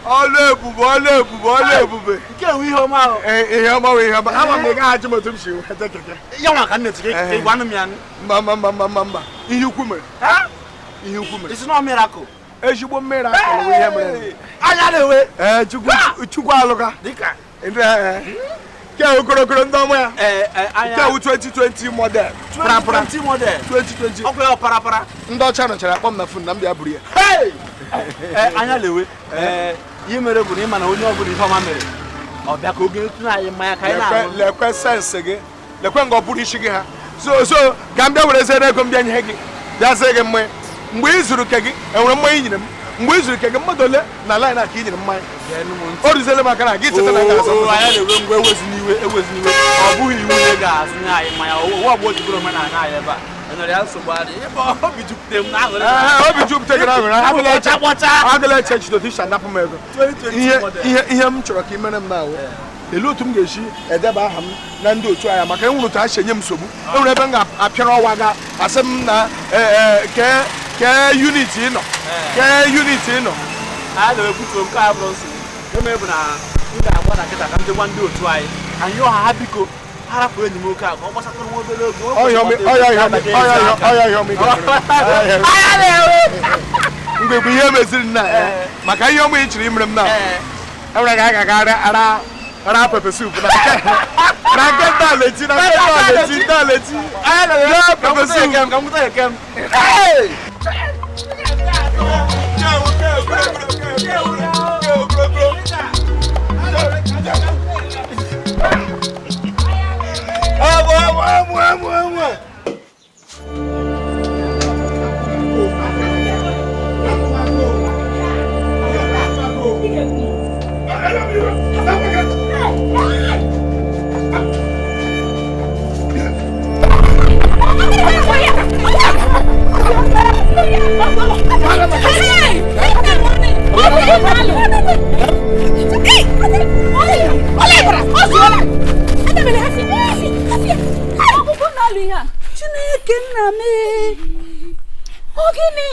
Ọlụ ebube, ọlụ ebube, ọlụ ebube. Nke enwe ihe ọma ahụ. Ihe ọma bụ ihe ọma. Ama m na ị gaghị ajụ m otu m si nweta keke. Ya nwa ka m na-eti ka ị gwanụ m ya. Mba mba mba mba mba. Ihe ukwu mere. Ihe ukwu mere. Isi na miracle. Ezigbo miracle bụ ihe mere. Anya na-ewe. Ee, Chukwu alụka. Dịka. Ke okorokoro ndị ọma ya. Nke wụ 2020 model. 2020 model. 2020. Ọkwa ya parapara. Ndị ọcha nọchara akpọ m na fon na m bịa buru ya. Anya lewe. Ihe mere bụ na ịma na onye ọbụla ihe ọma mere ọ bịa ka oge tụnụ anyị mmanya ka anyị na-aṅụ. Lekwe sensị gị, lekwe nga ọ bụrụ isi gị ha. So ka m bịa were zere ego m bịa nye gị, bịa zee gị mmanya. Mgbe ị zụrụ ke gị, enwere mmanya i nyere m. Mgbe ị zụrụ ke gị, mmadụ ole na line a ka i nyere mmanya? O ruzele m aka na gị cheta na ga-azụ. Anya na-ewe ngwa ewezina iwe ewezina iwe. Ọ bụghị iwu na ị ga-azụnye anyị mmanya. Ụwa bụ otu bụrụ omenala anyị ebe a. Obi jupụta m n'aṅụrị. Obi jupụta gị n'aṅụrị. Agụla eche echiche otu isi anapụ m ego. Ihe m chọrọ ka ị mere m na-awụ. Elee otu m ga-esi edeba aha m na ndị otu anya maka enwere otu ha si enye m nsogbu. Enwere ebe m ga-apịara ọwa ga asị m na kee unit ị nọ. Kee unit ị nọ. A na-ekwutu nke a bụrụ nsogbu. Eme bụ na m ga-agba na nkịta ka m dịkwa ndị otu anyị. Ka anyị ọha ha biko. Harapụ enyi m oke a ka ọ gbasatụrụ nwa obere oge. Mgbe bụ ihe meziri nna ya maka ihe ọma ị chịrị imere m na enwere ka a ga ara ara pepe soup na nke ndaleti na nke ndaleti ndaleti ya pepe soup ka m gwụta eke m. Hey! Chineke nna m ọ gịnị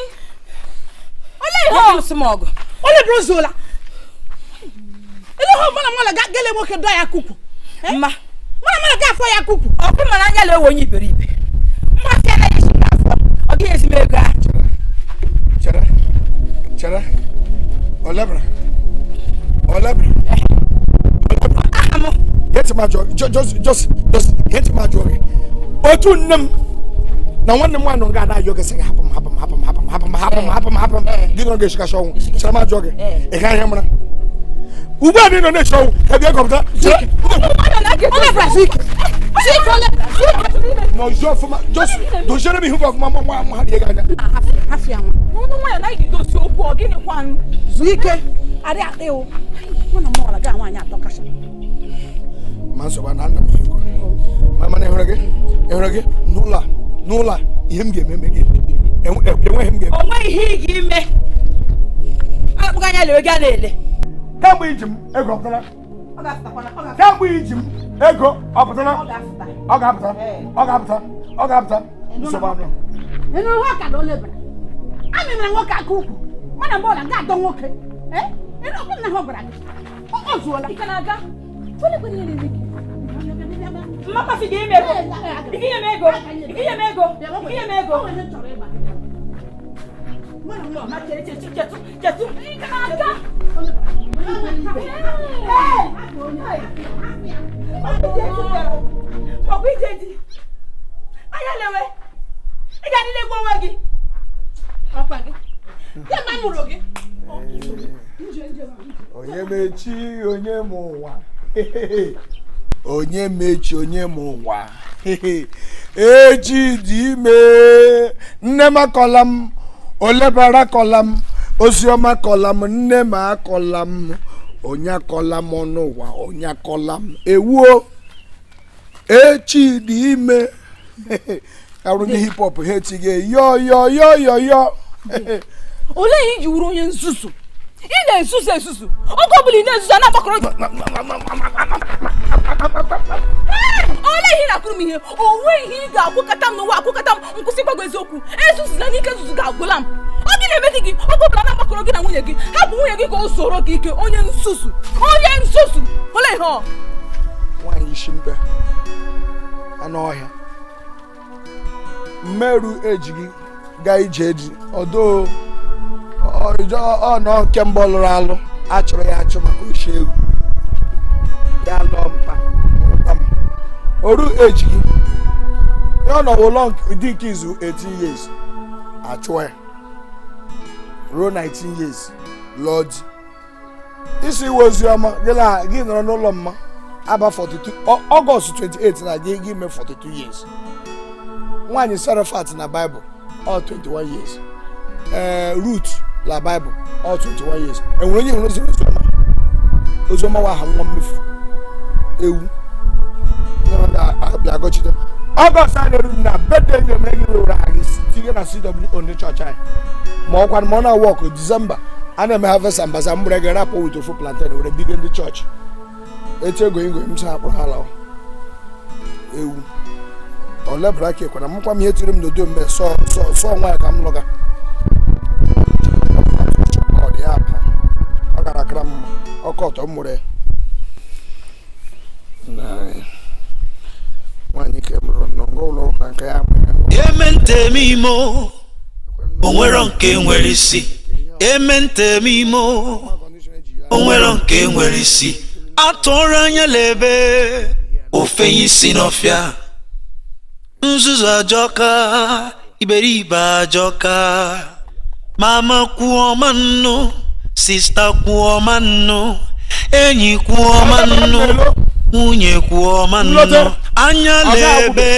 olee ihe ọ lụsị m ọgụ ole bụrụ zuola ele hụ mana mala ga gele nwoke dọ ya kuku mma mana mala ga afọ ya kuku ọ bụ mana anya lewe onye iberibe mmasị anaghị esi n'afọ ọ gaghị ezi m ego ahụ. Chere chere olebra olebra aha m get ma jọ just just get ma jọ gị otu nne m na nwanne m nwaanyị nga ada ayọ gị sị gị hapụ m hapụ m hapụ m hapụ m hapụ m hapụ m hapụ m hapụ m gị nọ ga-eshikacha ọnwụ chere ma jụọ gị ị gaghị ihe mara ugbu a niile na-eche ọnwụ ebe ego pụta chere nọzie ọfụma just doziere m ihu gị ọfụma ma nwa ha rie gị anya zuo ike arị akpịwụ mụ na mụ ga nwaanyị atọ kacha ma nsogbu na nna m ihe kwuru mana ịhụrụ gị ịhụrụ gị n'ụlọ a n'ụlọ a ihe m ga-eme eme gị enweghị m ga-eme o nweghị ihe ị ga-ime akpụghị anya lewe gị a na-ele kemgbe iji m ego ọpụtara kemgbe iji m ego ọpụtara ọ ga-apụta ọ ga-apụta ọ ga-apụta nsogbu anụ ịnụ ha ka na olebara a mịmara nwoke aka ukwu mana mgbe ọla ga-adọ nwoke ịnụ ọbụla na ha gwara gị ọ zuola ike na-aga mma sị gị ime ego ị ga-enye m ego ị ga-enye m ego ị ga-enye m ego Ma chere chere chetụ chetụ ike na-aga ọkwa ije di anya lewe ị ga niile gwa onwe gị ọkwa gị ya ma mụrụ gị onye mechi onye m ụwa onye mechi onye m ụwa echi dị ime nne m akọla m olebara akọla m oziọma akọla m nne m akọla m onye akọla m ọnụ ụwa onye akọla m ewuo echi dị ime arụ ndị hip hop ha etighị yo yo yo yo yo. Olee ihe iji wuru onye nzuzu ị na-ezuzu ezuzu oge ọbụla ị na-ezuzu a na-agbakọrọ gị olee ihe ị na-akụrụ m ihe o nweghị ihe ị ga-akwụkọta m n'ụwa akwụkọta m nkwụsị gwa gị eziokwu ezuzula n'ike nzuzu ga-agwụla m ọ gị na-eme di gị oge ọbụla na-agbakọrọ gị na nwunye gị hapụ nwunye gị ka o soro gị ike onye nzuzu onye nzuzu olee ihe ọ nwaanyị isi mkpe anụ ọhịa mmerụ ejighị gaa ije ji ọdọ ọ nọ nke mbụ lụrụ alụ achọrọ ya achọ maka oshi egwu ya lụọ mpa mụta m oru ejighị ya ọ nọ ụlọ dị nke izu 18 years achụọ ya ruo 19 years lụọ di isi iwe ozi ọma gị nọrọ n'ụlọ mma aba 42 Ọgọst 28 na gị gị mee 42 years nwaanyị Sarafat na Bible all 21 years Ruth la Bible all 21 years enwere onye hụrụ ozi oziọma oziọma wa aha nwa mmefu ewu bịa gọchite Ọgọst a na-eru na bede enyi mere gị were aha gị tinye na CWO ndị chọọchị anyị ma ọkwa ma ọ na-awọkụ Disemba a na-eme harvest and bazaar mgbere gị rapụ wit ofu plantain were bigo ndị chọọchị etu ego ingo m sa akpụrụ ala ewu olebara aka ekwara mkwa m ihe tiri m n'udo mgbe sọ sọ sọ nwa ya ka m lụga ọ dị ya apa ọ gara akara m ọkọ ọtọ m mụrụ ya nwaanyị ke mụrụ n'ọngọ ụlọ na nke ya Eme imo onwero nke nwere isi eme ntem imo onwero nke nwere isi atụrụ anya lebe ofenye isi n'ọfịa nzuzu ajọka iberibe ajọka mama kwuo ọma nnu sista kwuo ọma nnu enyi kwuo ọma nnu nwunye kwuo ọma nnu anya lebe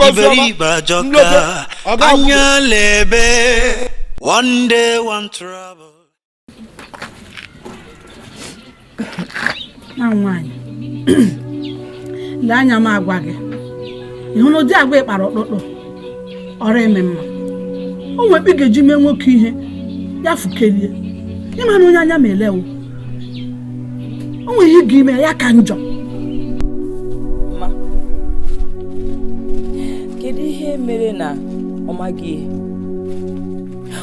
iberibe ajọka anya lebe one day one trouble. Na nwaanyị lee anya m agwa gị ịhụ na ụdị agwa ịkpara ọkpụkpụ ọrụ eme mma o nwere ị ga-eji mee nwoke ihe ya fukelie ịma na onye anya ma elewo o nwere ihe ga ime ya ka njọ. Ma kedu ihe Ihe mere na ọ maghị ihe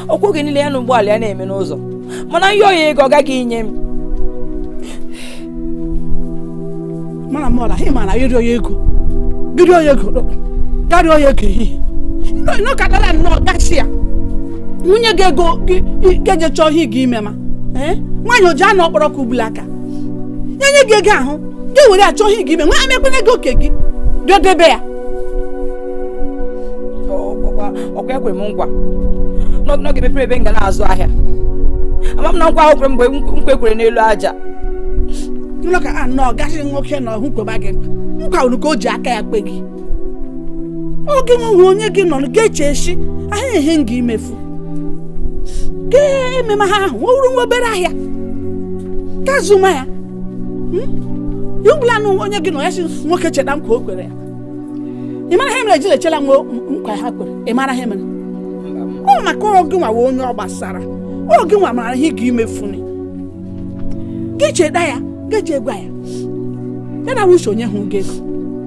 okwu oge niile ya na ụgbọala ya na-eme n'ụzọ, mana ihe oyi ego ọ gaghị inye m. Mara m ọla, ị mara ịrịọ ya ego, gị rịọ ya ego, garịọ ya ego ehihie nọkọtara nnọọ gachi ya nwunye gị ego gị ga-eje chọọ ihe gị ime. Ma nwaanyị oji anọ ọkpọrọ ka ugbula aka ya nye gị ego ahụ, gị were achọ ihe gị ime nwa emekwene ego oke gị dodebe ya. Ọkwa ekwere m nkwa n'oge mepere ebe m ga na-azụ ahịa. Ama m na nkwa ahụ kwere mgbe nkwa ekwere n'elu aja. Ụlọ ka a nọ gasị nwoke na ọhụ kweba gị nkwa unu ka o ji aka ya kpe gị oge nwe onye gị nọ ga-eche echi ahịa ehe nga imefu ga-ememe ha ahụ o wuru nwa obere ahịa ka zụma ya yubula na onye gị nọ ya si nwoke cheta nkwa o kwere ya. Ị mara ihe mere ejila echela nwa nkwa ha kwere? Ị mara ihe mere ọ maka oge nwa onye ọ gbasara oge nwa mara ihe ga imefuni gị cheta ya ga-eji gwa ya ya na wuso onye hụ gị ego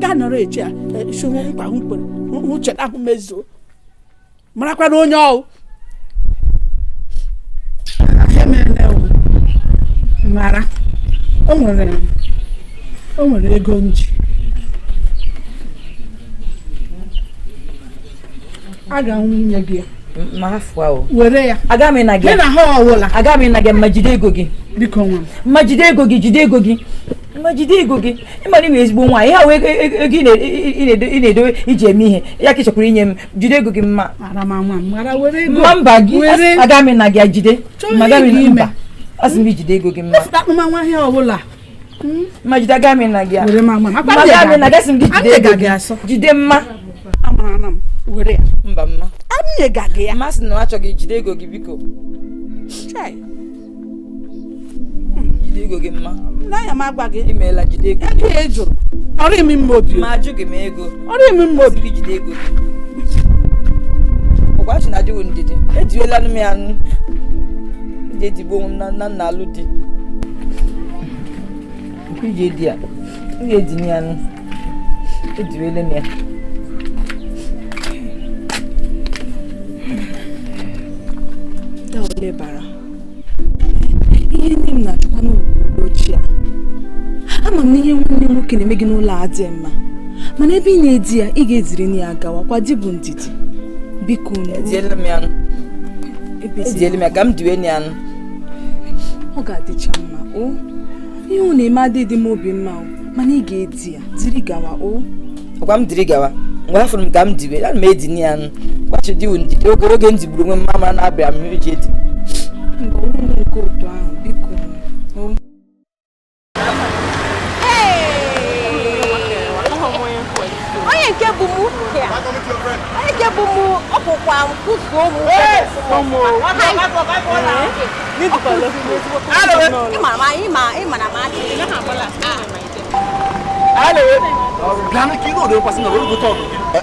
ga nọrọ eche ya si nkwa hụ kwere hụ cheta hụ mezuo marakwa na onye ọwụ mara o nwere ego nji a ga-nwunye gị were ya. Aga m ịna gị aga m ịna gị ma jide ego gị biko nwa m ma jide ego gị jide ego gị ma jide ego gị. Ịmara inwe ezigbo nwaanyị ihe ahụ ego ị na-edowe iji eme ihe ya ka ị chọkwara inye m. Jide ego gị mma mma mba gị aga m ịna gị jide ma aga m ịna mba asị m ijide ego gị mma ma jide aga m ịna gị ma aga m ịna gị asị m gị jide ego gị jide mma mba mma mmasị na achọghị jide ego gị biko jide ego gị mma imeela jide ego gị ma ajụghị m ego gị jide ego gị ụgwachi na adịghị ndidi ejiwela m ya nụ iji ejigbo onwe m na nna alụ di iji edi ya iji edinye ya nụ ejiwele m ya. Lebara ihe nne m na-achọkwa n'obodo ochie a ama m na ihe nwanne m nwoke na-eme gị n'ụlọ a dị mma, mana ebe ị na-edi ya ị ga-eziri na ya gawa kwa di bụ ndidi biko ejiela m ya ka m diwe ya nụ ọ ga-adịcha mma. O ihe ọ na-eme adịghị m obi mma o, mana ị ga-edi ya diri gawa. O ọkwa m diri gawa mgbe afụrụ m ka m diwe ana m edini ya nụ gbachi di ndidi oge oge m digburu onwe m ma mara na abịa m iji edi mgbe ụlọ nke otu ahụ biko. Onye nke bụ mụ onye nke bụ mụ ọkwụkwa m kụzuo mụ ịmara m achị.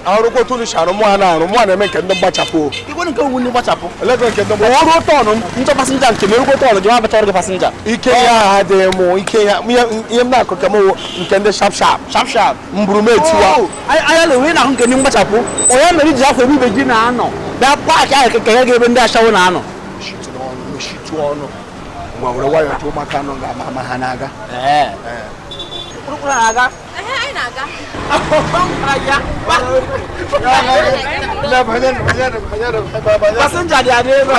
Ọrụkwa otu unu si arụ mụ a na-arụ mụ a na-eme nke ndị mgbachapụ. Igwe nke owu ndị mgbachapụ. Elego nke ndị mgbachapụ. Ọrụ tọọnụ m nchọ pasinja nke m erukwo tọọnụ gị ma abacha ọrụ gị pasinja. Ike ya adịghị mụ ike ya ihe m na-akụ ka m wụ nke ndị sharp sharp. Sharp sharp. Mburu m etiwa. Anya na-enwe na ahụ nke ndị mgbachapụ. Onye mere iji afọ ebe ibe gị na-anọ. Bịa paakị ahụ keke gị ebe ndị ashawo na-anọ. Shitu ọnụ. Ngwa were nwayọọ tụọ ụmụaka nọ ga-ama ama ha na-aga. Na-aga. Passenger dị adị ebe.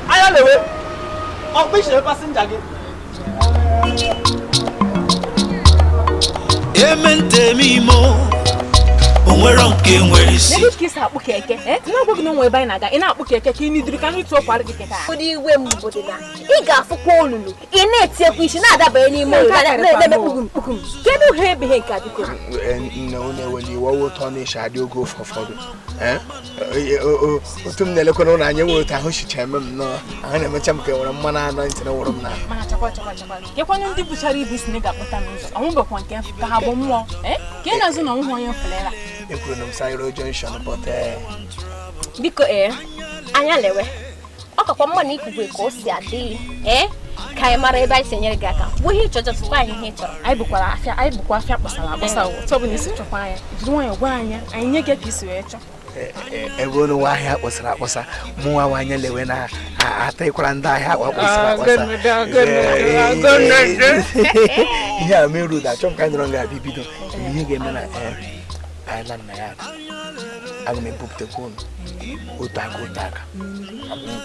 Anya lewe. Ọkpụ ishere passenger gị. Emente mimo onwere nke nwere isi. Ebe ka isi akpụ keke na-agwa gị na onwe ebe anyị na-aga ị na-akpụ keke ka ị nidiri ka nrịtụ ọkwara gị keke a. Ụdị iwe m bụ na ị ga-afụkwa olulu ị na-etiekwa isi na-adabanye n'ime olulu na-eme kpukum kpukum. Kedu ha ebeghe nke a biko? Nne unu eweli iwe ụtọ na-eshi adị oge ụfọdụ. Otu m na-elekwana ụlọ anyị nwere otu ahụ chicha eme m nọọ ahụ na-emecha m ka enwere mmanụ anọ ntị na wụrụ m na. Mana chakwa chakwa chakwa kekwanụ ndị buchara ibu isi na ị ga-akpọta n'ụzọ ọnwụbekwa nke ka ha bụ mmụọ ka ị na-azụ na ọnwụhụ onye mfụlera. Ekwuru na m Sairo Junction but biko anya lewe ọ kakwa mma na ikwukwe ka o si adị Ka anyị mara ebe anyị si enyere gị aka. Kwuo ihe ị chọrọ, tụkwa anyị ihe ị chọrọ. Anyị bụkwara afịa, anyị bụkwa afịa kpọsara akpọsa. Otu ọbụla isi chọkwa anyị, jiri nwayọọ gwa anyị, anyị nye gị ka isi wee chọọ. Ebe unu nwa ahịa kpọsara akpọsa, mụ nwa nwanyị lewe na ataịkwara ndị ahịa akwa kpọsara akpọsa. Ihe a main road achọ m ka anyị nọrọ nga-abịa bido ihe ga-eme na anyị na nna ya. Aga m ebupụtakwa unu otu aka otu aka.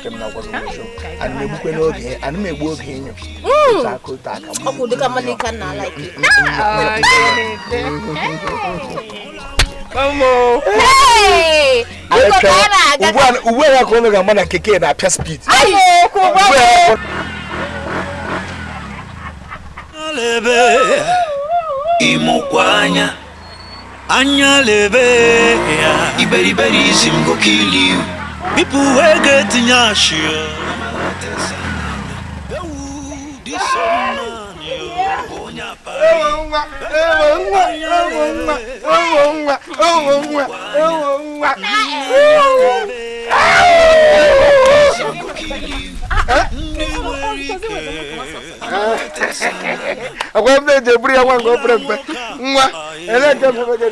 Nke m na-agwa gị eziokwu, ana m egbukwe n'oge, ana m egbu oge ịnyụ otu aka otu aka. Ọ bụ dịka mmadụ ka nna ala ike. Ugbu a ya ka unu ga-ama na keke na-apịa speed. Ịmụkwa anya anya lebe ya. Iberiberism go kill you. People wey get nyash. Ewo nwa, ewo nwa, ewo nwa, ewo nwa, ewo nwa. Agwa m na-eji eburu ya nwa nke obere mpe nwa ele nke mpe gị.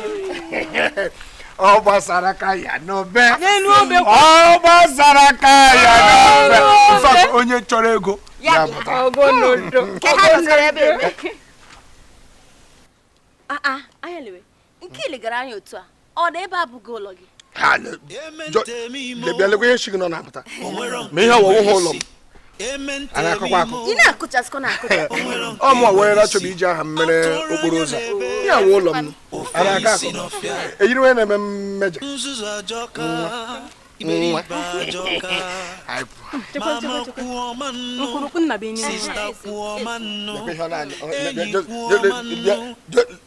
Ọ gbasara ka ya n'obe, ọ gbasara ka ya n'obe. In fact, onye chọrọ ego ya pụta. Nke ilegara anya otu a, ọ na ebe abụghị ụlọ gị? Bịa lekwa ihe shi gị nọ na-apụta ma ihe ọwụwụ ha ụlọ m a na-akọkwa akụ. Ị na-akụchasịkọ na-akụcha. Ọ mụ were achọbụ iji aha m mere okporo ụzọ ya wụ ụlọ m a na-akọ akụ ejiri onye na-eme mmejọ nwa.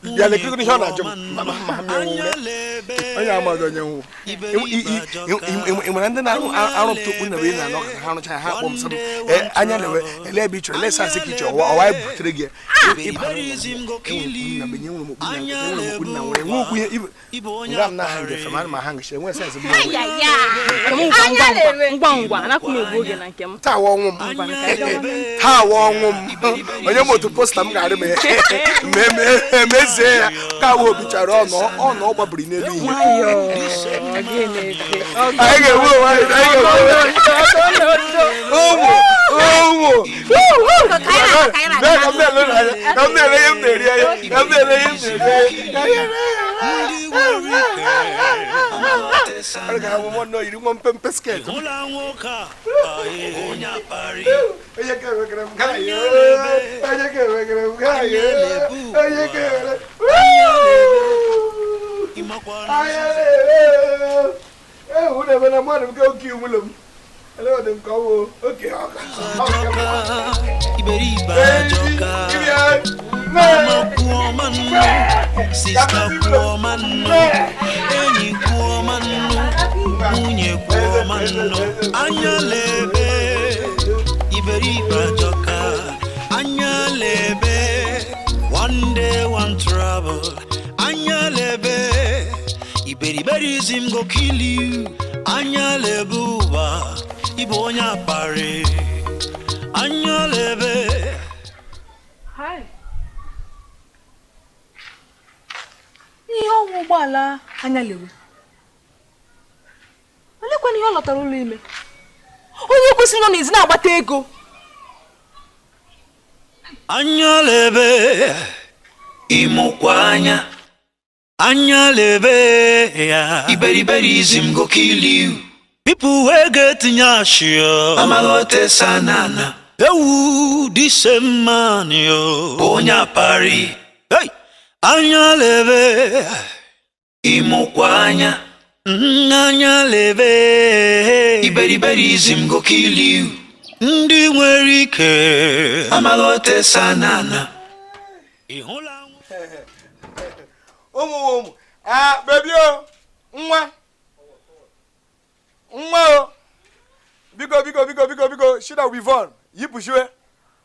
Bịa lekiri ihe ọ na-ajụ m ma onye amaghị onye nwụ. Ị nwere ndị na-arụpụta okpu na na anọ ka ha rụcha ha akpọ m sị m anya lewe ele ebe ị chọrọ ele asị ka ị chọrọ ọwa butere gị ịba nna nwere nwe okwu ihe nga m na-aha ngefe ma ma ha ngeche enwe sensị. Ngwa ngwa, anakwu m egbu oge na nke m. Taa ọnwụ m, taa ọnwụ m. Onye m otu posta m ga-arị m emezie ya ka awa obichara ọnụ ọnụ ọ gbabiri n'elu ihe. Anyị ga-enwe onwe anyị, anyị ga-enwe ụmụ ụmụ. Ka m na-ele ihe m na-eri anya, ka m na-ele ihe m na-eri anya. Ọ ga-ahụ nwanne yiri nwa mpempe sket. Onye ka ewegara m gaa ya, onye ka ewegara m gaa ya, onye ka ewegara ewu na-eme na mmadụ nke oke iwụlọ m ele dị m ka ọ bụ oke ọka. Iberibe ajọka. Mama kwuo manụ, sista kwuo manụ, enyi kwuo manụ, nwunye kwuo manụ. Anya lebe, iberibe ajọka. Anya lebe, one day one trouble. Anya lebe, iberiberism go kill you. Anya lebe ụwa, ịbụ onye akparị. Anya lebe. Ihe ọnwụ ụgbọala anya lewe. Olekwana ihe ọ lọtara ụlọ ime? Onye kwesịrị nọ n'ezi na-agbata ego. Anya lebe, ịmụkwa anya. Anya lebe ya. Iberiberism go kill you. People wey get nyash yo. Amaghọte sanana. Ewu this same man yo. Onye akparị. Hey! Anya lebe, ịmụkwa anya. Anya lebe, iberiberism go kill you. Ndị nwere ike amaghọte sanana. Ụmụ ụmụ a bebi o nwa nwa o biko biko biko biko biko shida wivon yipụchiwe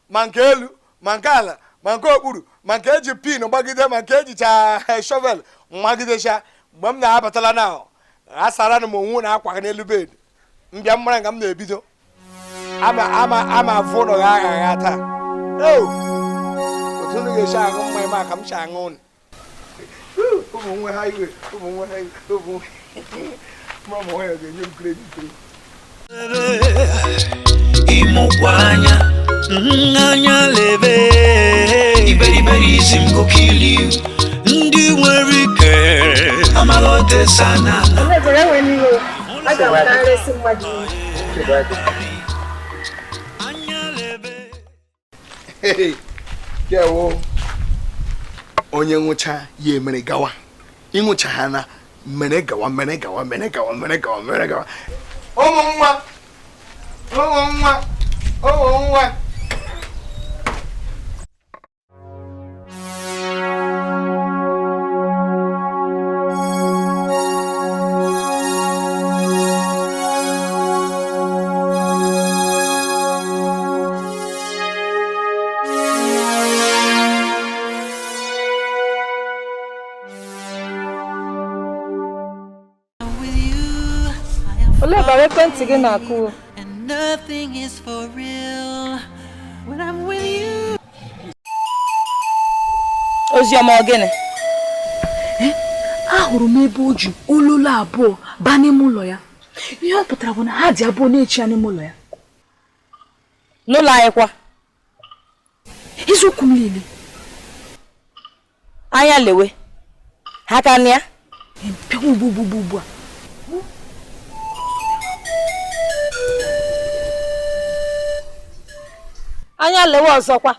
ma nke elu ma nke ala ma nke okpuru ma nke eji pin gbagide ma nke ejicha shovel mmagidecha. Mgbe m na-abatala na asara m onwe na akwa n'elu bed mbịa mmara nga m na-ebido. Ama afụ ụlọ gha agha agha taa. Otu unu ga-esi aṅụ mmanya ma ka m si aṅụ unu. Ụmụ nwa ha iwe, ụmụ nwa ha iwe, ụmụ nwa ụmụ nwa ya ga-enye m credit. Ịmụkwa anya, anya lebe. Iberiberism go kill you. Ndị nwere ike amalọte sana. Aga m na-eresi mmadụ ihe. Kewo onye nwụcha ya emere gawa, ịnwụcha ha na mere gawa mere gawa mere gawa mere gawa mere gawa. Ụmụ nwa, ụmụ nwa, ụmụ nwa. Olee bara ekwentị gị na-akụ? Nothing is for real when I'm with you. Oziọma ọ gịnị? Ahụrụ m ebe o ji ololo abụọ baa n'ime ụlọ ya. Ihe ọ pụtara bụ na ha dị abụọ na-echi ya n'ime ụlọ ya. N'ụlọ anyị kwa. Eziokwu m niile. Anya lewe. Ha ka na ya? Bịawa ugbu ugbu ugbu a. Anya lewe ọzọkwa.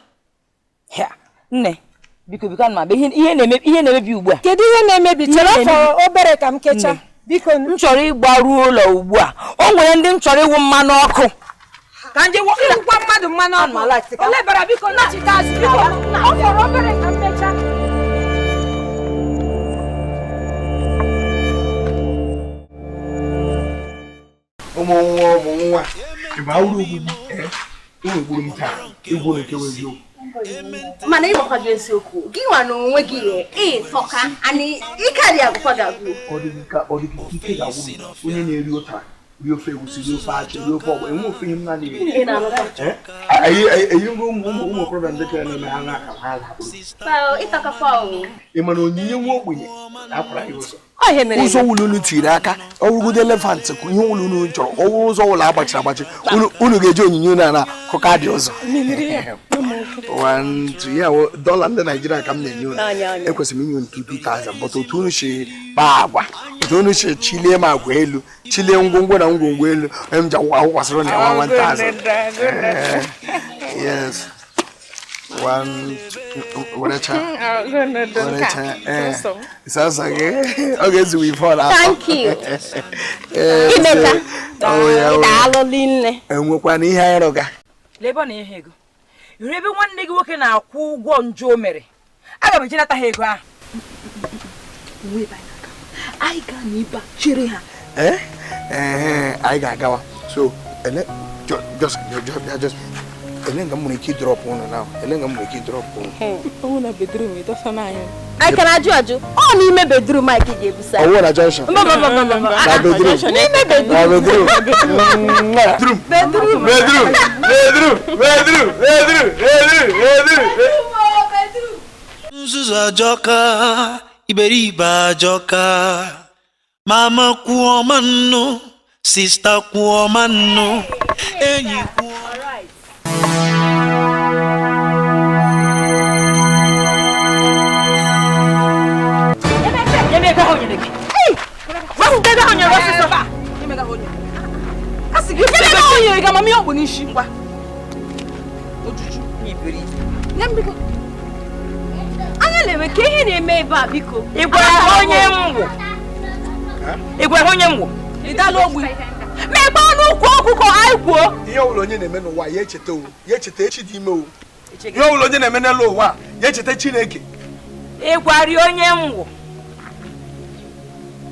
Nne, biko biko ana m abịa. Ihe na-emebi ugbu a. Kedu ihe na-emebi? Chere afọ obere ka m kecha. Biko m chọrọ ịgbaru ụlọ ugbu a. O nwere ndị m chọrọ ịwụ mmanụ ọkụ. Ka nje wụkwa mmadụ mmanụ ọkụ. Olee bara biko nachite azụ biko. Ọ fọrọ obere ka m mecha. Ụmụ nwa, ụmụ nwa, ịma uru ogbugbu unu gburu m taa, igwu nke eziokwu. Mana ịgbakwa gị eziokwu, gị nwa na onwe gị ịtọka anyị ịkarị agụkwa gị agụ. Ọ dịghị ka ike ga-agwụ m onye na-eri ụtara, rie ofe egusi, rie ofe achị, rie ofe ọgbọ, enwe ofe ihe m na-eri. Eyingo ụmụ okorobịa ndị kere na-eme ha n'aka ha lakpụrụ. Ị mana onyinye nwa ogbenye na-akwara ya ụzọ. Ụzọ wụlụ unu tiri aka, ọwụrụgodo elefant ihe wụlụ unu chọrọ, ọwụrụ ụzọ wụlụ agbachiri agbachi, unu ga-eji onyinye unu ana kụka dị ụzọ. Ya dọla ndị Naijiria ka m na-enye unu, ekwesịrị m inye unu 2000, but otu unu si kpaa agwa, otu unu si chilie m agwa elu, chilie ngwongwo na ngwongwo elu, m ji awụkwasịrị na ya 1000. Yes. 1 2 werecha. Sasa gị ọ ga-ezuwe ife ọ na-afọ. Thank you. Imeka. Daalụ nne. Enwekwana ihe anyị rụga. Lee ebe ọ na-enye ego. Ịhụrụ ebe nwanne gị nwoke na-akwụ ụgwọ njọ o mere. Aga m eje nata ha ego ahụ. Anyị gaa n'ebe a chere ha. Anyị ga-agawa. So, ele just ele nga m nwere ike ịdrọpụ unu na ele nga m nwere ike ịdrọpụ unu. Ọwụ na bedroom ịdọsa n'anya. Anyị ka na-ajụ ajụ. Ọ n'ime bedroom anyị ka ị ga-ebusa. Ọwụ na junction. Mba mba mba mba. Na bedroom. N'ime bedroom. Na bedroom. Bedroom. Bedroom. Bedroom. Bedroom. Bedroom. Bedroom. Bedroom. Bedroom. Nzuzu ajọka, iberibe ajọka. Mama kwuo ma nnu, sista kwuo ma nnu, enyi kwuo. Anya lewe ka ihe na-eme ebe a biko. Ị gwara onye ngwụ? Ị dala ogbi. Mekpa ọnụ ukwu ọkụkọ anyị kwuo. Ihe ọbụla onye na-eme n'ụwa ya echeta o, ya echeta echi dị ime o. Ihe ọbụla onye na-eme n'elu ụwa ya echeta Chineke. Ị gwara onye ngwụ.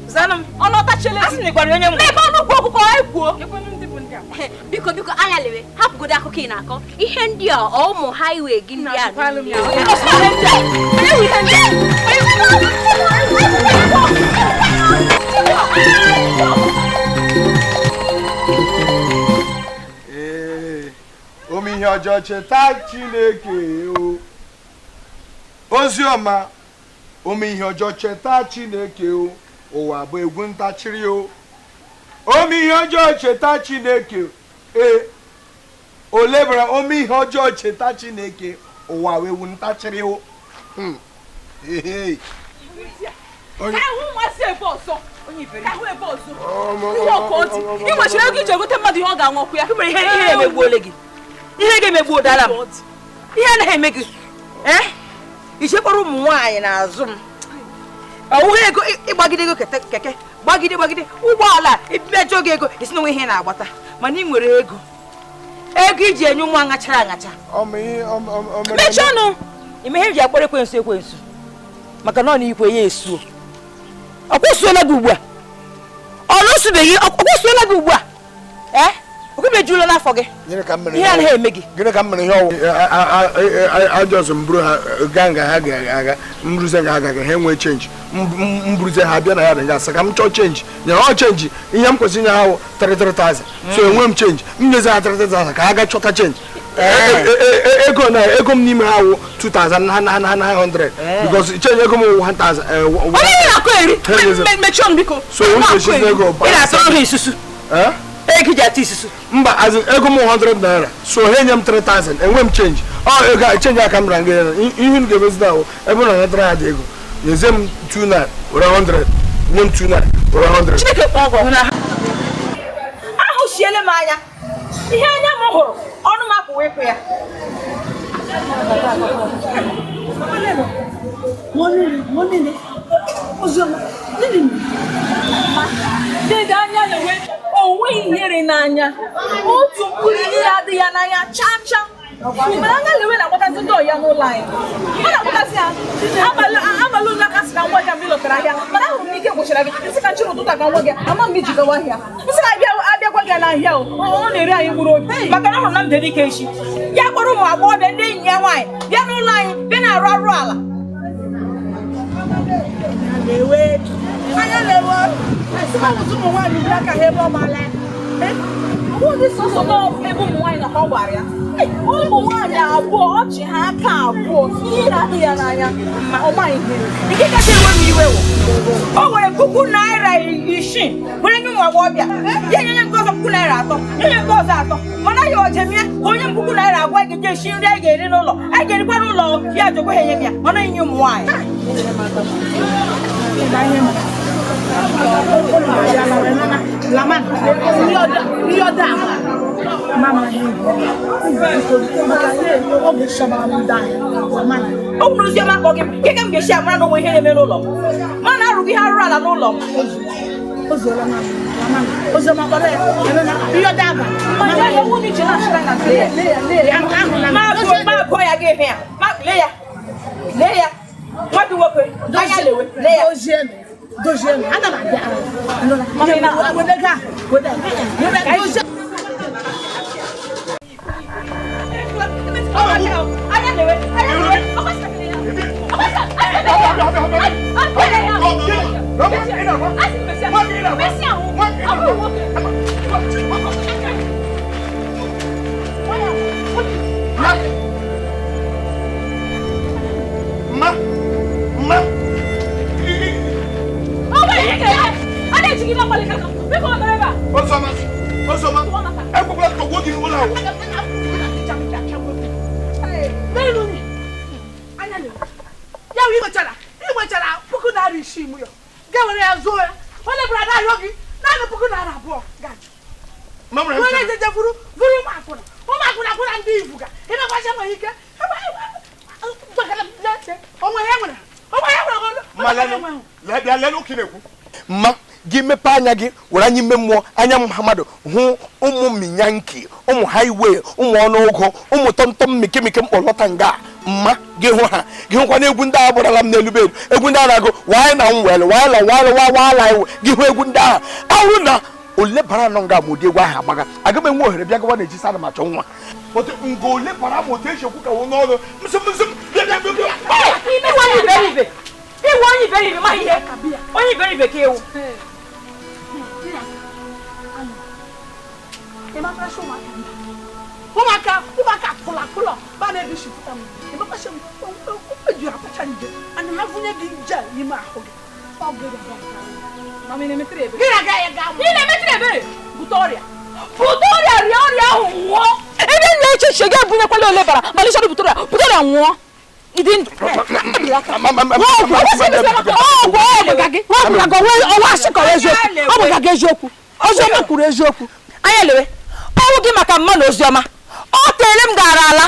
Zanụ m. Ọnụ asị na ị gwara onye ngwụ. Mekpa ọnụ ukwu ọkụkọ anyị kwuo. Biko biko anya lewe hapụgodo akụkọ ị na-akọ. Ihe ndị a ụmụ highway gị ndị a. ọjọọ cheta Chineke o. Oziọma, ome ihe ọjọọ cheta Chineke o. Ụwa bụ egwu ntachiri o. Ome ihe ọjọọ cheta Chineke e. Olebara ome ihe ọjọọ cheta Chineke, ụwa bụ egwu ntachiri o. Ị nwechiri ego iji egote mmadụ ihe ọ ga-anwụkwu ya. Ihe emegbuole gị. Ihe ga-emegbu ụdara m. Ihe anaghị eme gị. Ichekwara ụmụ nwaanyị n'azụ m. Ọ wụghị ego ịgbagide ego keke gbagide gbagide ụgbọala imejọ gị ego isi na onwe ihe na-agbata mana ị nwere ego. Ego iji enye ụmụ aṅachara aṅacha. Mechie ọnụ. Ime ihe eji akpọrọ ekwensu ekwensu. Maka na ọ na-ikwe ya esuo. Ọ kwụsịola gị ugbu a. Ọ lụsịbeghị, ọ kwụsịola gị ugbu a. Okwubejula n'afọ gị. Ihe anaghị eme gị. Gịnị ka m mere ihe ọwụ? Ajọsọ m buru ha gaa nga ha ga-aga mruze nga ha ga-aga ha enwee chenji. Mbruze ha bịa na ya nga asị ka m chọọ chenji. Nyere ọ chenji ihe m kwesịrị inye ha wụ 33,000. So enwe m chenji. M nyezi ha 33,000 ka ha ga chọta chenji. Ego na ego m n'ime ha wụ 2,900 because chenji ego m wụ 1,000. Onye na-akọ eri? Mechie ọnụ biko. So ego ị na-atụrụ ha isusu. Ego ji atụ isusu. Mba, as in ego m 100 naira. So ha enye m 3,000 enwe m chenji. Ọ ego chenji aka m ra nga ihe m ga-emezi na ebe na natara ha dị ego. Nyezie m 29 were 100. Nye m 29 were 100. Chineke kpọọ gị ọhụrụ. Ahụchiele m anya. Ihe anya m hụrụ, ọnụ m apụwa ịkụ ya. Dede anya na-enwe onweghị ihere n'anya. Otu mkpụrụ ihe adịghị ya n'anya chaa chaa. Mgbe anya lewe na-akpọtasị ndị ọya n'ụlọ anyị. Ọ na-akpọtasị ha abalị ụlọ aka sị na nwa gị mgbe ị lọtara ahịa. Mana ahụrụ m ike gwụchara gị. Nsị ka nchịrị ụtụtụ ka nwa gị ama m iji gawa ahịa. Nsị na abịakwa gị n'ahịa o. Ọ na-ere anyị mkpụrụ obi. Maka na ahụrụ na m dere ike echi. Ya kpọrọ ụmụ agbọghọbịa ndị enyi ya nwaanyị bịa n'ụlọ anyị bịa na-arụ arụ ala. Anya lewe. Ụmụ nwaanyị bịa ka ha ebe ọ mala. Ụdị sọsọ ebe ụmụ nwaanyị na ka ọ gwara ya. Ụmụ nwaanyị abụọ ọchị ha aka abụọ ihe na-adị ya n'anya ma ọ maghị ihe. Nke kacha enwe m iwe wụ o nwere ₦6,000 were nye ụmụ agbọghọbịa ya nye nke ọzọ ₦3,000 nye nke ọzọ 3 mana ya ojem ya onye m ₦2,000 anyị ga-eji esi nri anyị ga-eri n'ụlọ anyị ga-erikwa n'ụlọ ya jọkwa ha enye m ya mana enye ụmụ nwaanyị. Ọ bụrụ oziọma akpọ gị nke ka m ga-esi amara na onwe ihe na-eme n'ụlọ m mana arụghị ihe arụrụ ala n'ụlọ m. Ma ya gị ya lee ya lee ya nwa gị nwoke anya lewe lee ya. Mma gị mepee anya gị were anya ime mmụọ anya Muhammadu hụ ụmụ minyanki ụmụ highway ụmụ ọnụụgụ ụmụ tọmtọm mikemike mkpọlọta nga mma gị hụ ha gị hụkwa na egwu ndị agha gbarala m n'elu bedu egwu ndị a na-agụ wanyị na nwere wanyị wanyị wala iwe gị hụ egwu ndị agha ahụrụ na olebara nọ nga ma ụdị egwu ahụ agbaga aga m enwe ohere bịa gawa na-eji sada ma chọọ nwa nga olebara ma otu esi ekwu ka wụ n'ọnụ Iwe onye iberibe ma ihe onye iberibe ka ewu. Ụmụaka ụmụaka kụla kụlọ ba na-ebisipụta m. Emekwasị m eji akpacha nje ana ha vụnye gị nje n'ime ahụ gị. Ọ gị na-emetụrụ ebere bute ọrịa. Bute ọrịa rịa ọrịa ahụ nwụọ. Ebe m na-eche echiche gị ebunyekwala ole bara mana ịchọrọ bute ọrịa bute ọrịa nwụọ. Ịdị ndụ. Ọ bụ eziokwu. Oziọma kwuru eziokwu. Anya lewe. Ọnwụ gị maka mma na oziọma. Ọ teele m gara ala.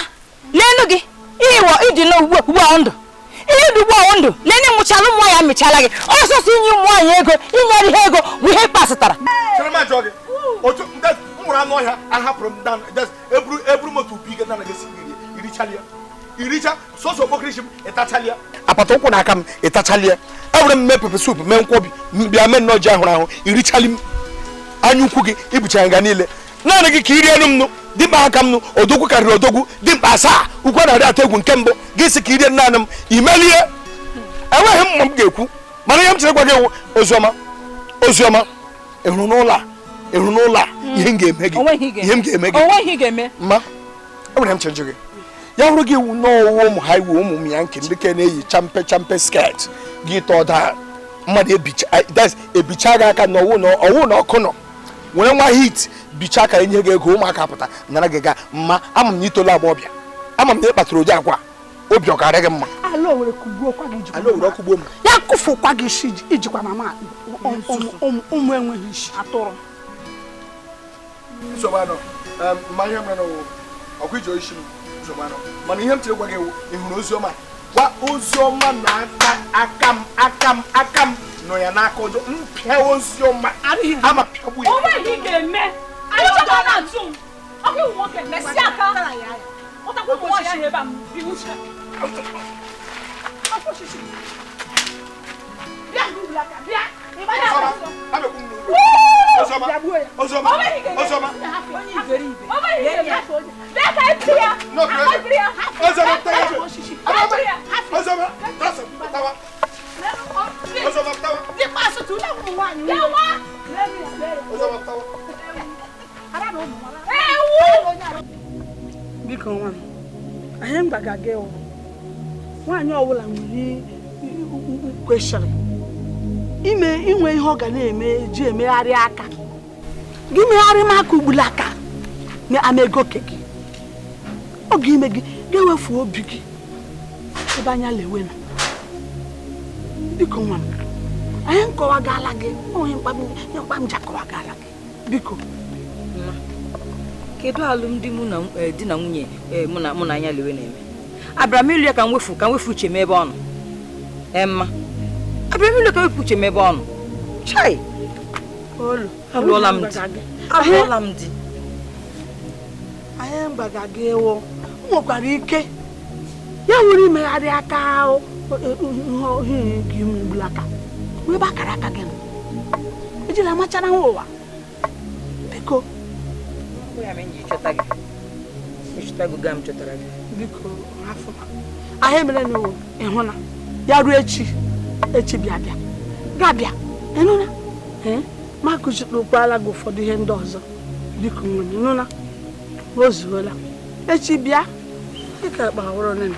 Leenụ gị. Ịwọ ịdị n'ugbu ugbu a ndụ. Ihe dị ugbu a ndụ. Leenụ nwụchala ụmụ nwaanyị amịchala gị. Ọsọsọ inye ụmụ nwaanyị ego, inyere ha ego bụ ihe pasịtara. Chere m ajụọ gị. Otu m nwụrụ anụ ọhịa ahapụrụ m eburu m otu ubi ike na gị irichala ya. Iricha sọsọ okpokirishi m ịtachalia. Apata ụkwụ na aka m ịtachalia. Ewere m mee pepe sup mee nkwobi bịa mee nnọọ ji ahụrụ ahụ irichali m. Anya ukwu gị ibucha nga niile. Naanị gị ka iri elu m nụ dimkpa aka m nụ odogwu karịrị odogwu dimkpa asaa ukwu narị atọ egwu nke mbụ gị sị ka irie naanị m imelie. Enweghị mma m ga-ekwu mana ihe m chere gwa gị ewu oziọma oziọma ịhụrụ n'ụlọ a ịhụrụ n'ụlọ a ihe m ga-eme gị ihe m ga-eme gị mma enwere m chere gị ya hụrụ gị iwu n'ọwụwa ụmụ ha iwu ụmụ m ya nke ndị ke na-eyi champe champe skirt gị tọọ daa mmadụ ebicha gị aka na ọwụ na ọkụ nọ nwere nwa hit bicha ka enye gị ego ụmụaka pụta nara gị gaa mma ama m na itola agbọbịa ama m na ị kpatara ụdị agwa obi ọ ga-arị gị mma ya kụfụkwa gị isi ijikwa na ụmụ enweghị isi atụrụ nsogbu anọ ma ihe mere ọkwa iji isi m nsogbu anọ mana ihe m chere gwa gị ewu ị hụrụ oziọma gwa oziọma na aka aka m aka m aka m nọ ya n'aka ọjọọ mpịa oziọma ama pịagbu ya onweghị ga-eme anyị chọrọ na-atụ m ọkụ iwu nwoke mesi aka ụtakwa ụmụ nwaanyị ahụ ebe a iwucha Biko nwa m anyị mgbaga gị nwaanyị ọbụla nwere kwesịrị ime inwe ihe ọ ga na-eme ji emegharị aka gị megharị m aka ugbula aka na ama ego ke gị oge ime gị ga-ewefu obi gị ebe anya lewe nọ. Biko nwa m anyị nkọwagala gị onye mkpa m ji akọwagala gị biko. Kedu alụmdi mụ na di na nwunye mụ na anya lewe na-eme? Abịara m ịlụ ya ka m wefu uche m ebe ọ nọ. Emma abịara m ịlụ ka wefu uche m ebe ọ nọ. Chai! Alụọla m di. Alụọla m di. Anyị mgbaga gị ewo nwekwara ike ya nwere imegharị aka ahụ ihe gị mgbulaka ebe akara aka gị nọ ejila amachara nwa ụwa biko. Biko afọ ahịa mere na ịhụna ya ruo echi echi bịa bịa ga-abịa ịnụna ma kụzikpokwala gị ụfọdụ ihe ndị ọzọ biko nwere ịnụna o zuola echi bịa dịka kpawụrụ nene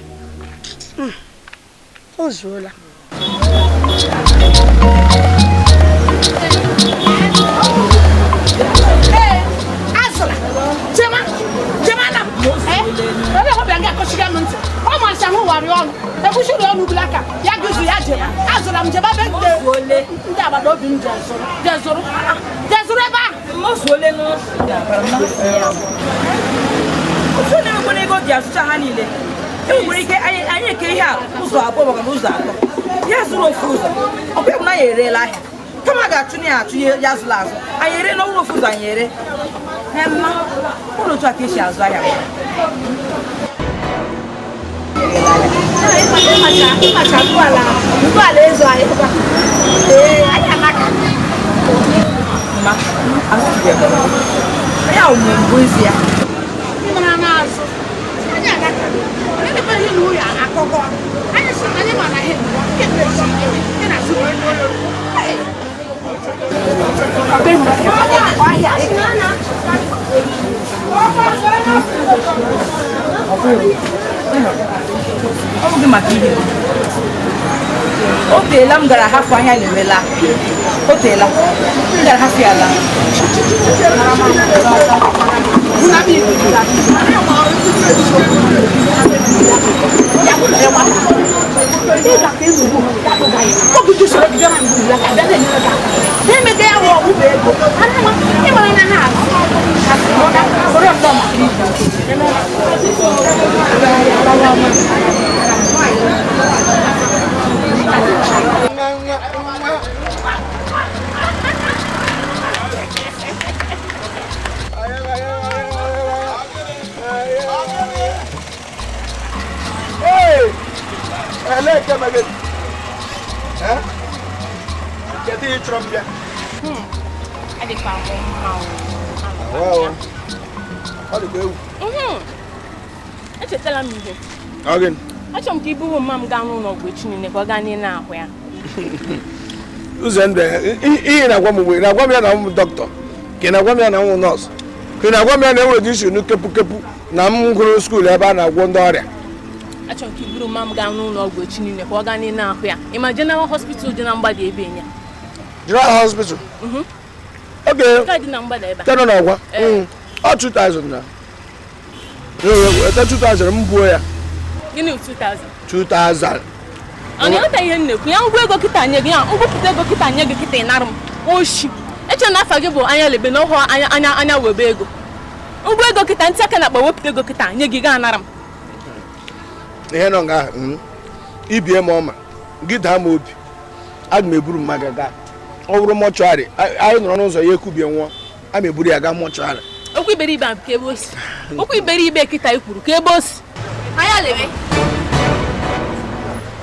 o zuola. Ofu na-enwekwana ego ji azụcha ha niile enwekwara ike anyị eke ihe a ụzọ abụọ maka na ụzọ atọ ya zụrụ ofu ụzọ ọ bụ na anyị ereela ahịa kama ga-achụ na ya achụ ya zụrụ azụ anyị ere n'ọnwụrụ ofu ụzọ anyị ere mma ụlọ otu a ka esi azụ ahịa. Mma ya mbụ ezi ya Ọ bụghị maka ihe. O teela m gara hafụ anya na-emela. O teela. M gara hafụ ya laa. Kedu ihe chọrọ m bịa? Adịkwa m mma o. Ọ dịkwa egwu. Echetala m ihe. Ọ gịnị? Achọrọ m ka i buru mma m gaa n'ụlọ ọgwụ echi niile ka ọ gaa nene ahụ ya. Ụzọ ndụ ihe na-agwa m mgbe na-agwa m ya na m dọkịta, ka ị na-agwa m ya na m nọọsụ, ka ị na-agwa m ya na enwere isi nu kepu kepu na m gụrụ skuul ebe a na-agwọ ndị ọrịa. Achọrọ m ka i buru mma m gaa n'ụlọ ọgwụ echi niile ka ọ gaa nene ahụ ya. Ị ma General Hospital dị na mgbada ebe ya? General Hospital? Okay. Nke dị na mgbada ebe a. Kedu na ọgwa? Ọ 2000 na. Ee, 2000 m buo ya. Gịnị 2000? 2000. Ọ na-enweta ihe m na-ekwu ya ngwa ego kịta nye gị ya ngwụpụta ego kịta nye gị kịta ị nara m oshi. Eche na afa gị bụ anya lebe na ọhụ anya anya anya webe ego. Ngwa ego kịta ntị aka na-akpa wepụta ego kịta nye gị gaa nara m. Ihe nọ nga ahụ ibie m ọma gị daa m obi aga m eburu mma gị gaa. Ọ bụrụ mọchụarị anyị nọrọ n'ụzọ ya ekubie nwụọ a ma eburu ya gaa mọchụarị. Okwu iberibe a ka ebe o si. Okwu iberibe kịta i kwuru ka ebe o si. Anya lebe.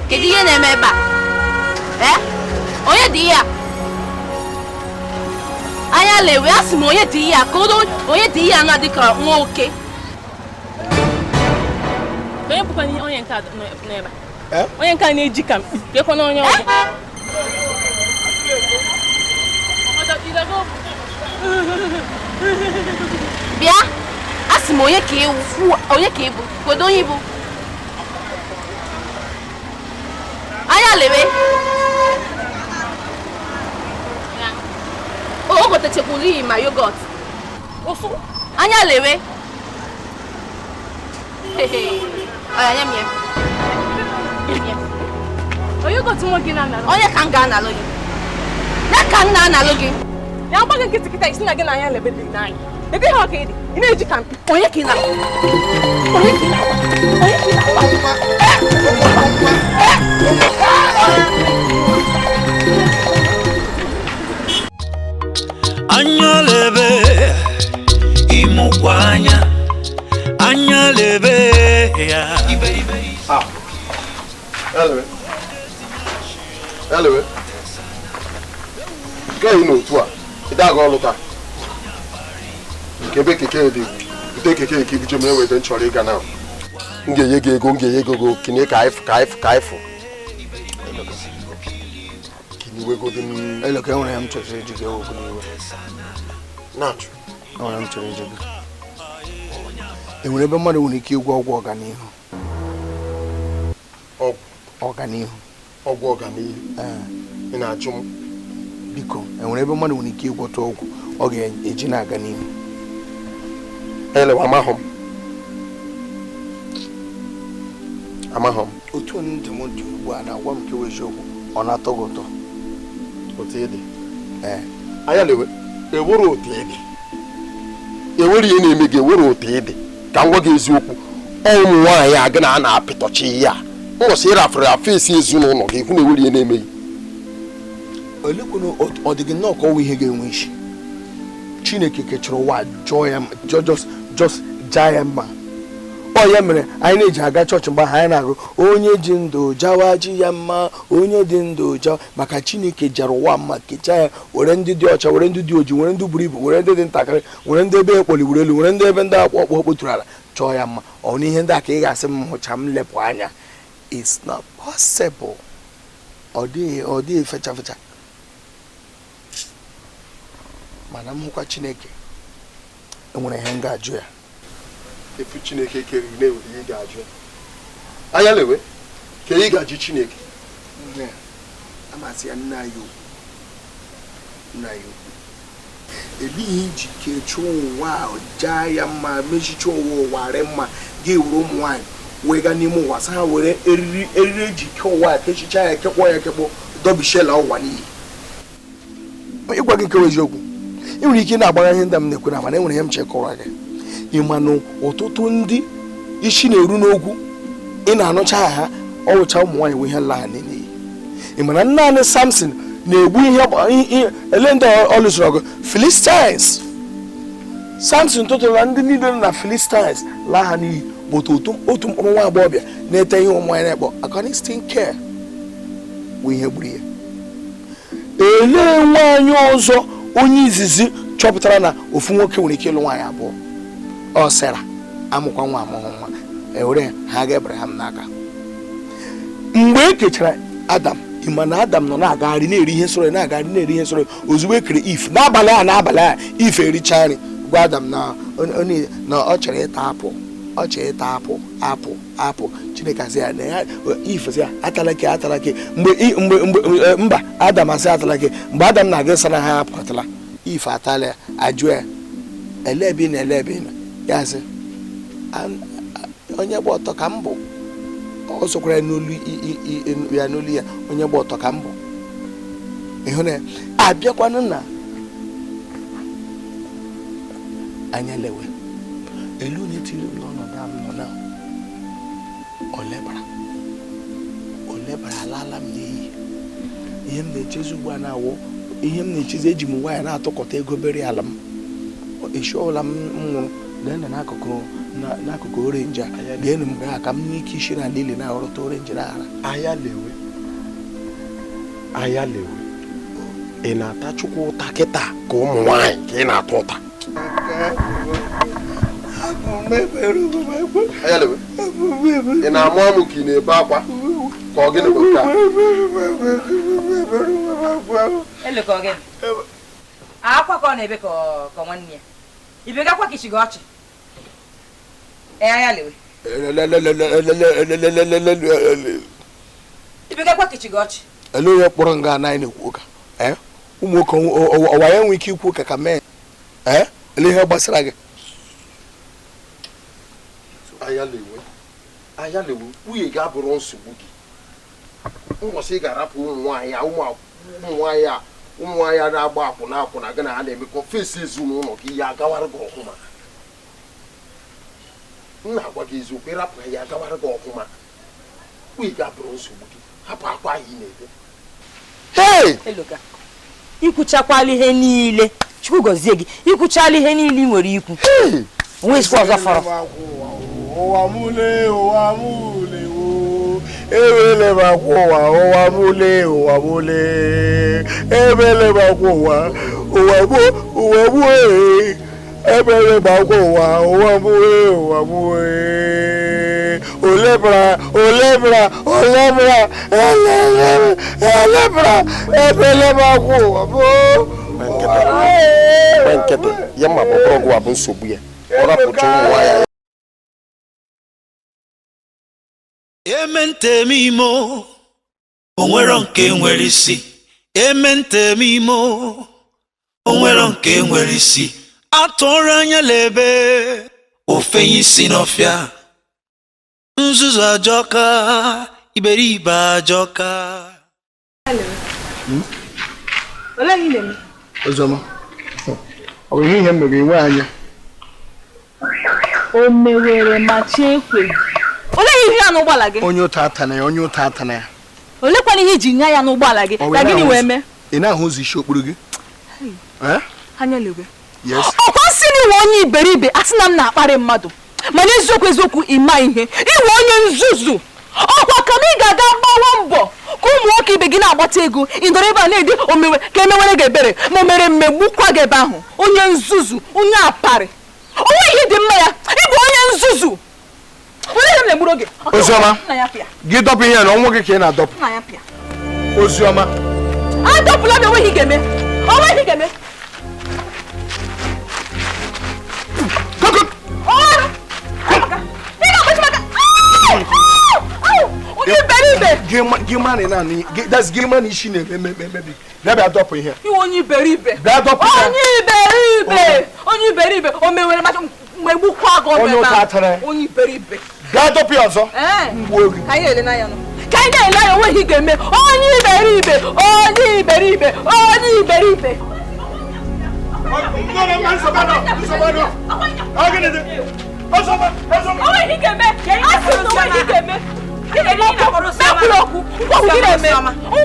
Kedu ihe na-eme ebe a? Onye dị ihe a? Anya lewe, asị m onye dị ihe a ka onye dị ihe a na dịka nwa oke. Onye bụkwa onye nke a nọ ebe a? Onye nke a na-eji ka mkpi ka ekwe na onye ọzọ. Bịa, asị m onye ka onye ka ịbụ, kedu onye ịbụ? Anya lewe. O gotechekwuru iyi ma yogọt. Anya lewe. Oya, nye m ya. Yogọt nwa gị na-analụ. Onye ka m ga-analụ gị? Ya ka m na-analụ gị. Ya gba gị nkịtị kịta isi na gị na anya lebe dị n'anya. Ego ihe ọka ịdị, ị na-eji ka mpi. Onye ka ị na-agwa? Onye ka ị na-agwa? Onye ka ị na-agwa? Anya lebe imukwa anya, anya lebe ya. Elewe. Elewe. Nke ị n'otu a, ị daghị ọlụ taa. Nke ebe keke dị, bute keke nke ibuje m enwe ebe m chọrọ ịga na. M ga-enye gị ego, m ga-enye gị ego, kinye ka ịfụ ka ịfụ ka ịfụ. Eloko enwere m chọrọ iji gị okwu n'iwe. Na-achụ. Enwere m chọrọ iji gị. Enwere ebe mmadụ nwere ike ịgwọ ọgwụ ọganihu. Ọgwụ ọganihu. Ọgwụ ọganihu. Ị na-achụ m? Biko, enwere ebe mmadụ nwere ike ịgwọta ọgwụ ọ ga-eji na-aga n'ihu. Elewa, amahụ m. Amahụ m. Otu ndụ m dị ugbu a na-agwa m kewa eziokwu, ọ na-atọ gị ụtọ. Otu ị dị. Anya lewe, ewere otu ị dị. Ewere ihe na-eme gị, ewere otu ị dị. Ka m gwa gị eziokwu, ụmụ nwaanyị a gị na a na-apịtọchi ihe a. Ụbọchị ị rafere afọ esi ezinụlọ gị, hụ na ewere ihe na-eme gị. Olekwunu ọ dị gị nnọọ ka ọnwụ ihe ga-enwe isi. Chineke kechara ụwa jọọ ya just jaa ya mma. Ọ ya mere anyị na-eji aga chọọchị mgbe anyị na-agụ onye ji ndụ jawa ji ya mma, onye dị ndụ jawa, maka Chineke jara ụwa mma kechaa ya, were ndị dị ọcha, were ndị dị oji, were ndị buru ibu, were ndị dị ntakịrị, were ndị ebe ekpoliwuru elu, were ndị ebe ndị akpọ ọkpọ kpoturu ala, chọọ ya mma. Ọ na ihe ndị a ka ị ga-asị m hụcha m lepụ anya. It's not possible. Ọ dịghị fecha fecha. Mana m hụkwa Chineke, enwere ihe m ga-ajụ ya. Efu Chineke kere gị na-enwere ihe ị ga-ajụ. Anya lewe ka ị ga-ajụ Chineke. Amasị ya nna ya ukwu. Nna ya ukwu. Elighị iji kechie ụwa jaa ya mma mechicha ụwa ụwa rị mma gị were ụmụ nwaanyị wega n'ime ụwa sa ha were eriri eriri eji ke ụwa kechicha ya kekpọ ya ekekpọ dọbishela ụwa n'iyi. Ịgwa gị nke eziokwu, ị nwere ike na-agbagha ihe ndị m na-ekwu na mana enwere ihe m chekọrọ gị. Ị ma na ọtụtụ ndị isi na-eru n'okwu ị na-anụcha ha ọwụcha ụmụ nwaanyị wee ihe nla ha n'iyi. Ị ma na naanị Samson na-egbu ihe ele ndị ọ lụsoro ọgụ Philistines. Samson tụtụrụ ndị niile nọ na Philistines laa ha n'iyi bụ otu mkpụrụ nwa agbọghọbịa na-ete ihe ụmụ nwaanyị na-ekpọ Akọni skin care bụ ihe gburu ya. Elee nwaanyị ọzọ onye izizi chọpụtara na ofu nwoke nwere ike ịlụ nwaanyị abụọ? Ọ Sera amụkwa nwa amụghị nwa ewere ha ga Abraham n'aka. Mgbe e kechara Adam, ị ma na Adam nọ na-agagharị na-eri ihe sọrọ ya na-agagharị na-eri ihe sọrọ ya ozugbo e kere If n'abalị a If ericha nri gwa Adam na ọ chọrọ ịta apụ ọ chọrọ ịta apụ apụ apụ Chineke asị ya na ya If sị ya atala ke atala ke mgbe mgbe mba Adam asị atala ke mgbe Adam na-aga ịsa na ha apụtala If atala ya ajụ ya ele ebe ị na ele ebe ị nọ ya sị onye gba ọtọ ka m bụ ọ sokwara ya n'olu ya n'olu ya onye gba ọtọ ka m bụ ịhụ na abịakwanụ na anya lewe elu na-etiri m n'ọnọdụ a m nọ na olebara alala m n'iyi. Ihe m na-echezi ugbu a na-awụ ihe m na-echezi eji m nwaanyị na-atụkọta ego bere ala m eshi ọbụla m nwụrụ lee n'akụkụ n'akụkụ orenji a lee m gaa ka m nwee ike isi n'ala ili na-aghọrọta orenji n'aghara. Anya lewe anya lewe ị na-ata Chukwu ụta kịta ka ụmụ nwaanyị ka ị na-ata ụta. Anya lewe ị na-amụ amụ ka ị na-ebe akwa ka ọ gịnị bụ nke a? Akwa ka ọ na-ebe ka nwanne ya ibegakwa ka ichi gị ọchị. Anya lewe ibegakwa ka ichi gị ọchị. Ele onye kpọrọ nga anaghị na-ekwu ụka ụmụ nwoke ọwa ya nwee ike ikwu ụka ka mee ele ihe gbasara gị. Anya lewe anya lewe nwunye gị abụrụ nsogbu gị ụbọchị ị ga-arapụ ụmụ nwaanyị a ụmụ nwaanyị a na-agba akwụna akwụna gị na ha na-emekọ fesi ezinụlọ gị ya agawara gị ọfụma. M na-agwa gị eziokwu ịrapụ ya agawara gị ọfụma. Nwunye gị abụrụ nsogbu gị hapụ akwa ahụ ị na-ebe. Ikwuchakwala ihe niile Chukwu gọzie gị ikwuchala ihe niile ị nwere ikwu onwezikwa ọzọ fọrọ. Ụwa mule ụwa mule o ebele m akwa ụwa ụwa mule ụwa mule ebele m akwa ụwa ụwa gbuo ụwa gbuo ebele m akwa ụwa ụwa mule ụwa mule olebara olebara olebara elebara ebele m akwa ụwa gbuo. Nkịtị ya ma bụ ọgwụ a bụ nsogbu ya ọ rapụcha ụmụ nwaanyị. Ementemimo onwero nke nwere isi. Ementemimo onwero nke nwere isi. Atụrụ anya lebe ofenye isi n'ọfịa. Nzuzu ajọka iberibe ajọka. Olee ihe na-eme? Oziọma, ọ bụ ihe mere inwe anya. O mewere ma chi ekwe. Olee ihe ya n'ụgbọala gị? Onye ụta atana ya, onye ụta atana ya. Olekwana ihe iji nya ya n'ụgbọala gị? Ka gịnị wee mee? Ị na-ahụ ụzọ isi okpuru gị? Anya lewe. Yes. Ọkwa nsị na iwe onye iberibe asị na m na-akparị mmadụ. Mana eziokwu eziokwu ịma ihe. Iwe onye nzuzu. Ọkwa ka m ị ga-aga gbawa mbọ ka ụmụ nwoke ibe gị na-agbata ego ị nọrọ ebe a na-ede omewe ka emewere gị ebere ma o mere mmegbukwa gị ebe ahụ. Onye nzuzu, onye aparị. Onwe ihe dị mma ya, ịbụ onye nzuzu. Oziọma, gị dọpụ ihe na ọnwụ gị ka ị na-adọpụ. Oziọma, adọpụla m enweghị ga-eme. Onweghị ga-eme. Gị ma na naanị that's gị ma na isi na-eme emebi. Bịa bịa dọpụ ihe. Iwe onye iberibe. Bịa dọpụ ihe. Onye iberibe. Onye iberibe. O mewere mmasị mgbe gbukwa gị Onye ụta atara. Onye iberibe. Bịa dọpụ ya ọzọ. Mgbuo gị. Ka anyị na-ele n'anya nụ. Ka anyị na-ele anya onweghị ga-eme. Onye iberibe. Onye iberibe. Onye iberibe. Onweghị ga-eme. Asị m na onweghị ga-eme.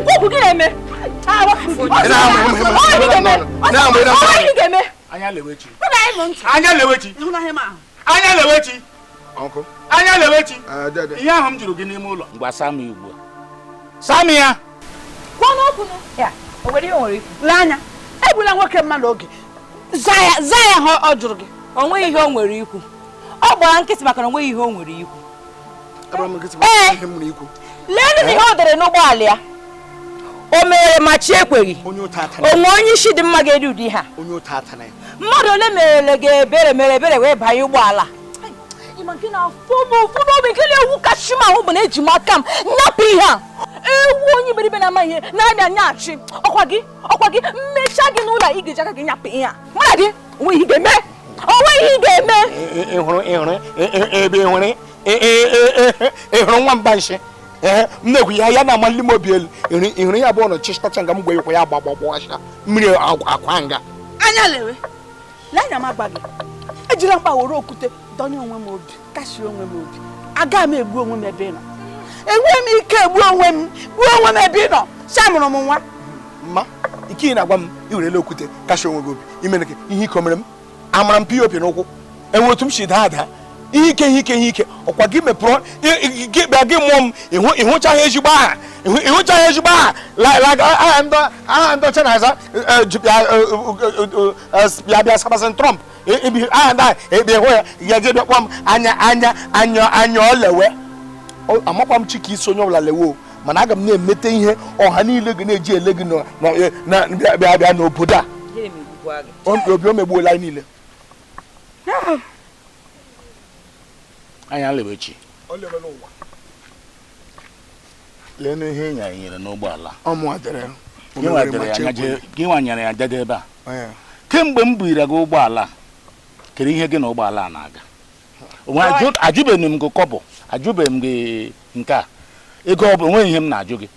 Nkwokwu gị na-eme. Anya lewechi. Anya lewechi. Anya lewechi. Anya lewechi. Ihe ahụ m jụrụ gị n'ime ụlọ. Ngwa Sam ugbu a. Sam ya. Lee anya, egbula nwoke mmadụ oge. Zaa ya ha ọ jụrụ gị. O nweghị ihe o nwere ikwu. Ọ gbara nkịtị maka na o nweghị ihe o nwere ikwu. Leenụ ihe o dere n'ụgbọala ya. O mere ma chi ekweghị. Onwe onye isi dị mma ga-eri ụdị ha. Mmadụ ole merele gị ebere mere ebere wee banye ụgbọala. Ịma nke na-afụ m ụfụ n'obi nke na-ewu kachi m ahụ bụ na eji m aka m nyapụ ihe a. Ewu onye iberibe na-ama ihe na-abịa nyaghachi. Ọkwa gị mmechaa gị n'ụlọ ị ga-eji aka gị nyapụ ihe a. Mụ na gị onweghị ihe ga-eme. Onweghị ihe ga-eme. Ebe ị hụrụ nwamba nshi. M na-ekwu ya ya na-amalị m obi elu. Ị hụrụ ya bụ ọnụ chịchacha nga m gwe ekwe ya gbagbagbacha mmiri akwa nga. Anya lewe. Lee anya m agba gị. Ejila mkpa were okwute dọnye onwe m obi, kasie onwe m obi. Aga m egbu onwe m ebe ị nọ. Enweghị m ike egbu onwe m, gbuo onwe m ebe ị nọ. Si amụrụ m nwa. Mma, ike ị na-agwa m i werela okwute kasie onwe gị obi. Imere gị ihe ike o mere m? Amara m pop n'ụkwụ. Enwere otu m si daa ada. Ihe ike ọkwa gị mepụrụ gị bịa gị mụọ m ịhụchaghị ezigbo aha ịhụchaghị ezigbo aha aha ndị ọcha na-aza bịa bịa Sebastian Trump aha ndị ahụ ebe hụ ya ya je bịa kpọọ m anya anya anya anya olewe. Amakwa m chi ka isi onye ọbụla lewe o, mana aga m na-emete ihe ọha niile gị na-eji ele gị bịa bịa n'obodo a. Obi o megbuola anyị niile. Anya lewechi. Leenụ ihe ị nyere n'ụgbọala. Gị nwanyere ya dede ebe a. Kemgbe m buire gị ụgbọala, kedu ihe gị na ụgbọala na-aga? Ajụbeghị m gị kọbọ, ajụbeghị m gị nke a. Ego ọ bụ onweghị ihe m na-ajụ gị.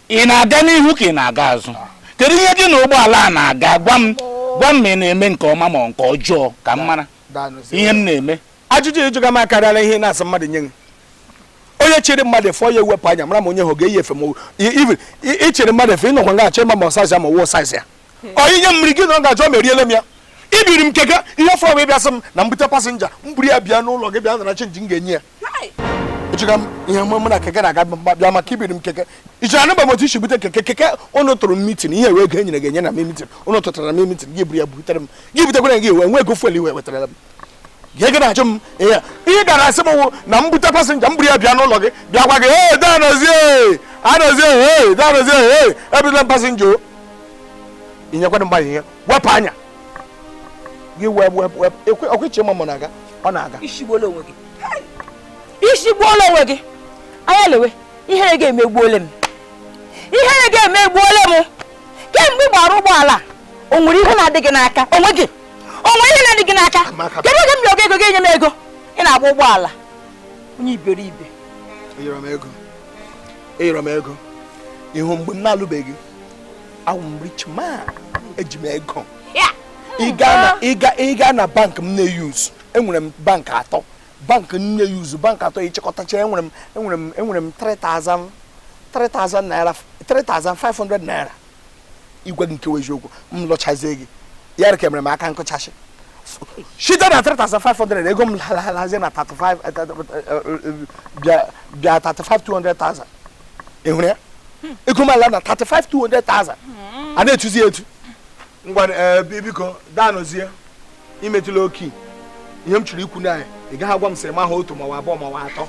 Ị na-aga n'ihu ka ị na-aga azụ? Kedu ihe gị na ụgbọala a na-aga? Gwa m ma ị na-eme nke ọma ma nke ọjọọ ka m mara ihe m na-eme. Ajụjụ ịjụga m akarịala ihe na-asị mmadụ nye gị. Onye chere mmadụ efe onye ewepụ anya mara ma onye hụ ga-eyi efe ma ị chere mmadụ efe ịnọkwa nga achọ ịma ma ọsaiz ya ma wụọ saiz ya. Onye mmiri gị na ọ ga-ajọ ma eriele m ya. Ibiri m keke ihe fọrọ m ịbịa sị m na mbute pasenja m buru ya bịa n'ụlọ gị bịa nara chenji m ga-enye ya. Ejụga m ihe mụ na keke na-aga bịa maka ibiri m keke. Ị chere anụba m otu isi bute keke keke ụnụ tụrụ m mitin ihe wee ego e nyere ga-enye na mitin ụnụ tụtara na mitin gị buru ya butere m gị butekwara gị wee nwee ego fuel iwe wetara m. Gị na-achọ m ihe gara asị m wụ na m bute pasenja m buru ya bịa n'ụlọ gị bịa gwa gị ee danozie anozie ee danozie ee ebutela m pasenja o inyekwana mgbanye ihe wepụ anya gị wepụ ọkwa iche ma ọ na-aga ọ na-aga. Ishigbuola onwe gị. Ishigbuola onwe gị. Anya lewe, ihere ga-emegbuole m. Ihere ga-emegbuole m. Kemgbe ị gbara ụgbọala o nwere ihe na-adị gị n'aka onwe gị. O nwere ihe na-adị gị n'aka. Kedu oge m bịa ego gị enye m ego? Ị na-agba ụgbọala. Onye iberibe. Enyere m ego. Ịhụ mgbe m na-alụbeghị, awụ m rich man. Eji m ego. Ị gaa na bank m na-eyuzu. Enwere m bank atọ. Bank m na-eyuzu bank atọ ịchịkọtacha enwere m 3,000 naira 3,500 naira. Igwe gị nke eziokwu m lọchazie gị. Ya ka mere m aka nkụchasị. Site na 3,500 ego m lazie na 35 bịa 35,200,000. Ị hụrụ ya? Ego m ala na 35,200,000. A na-etuzi etu. Ngwa biko daanụzie imetụla oke ihe m chọrọ ikwu na ya ị gaghị agwa m sịrị m aha otu ma abụọ ma atọ.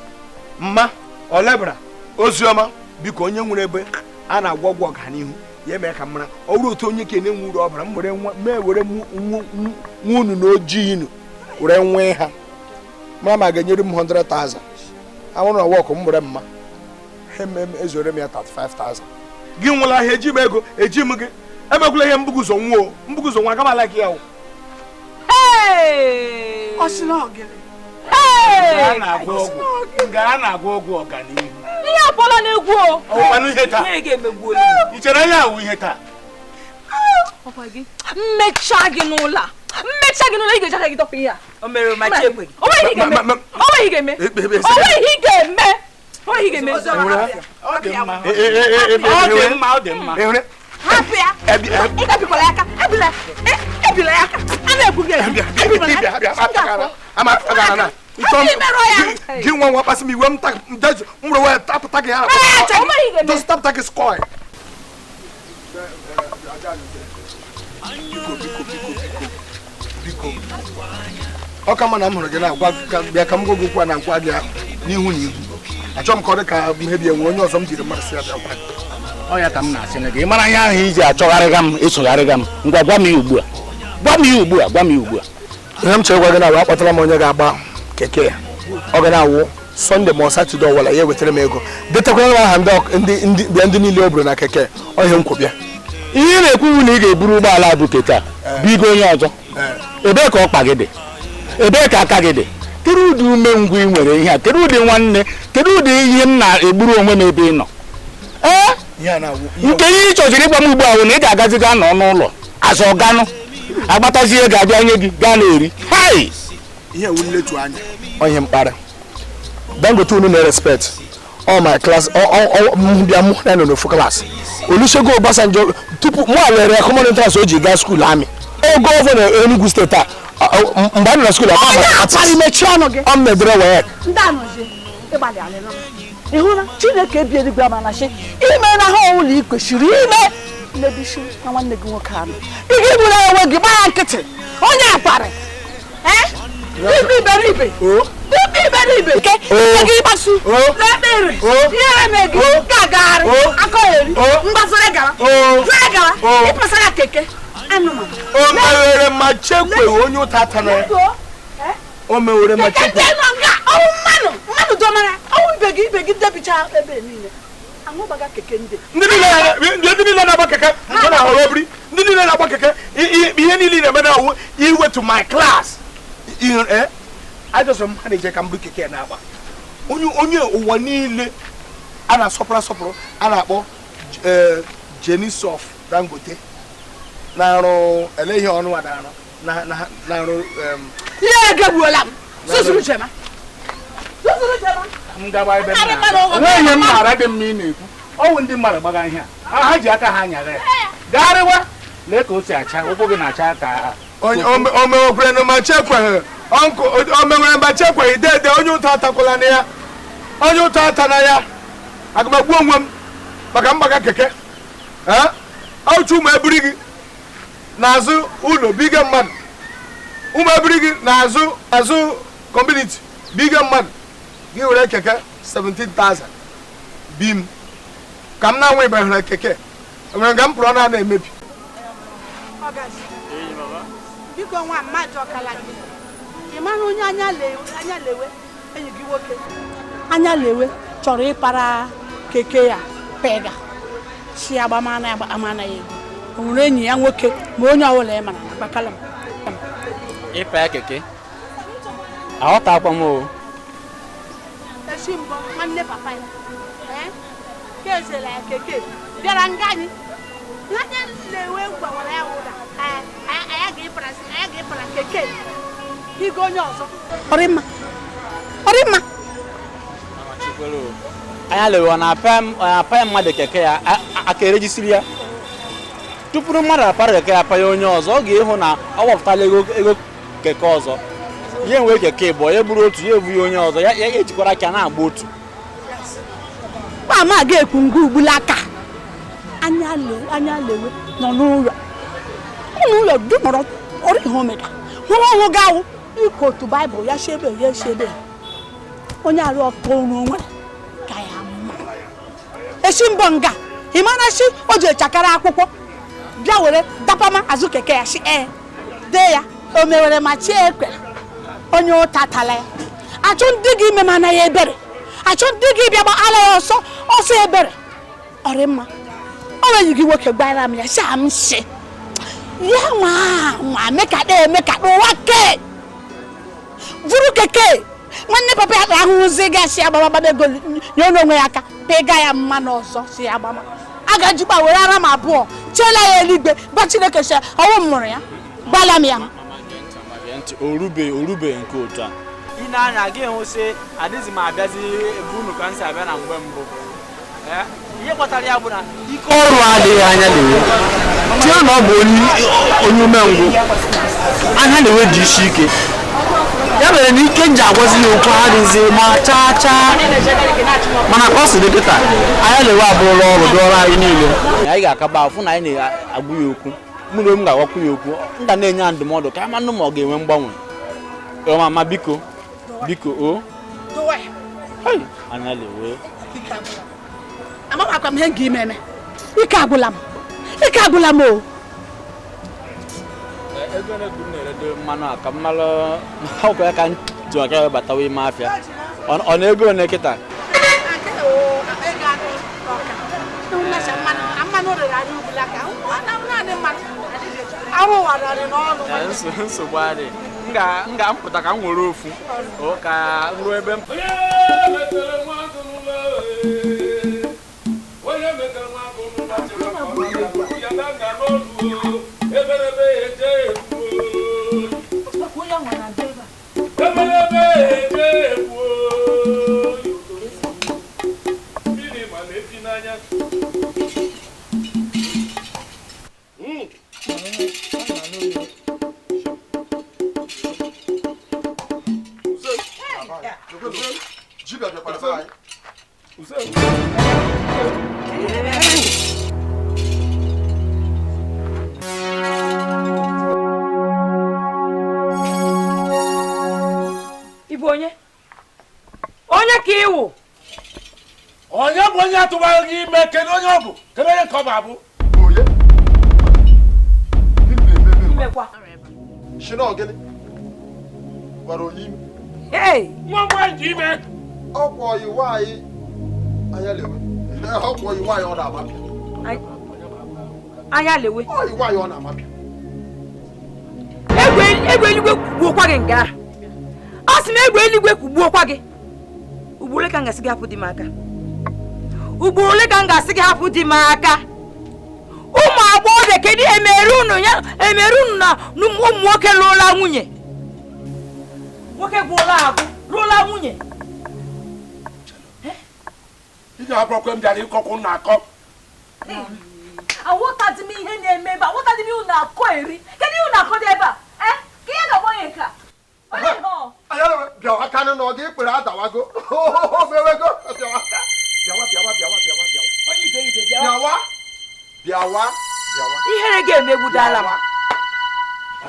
Mma olebara oziọma biko onye nwere ebe a na-agwọ ọgwụ ọganihu ya mee ka m mara ọ bụrụ otu onye ka na-enwe uru ọbara m were nwa unu na ojii inu were nwee ha mara ma ga-enyere m 100,000 anwụrụ na wọkụ m were mma. Ezore m ya 35,000. Gị nwụla ahịa, eji m ego, eji m gị. Emekwula ihe mbuguzo nwuo, mbuguzo nwa aga m ala gị ya. Ọ sị na ọgịrị. Nga a na-agwọ ọgwụ ọganihu. Ihe apụọla n'egwu o. Ọwụkwanụ ihe taa. I chere anya awụ ihe taa. Mmechaa gị n'ụlọ a. Mmechaa gị n'ụlọ, ị ga-eji aka gị dọpụ ihe a. O mere ma chi ekweghị. O nweghị ihe ị ga-eme. O nweghị ihe ị ga-eme. O nweghị ihe ị ga-eme. O nweghị ihe ị ga-eme. Ọ dị mma. Ọ dị mma, ọ dị mma. Hapụ ya. Ị gabikwala ya aka. Ebila ebila ya aka. A na-ekwu gị ekwu. Ebila ya aka. Gị nwa nwa kpasị m iwe m m were tapụta gị ha. Just tapụta gị scoil. Biko, biko, biko, biko, biko. Ọ ka mma na m hụrụ gị na-agwa bịa ka m gwa gị okwu a na-agwa gị n'ihu na ihu. Achọghị m ka ọ dị ka ihe bi enwe onye ọzọ m jiri mmasị ya bịa gwa gị. Ọ ya ka m na-asị gị, ị mara ihe ahụ iji achọgharịga m, esogharịga m. Ngwa gwa m ya ugbu a. Gwa m ya ugbu a, gwa m ya ugbu a. Ihe m chere gwa gị na akpọtara m onye ga-agba keke ya. Ọ ga na-awụ Sọnde ma ọ Satọde ọwụla ya ewetara m ego. Detekwara m aha ndị niile o buru na keke. Ọ ihe m kwụ bịa. Ihe ị na-ekwu bụ na ị ga-eburu ụgbọala bụ keke a bigo onye ọzọ. Ebee ka ọkpa gị dị? Ebee ka aka gị dị? Kedu ụdị umengwụ ị nwere ihe a? Kedu ụdị nwanne? Kedu ụdị ihe m na-egburu onwe m ebe ị nọ? Ee? Nke ihe ị chọziri ịgwa m ugbu a bụ na ị ga-agazi gaa nọ n'ụlọ azụ ọganụ agbatazi ego abịa nye gị gaa na-eri. Hai! Ihe ewu nletu anya. Ọ ihe mkparị. Dangote unu na-respect all my class, bịa mụ na nọ n'ofu class. Olusegun Obasanjo tupu mụ alere ya common entrance o ji gaa skuul amị. O gọvanọ Enugu steeti a mgbe anyị nọ na skuul ọ m na-edere WAEC. Ị hụla Chineke ebi eluigwe amana shi ime na ha ụlọ i kwesịrị ime mmebishi na nwanne gị nwoke anụ. Ị ga-egburu onwe gị, gbaa ya nkịtị. Onye akparị. Ibe iberibe. Ibe iberibe. Nke gị ịgbasu. Lekpere. Ihere me gị. Gagharị. Akọgheri. Mgbasara gara. Jụọ gara. Ịpasara keke. Anụmanụ. O mewere ma chekwe onye ụta tara ya. O mewere ma chekwe. Keke nọ nga. Ọwụ mmanụ. Mmanụ dọmara. Ọwụ ibe gị ibe gị debicha ebe niile. Aṅụgbaga keke ndị. Ndị niile na-agba keke ndị na-ahọrọ obiri. Ndị niile na-agba keke ihe niile na-eme na-awụ iwetu my class. Ajọsọ m ha na-eje ka m buru keke na-agba. Onye ụwa niile a na-asọpụrụ asọpụrụ a na-akpọ Jenisof Dangote na-arụ ele ihe ọnụ a na-arụ na-arụ ihe egegbuola m. Sụsụrụ chema. Sụsụrụ chema. M gaba ebe m na-aga. Onweghị ihe m maara dị mma ị na-ekwu. Ọwụ ndị mmadụ gbaga ihe a. Ha ji aka ha anyara ya. Gagharịwa lee ka o si acha, ụkwụ gị na-acha ka o mewekwere ma chekweghị o mewere ma chekweghị dede onye ụta atakwala na ya. Onye ụta ata na ya. Aga m egbu onwe m maka mgbaga keke. Ọchụ ụmụ ebiri gị n'azụ ụlọ bige mmadụ. Ụmụ ebiri gị n'azụ azụ kọmuniti bige mmadụ. Gị were keke 17,000 bi m ka m na-anwe ibeghara keke. Enwere nga m pụrụ na na-emebi. Biko nwa mmadụ ọkala gị. Ị mara onye anya lewe enyi gị nwoke. Anya lewe chọrọ ịpara keke ya pega. Si agbamana ya amana ya ego. O nwere enyi ya nwoke ma onye ọbụla ị mara na gbakala m. Ịpa keke? Aghọtakwa m o. Esi mbọ nwanne papa ya. Ka ezela ya keke bịara nga anyị. Anya lewe gwawara ya ụra. Anyị ga-ịpara keke. Igo onye ọzọ. Ọrịmma. Ọrịmma. Anya lewe ọ na-apa mmadụ keke ya aka erejisiri ya. Tupu mmadụ apara keke ya apanye onye ọzọ, ọ ga-ịhụ na ọ wepụtala ego keke ọzọ. Ya enwee keke bụ ya buru otu ya ebughị onye ọzọ ya ejikwara aka na-agba otu. Mama ga-ekwu ngwa ugbula aka. Anya lewe nọ n'ụlọ. Ụlọ dum ọrụ ihe omega. Hụrụ ọhụ gawụ ikotu Baịbụl ya shebe ya shebe. Onye arụ ọkụ ọrụ onwe ka ya mma. Esi mbọ nga ị mara shi o ji echakara akwụkwọ bịa were dapama azụ keke ya shi ee dee ya o mewere ma chi ekwe onye ụta tala ya. Achụ ndị gị ime mana ya ebere. Achọ ndị gị bịa gba ala ya ọsọ ọsọ ebere. Ọrị mma. Ọ enyi gị nwoke gbara m ya sha m shi. Ya nwa nwa mekata emekata ụwa ke. Vuru keke. Nwanne papa ya ahụhụzi gasị agbamagba ego nye onwe ya aka pega ya mmanụ ọzọ si ya agbama. A ga-ejikwa were ara m abụọ chela ya eluigwe gwa Chineke sị ọnwụ m mụrụ ya gbala m ya. Orube orube nke otu a ị na-anya gị hụ sị adịghị m abịazi ebe unu ka m si abịa na mgbe mbụ. Ihe kpatara ya bụ na ike ọrụ adịghị anya na-ewe tinye na ọ bụ onye umengwụ anya na-ewe dị isi ike ya mere na ike nji agwazi ya okwu adịghịzi ma chaa chaa mana ka ọ si dị kịta anya na-ewe abụrụla ọrụ dụọrọ anyị niile. Anyị ga-akaba afụ na anyị na-agwụ ya okwu mụ na m ga-agwakwu ya okwu m ga na-enye ya ndụmọdụ ka ama nụ ma ọ ga-enwe mgbanwe. Mama biko biko o anya lewe amaghịkwa m ihe m ga-eme eme. Ike agwụla m, ike agwụla m o. Ego na-egwu na-eredo mmanụ a ka mmalụ akwụkwọ ya ka m ji maka ya batawa ime afịa. Ọ na-ego one kịta? Nsogbu adị. M ga-apụta ka m were ofu ka m ruo ebe m. Ịbụ onye? Onye ka ịwụ? Onye bụ onye atụbara gị ime? Kedu onye ọ bụ? Kedu onye ka ọ bụ abụ? Onye? Shina ogene? Gwara onye ime? Hey! Nwa nwaanyị dị ime. Ọkwa ọyị nwaanyị anya lewe. Ọkwa ọyị nwaanyị ọ na-amapịa. Anya lewe. Ọyị nwaanyị ọ na-amapịa. Egbe eluigwe kwugbuokwa gị nga. A sị m egbe eluigwe kwugbuokwa gị. Ugboro ole ka m ga-asị gị hapụ di m aka? Ugboro ole ka m ga-asị gị hapụ di m aka? Ụmụ agbọghọbịa kedu emere unu ya emere unu na ụmụ nwoke lụọla nwunye? Nwoke gwụla agwụ lụọla nwunye. Ị ga-abụrụkwa m bịara ịkọkwụ na-akọ. Aghọtaghị m ihe na-eme ebe a, aghọtaghị m ihe unu na-akọ eri. Kedu ihe unu na-akọ dị ebe a? Ka ihe ga-agba onye nke a? Bịawa aka na ọ ga-ekpere adawago. Mewego. Bịawa aka. Bịawa bịawa bịawa bịawa bịawa. Onye ibe ibe bịawa. Bịawa. Bịawa. Bịawa. Ihere ga-emegbudala m.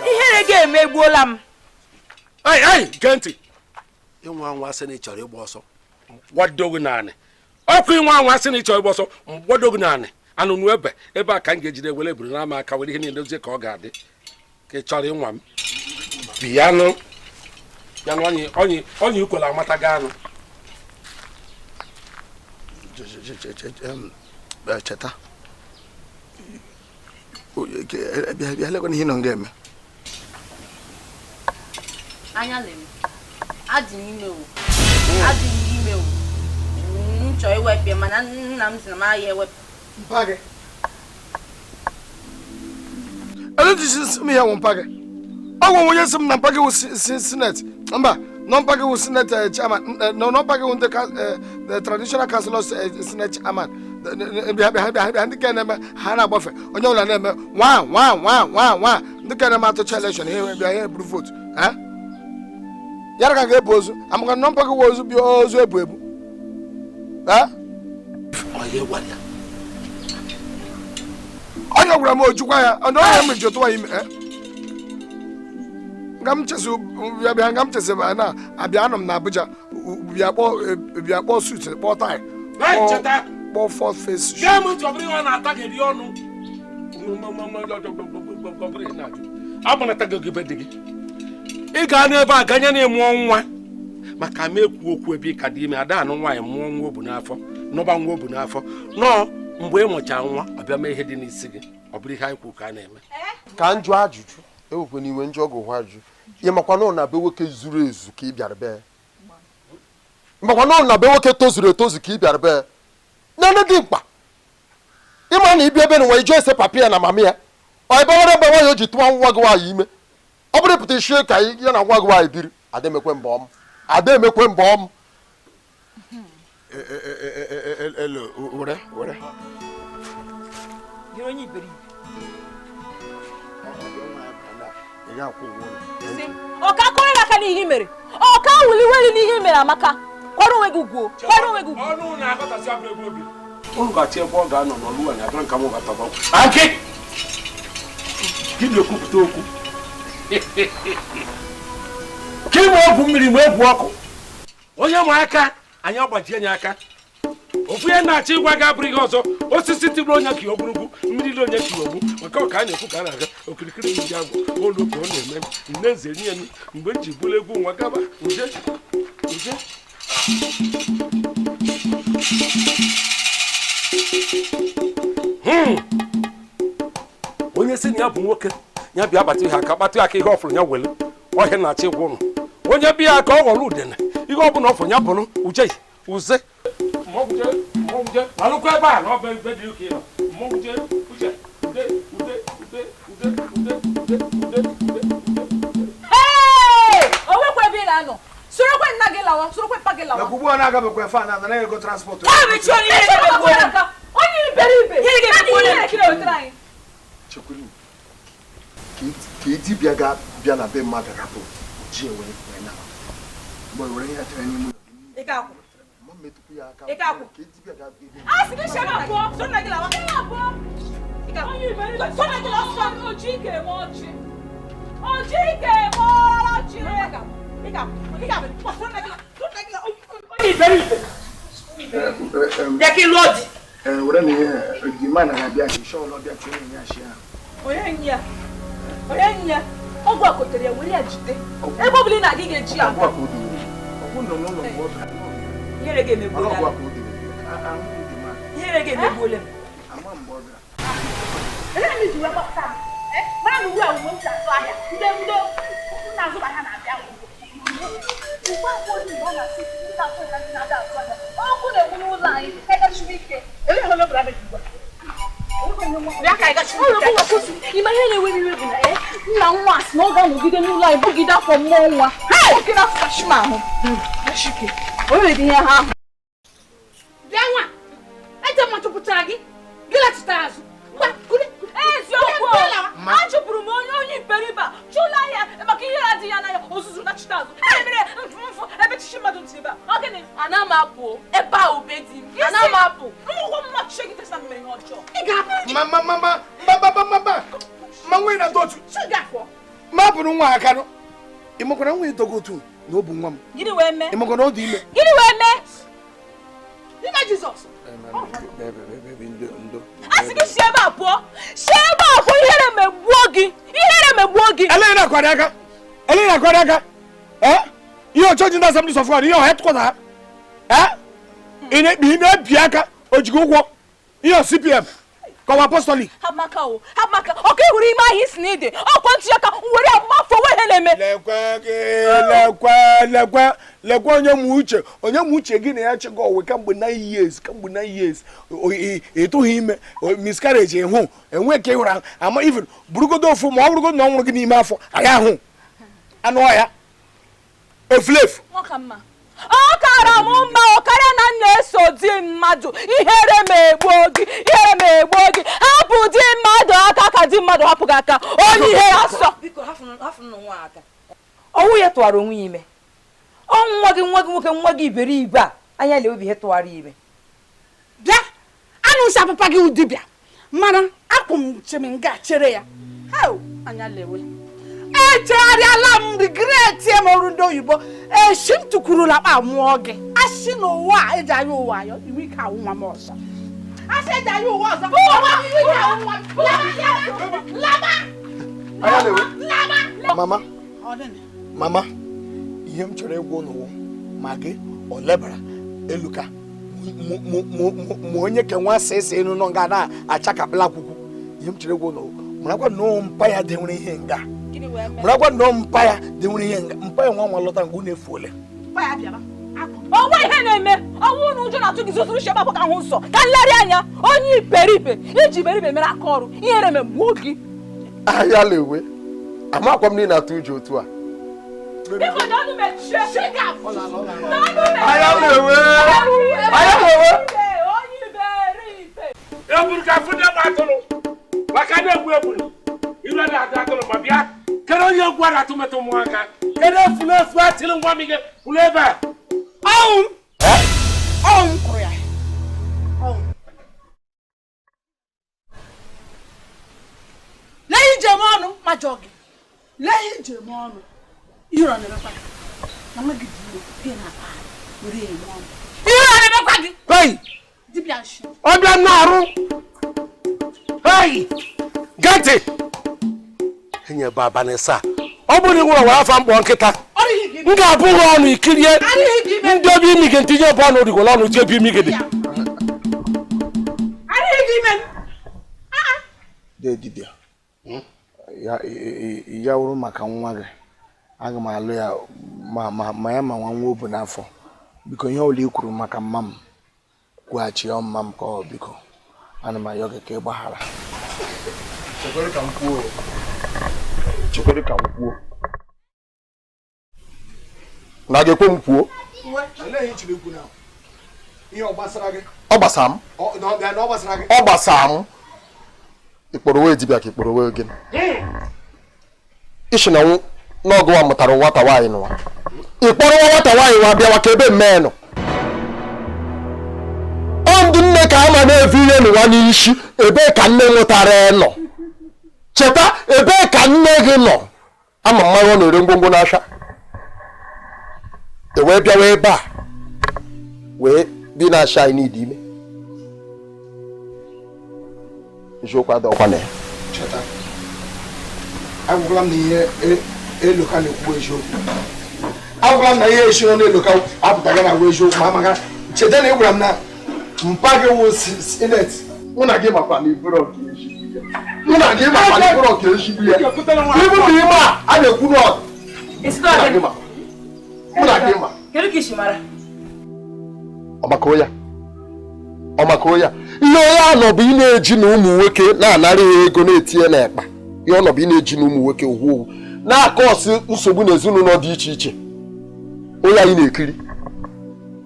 Ihere ga-emegbuola m. Ei ei gee ntị. Ịnwa anwa sị na ị chọrọ ịgba ọsọ. Mgbado gị naanị. Ọkụ ịnwa anwa sị na ị chọrọ ịgba ọsọ. Mgbado gị naanị. Anụnụ ebe ebe a ka m ga-ejide were eburu n'ama aka were ihe niile dozie ka ọ ga-adị. Ka ị chọrọ ịnwa m. Bịanụ. Bịanụ onye onye ikwela amata gị anụ. Cheta. Bịa lekwana ihe nọ nga eme. Anya lewe. Adị m ime o. Adị m ime o. M chọrọ iwepụ ya mana nna m sị na m agaghị ewepụ. Mpa gị. Elu m ya wụ mpa gị. Ọ gwụ onye sị m na mpa gị wụ sinet. Mba, nọ mpa gị wụ sinet chairman. Nọ mpa gị wụ ndị traditional councilors sinet chairman. Bịa bịa bịa bịa ndị ka na-eme ha na-agbafe. Onye ọbụla na-eme nwa nwa nwa nwa nwa ndị ka na-eme atụcha elekshọn ihe bịa ihe buru votu. Yara ka ga-ebu ozu. Amaka nọ mpa gị wụ ozu bịa ozu ebu ebu. Onye gwara m ojukwa ya ọ na onye m ji tụwa ime nga m chesi bịa nga m chesi na abịa anọ m na Abuja bịa kpọọ suit kpọọ tie kpọọ fourth face shoe. Ị gaa n'ebe a ganye na-emụọ nwa Maka m ekwu okwu ebe ị ka dị ime ada anụ nwaanyị mụọ nwa obu n'afọ nọba nwa obu n'afọ nọọ mgbe ị mụcha nwa ọ bịa mee ihe dị n'isi gị ọ bụrụ ihe anyị kwu ka a na-eme. Ka njụ ajụjụ ewekwe n'iwe njụ ọgụ hụ ajụjụ ị makwa na ọ na be nwoke zuru ezu ka ị bịara be makwa na ọ na be nwoke tozuru etozu ka ị bịara be nene dị mkpa ịma na ịbịa ebe na nwa ijụ ese papa ya na mama ya ọ ebe nwere ebe nwaanyị o ji tụwa nwa gị nwaanyị ime ọ bụrụ ịpụta ishie ka ya na nwa gị nwaanyị biri ada emekwe mbọ m ada emekwe mbọ m were were ọka kọrọ gị aka n'ihe i mere ọka wuliweli n'ihe i mere amaka kwara onwe gị ugwu kwara onwe gị ugwu unu ga-achọ ebe ọ ga-anọ n'ọlụ anyị abịara nka m ga-atọba akị gị na-ekwupụta okwu ka ị ma egwu mmiri ma egwu ọkụ onye ma aka anyị agbajie nye aka ofu ihe na-achọ ịgwa gị abụrụ ihe ọzọ osisi tigburu onye ka ogburugbu mmiri ri onye ka ogbu maka ọka a na-ekwu ka a na-aga okirikiri ndị agwụ olu ka ọ na-eme nne nze nye m mgbe m ji bụrụ egwu nwa gaba nje nje onye sị na ya bụ nwoke ya bịa bata ihe aka kpatụ aka ihe ọ fụrụ ya were ọhịa na-achọ ịgwa ụnụ onye bịa aka ọ ghọrọ udene ihe ọ bụla ọ fụrụ ya bụrụ uche uze alụkwa ebe a na ọba ebe dị ụka ịnọ mmọnwụ jee uche ude ude ude ude ude ude ude ude. O nwekwa ebe ị na-anọ sorokwe nna gị lawa sorokwe mpa gị lawa ugbu a na-agabekwa efe a na ego transport onye iberibe chekwuru ka dibịa ga-abịa na be mmadụ rapụ ji wee na mgbe were ihe chere n'ime were na ihe di ma na abịa shọl ọbịa tinye ya shi ahụ onye nya ọgwụ a kotere ya were ya jide ebe ọ bụla ị na-aga ị ga-eji ya ihere ga-emegbuole m ime ihe na-ewe iwe bụ na nna nwa sị na ọ ga-anọgide n'ụlọ anyị bugide afọ mmụọ nwa oke na-afụkachi m ahụ o nwere ihe ha ahụ bịa nwa eje ma chụpụtara gị gị lachitara azụ eziokwu a chụpụrụ m onye onye iberibe chụla ya maka ihe adịghị ya n'anya ozuzu nachite azụ e mere mfu mfu ebe chichi mmadụ ntị ebe a ọ gịnị ana m apụ ebe a ube di m ana m apụ ngwụgwọ mma chiche gị tesa mere ihe ọjọọ ị ga-apụ mama mama mama mama ma nwee na otu ma bụrụ nwa aka nụ ị makwara nwa ịdọgo otu na ọ bụ nwa m gịnị wee mee ị makwara ọ dị ime gịnị wee mee n'ime Jizọs a sị gị si ebe a pụọ si ebe a pụọ ihere megbuo gị ihere megbuo gị eleghị na-akwari aka eleghị na-akwari aka ihe ọchọchị ndị Assemblies of God ihe ọha tụkwata ha ị na-ebi aka ojigo ụgwọ ihe CPM kọwa apostolic amaka o amaka ọka ịhụrụ ime ahịa isi na ide ọkwa ntị aka were afọ onwe ihe na-eme lekwe gị lekwe lekwe lekwe onye mụ uche onye mụ uche gị na ya chịgo owe kamgbe 9 years kamgbe 9 years ịtụghị ime miscarriage ịhụ enwe ka ịhụrụ ama even burugodo ofu ma ọ bụrụgodo na ọ nwụrụ gị n'ime afọ anyị ahụ anụ ọhịa efulefu ọ kara m mma ọ karịa na m na-eso di mmadụ ihere m egbuo gị ihere m egbuo gị hapụ di mmadụ aka ka di mmadụ hapụ gị aka onye ihe asọ ọnwụ ya tụwara onwe ya ime ọ nwa gị nwa gị nwoke nwa gị iberibe a anya lee obi ihe tụwara ime bịa anụ nsị apụpa gị dibịa mana akwụ m chem nga chere ya anya lewe echegharịala m regret m ọrụ ndị oyibo eshi m tụkwurula akpa mụọ gị asị n'ụwa eji anya ụwa ayọ iwe ike awụ nwa m ọzọ asị eji anya ụwa ọzọ iwe ike awụ nwa m laba laba mama mama ihe m chọrọ ịgwa ụnụ Ma gị olebara eluka ma onye ke nwa sịsị enu nọ nga na-achakapụla akwụkwọ ihe m chere gwụ na marakwa na mpa ya dị nwere ihe nga marakwa na mpa ya dị nwere ihe nga mpa ya nwa nwa lọta mgbe unu efuole ọnwa ihe na-eme ọnwụ na ụjọ na-atụ gị zozuru uche gbapụ ka hụ nsọ ka nlerị anya onye iberibe iji iberibe mere aka ọrụ ihere megbuo gị ahịa lewe amakwa m na ị na-atụ ụjọ otu a eburu ka fụde m atụrụ maka na-egbu egburu iwe na-adị atụrụ ma bịa kedu onye egwu a na-atụmetụ ụmụaka kedu efu na-efu atịrị nwa m ihe kwuru ebe a ọnwụ ọnwụ kụrụ ya lee ije m ọnụ majọ gị lee ije m ọnụ ihe ọ na-emekwa gị na nwa gị dị ime gị na-akpa were ya eme ọnụ ihe ọ na-emekwa gị dibịa nshi ọ bịa na-arụ gee ntị enye bụ abalị saa ọ bụrụ na ị nwere were afa mkpọ nkịta m ga-abụ gị ọnụ ikirie ndị obi imi gị ntinye bụ ọnụ rigoro ọnụ tie obi imi gị dị dibịa ya wụrụ maka nwa gị aga m alụ ya ma ya ma nwa nwa o bu n'afọ biko ihe ọbụla i kwuru maka mma m kwughachi ya mma m ka ọ biko ana m ayọ gị ka ị gbaghara chekwere ka m kwuo na ga-ekwe m kwuo ọ gbasara m ọ gbasara m ịkpọrọ wee dibịa ka ịkpọrọ wee gịnị ishi na n'ọgụwa mụtara nwata nwaanyị nụwa ịkpọrọ nwa nwata nwaanyị nwa bịawa ka ebe mmee nọ ọ ndị nne ka ama na-evu ihe n'ụwa n'isi ebee ka nne nwụtara nọ cheta ebee ka nne gị nọ ama mmanụ ọ na-ere ngwongwo n'ahịa e wee bịawa ebe a wee bi na-acha anyị n'ịdị ime eziokwu adọkwa na ya cheta agwụkwala m na ihe eloka na-ekwu eziokwu agwụkwala m na ihe esi nọ n'eloka apụtaga na agwa eziokwu ma amaka cheta na ị gwara m na mpa gị wụ sineti mụ na gị makwa na iburu ọka ezigbo ya mụ na gị makwa na iburu ọka ezigbo ya ibu bụ ime a a na-ekwu n'ọdụ mụ na gị ma ọmaka ya ihe onye anọ bụ ị na-eji na ụmụ nwoke na-anara ya ego na-etinye n'ekpa ihe ọ nọ bụ ị na-eji na ụmụ nwoke owu owu na-akọsị nsogbu n'ezinụlọ dị iche iche onye anyị na-ekiri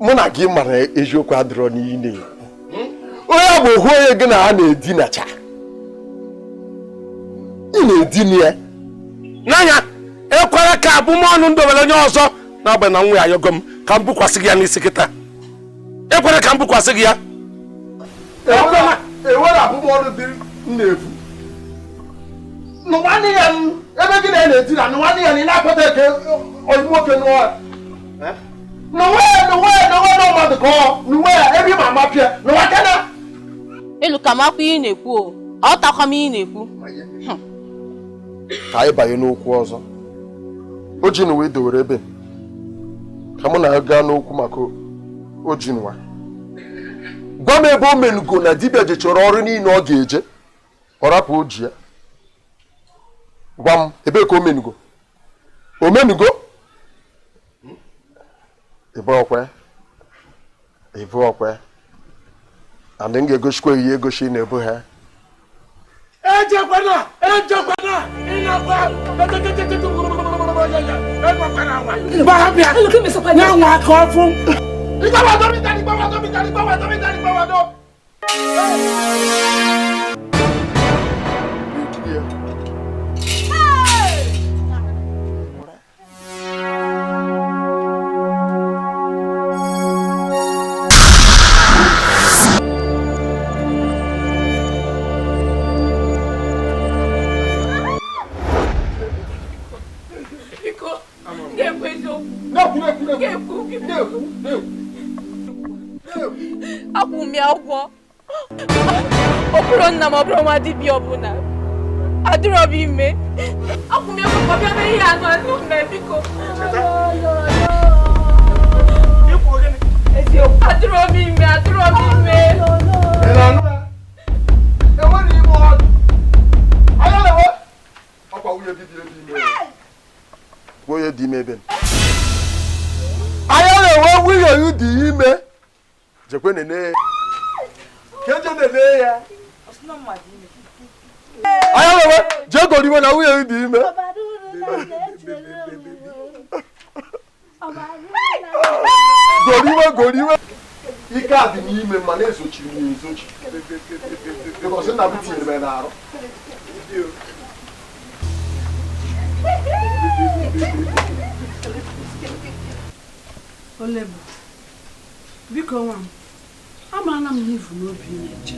mụ na gị mara eziokwu adịrọ n'ihe na-ekwu onye bụ ohu onye gị na ha na-edinacha ị na-edina ya n'anya ekwere ka abụmọnụ ndobere onye ọzọ n'agbanyeghị na nwa ya ayọgo m ka m bukwasị gị ya n'isi kịta ekwere ka m bukwasị gị ya ewere abụmọnụ dị na-efu nụnwanne ya ebe gị na ya na-edina nụnwanne ya na ị na-akpata eke nwoke nụọ nụwa ya nụwa ya nụwa na mmadụ ka ọ nụwa ya ebe ị ma amapịa nụwa kana elu ka makwa ihe na-ekwu o ọtakwa m ihe na-ekwu ka anyị banye n'okwu ọzọ o ji n'uwe dowere ebe ka mụ na ya gaa n'okwu maka ojinwa gwa m ebe o menugo na dibịa jechọrọ ọrụ niile ọ ga-eje ọ rapụ oji ya gwa m ebe ka o menugo o menugo ebe ọkwe and m ga-egosikwa ihe egosi na-ebu ha ejekwana ịnakwa na-anwa aka ọfụ Akwụ m ya ụgwọ ọ bụrụ nna m ọ bụrụ nwa dibịa ọbụla adịrọ m ime akwụ m ya ụgwọ bịa mee ihe anụ anụ mee biko. Atụrụ m ime, atụrụ m ime. Enwere ime ọdụ. Anya na-enwe. Ọkwa nwunye gị dị ebe ime. Nwunye dị ime ebe m. Anya na-enwe nwunye gị dị ime. Jekwe nene. Keje nene ya. Anya na-enwe jee goro iwe na nwunye gị dị ime. Goriwe goriwe. Ike a dị n'ime mana ezochiri m ya ezochi. Because nna m tinyere m ya n'arụ. Olebo, biko nwa m, amaala m na ivu n'obi na-eche.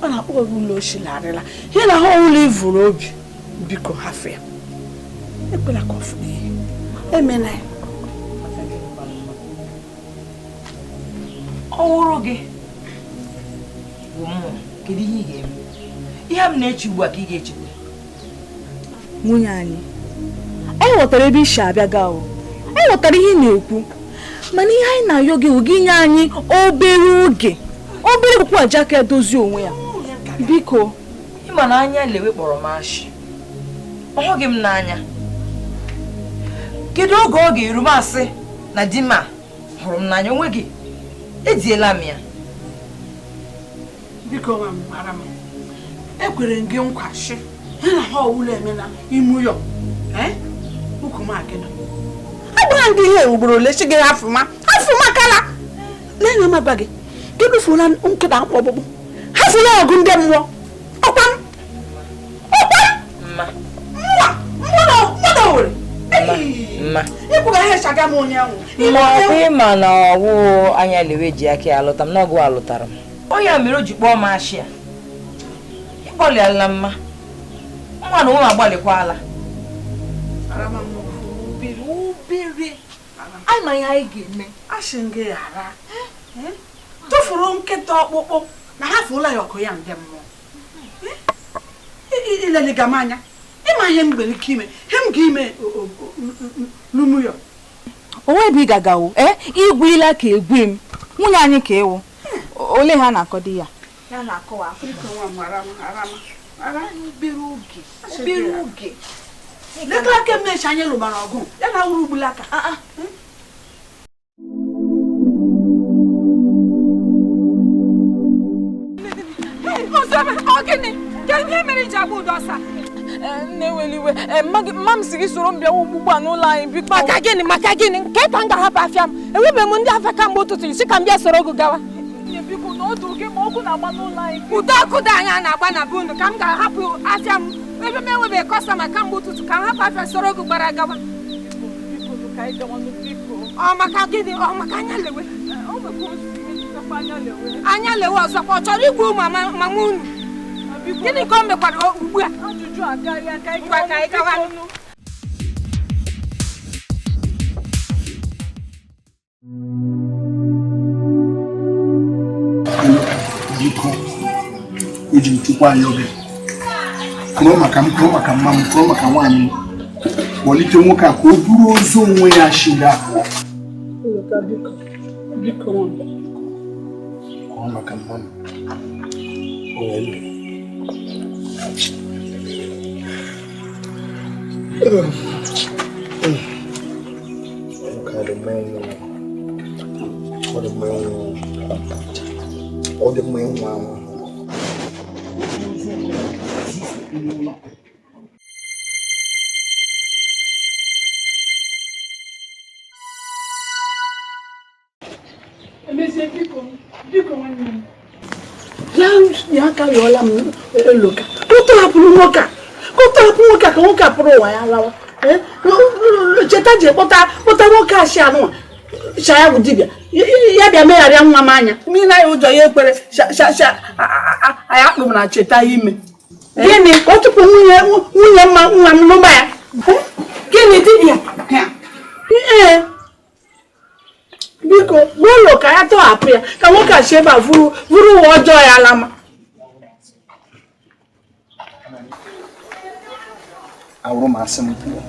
Ọ na-akpọ gị ụlọ oshilarịla. Ihe na ahụ ụlọ ivu n'obi, biko hafụ ya. Ekwela ka ọ fụ ihe. Emena ya. Ọ wụrụ gị bụ mmụọ, kedu ihe ị ga-eme? Ihe m na-eche ugbu a ka ị ga-echekwa. Nwunye anyị, anyị ghọtara ebe isi abịa gaa o. Anyị ghọtara ihe ị na-ekwu, mana ihe anyị na-ayọ gị wụ gị nye anyị obere oge, obere okwu aja ka edozie onwe ya. Biko. Ị ma na anya lewe kpọrọ m ashị. Ọ hụghị m n'anya. Kedu oge ọ ga-eru m asị na di m a hụrụ m n'anya onwe gị? Ejiela m ya. Biko nwa m, mara m. Ekwere m gị nkwa shi ha na ha ọwụla eme na ime ụyọ. Ukwu m akịdọ. Agwara m gị ihe ugboro ole sị gị hafụma hafụma kala. Lee na m agwa gị, kedu fụla nkịta mkpọ ọkpụkpụ? Hafụla ọgụ ndị mmụọ. Ọkwa m. Ọkwa m. Mma. Mma. Mma na owere. Mma. Ịkwụga ihe chaga m onye ahụ. Ma ọkwa ịma na ọwụ anya lewe ji aka ya alụta m n'ọgụ alụtara m. Onye a mere o ji kpọọ m ashị a. Ịgbalịala mma. Nwa na ụmụ agbalịkwala. Obere obere. Anyị ma ihe anyị ga-eme. Asị m gị ghara. Tụfuru nkịta ọkpụkpụ na ha fụla ya ọkụ ya ndị mmụọ. Ileliga m anya. Ịma ihe m nwere ike ime. Ihe m ga-ime n'umu ya. Onwe ebe ị gagawo, igwe ila ka egwe m. Nwunye anyị ka ewu. Ole ha na-akọ di ya? Ya na-akọwa Biko nwa m, ghara m, ghara m. Ghara obere oge. Obere oge. Lekere aka mmechi anyị lụbara ọgụ. Ya na wuru ugbula aka. Nne weliwe, mma m si gị soro m bịawa ugbu a n'ụlọ anyị biko. Maka gịnị? Maka gịnị? Nke ka m ga-ahapụ afịa m? Enwebeghị m ndị afịa kamgbe ụtụtụ isi ka m bịa soro gị gawa. Nne biko na ọdụ gị ma ọkụ na-agba n'ụlọ anyị. Ụdọ ọkụ dị anya na-agba na be unu ka m ga-ahapụ afịa m ebe m enwebeghị kọstọma kamgbe ụtụtụ ka m hapụ afịa soro gị gbara gawa. Ọ maka gịnị? Ọ maka anya lewe. Anya lewe ọzọkwa ọ chọrọ igbu mama unu? Gịnị ka o mekwara ugbu a? Ajụjụ a karịa ka anyị gawa. Biko, eji m Chukwu ayọ gị. Kwuo maka m, kwuo maka mma m, kwuo maka nwaanyị m. Kpọlite nwoke a ka o buru ozu onwe ya shiri abụọ. Biko, biko nwa m. Kwuo maka mma m. Onye Ọ dị mma ịnwụ anwụ. Emezie biko, biko nwanne m. Ya aka yọọla m elu ka. Ka ọ tọhapụrụ nwoke a. Ka ọ tọhapụ nwoke a ka nwoke a pụrụ ụwa ya lawa. Cheta ji kpọta nwoke a shi anụnwa. Sha ya bụ dibịa. Ya bịa megharịa nwa m anya. Mmiri na ya ụjọ ya ekwere anyị akpụ m na cheta ime. Gịnị? Ka ọ tụpụ nwunye nwa m n'ụba ya. Gịnị dibịa? Ee. Biko, gwelo ka ya tọhapụ ya ka nwoke a si ebe a vuru ụwa ọjọọ ya lama. Awụrụ m asị m pụọ.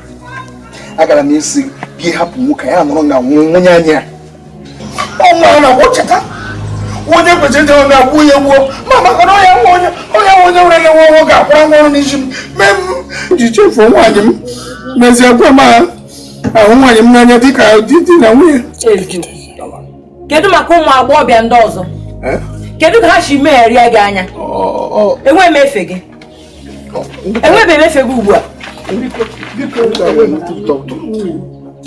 Agara m esi gị hapụ nwoke ya nọrọ na nwunye anya. Ọnwa nwa na cheta onye kwesịrị ịdị ọ na-agbu ya gbuo ma maka na onye nwe onye nwe onye nwere nwa nwoke akwara ngwa ọrụ n'isi m mee m ji chefuo nwaanyị m n'ezie gwa m ahụ nwaanyị m n'anya dịka di na nwunye. Kedu maka ụmụ agbọghọbịa ndị ọzọ? Kedu ka ha si megharịa gị anya? Enweghị m efe gị. Enweghị m efe gị ugbu a.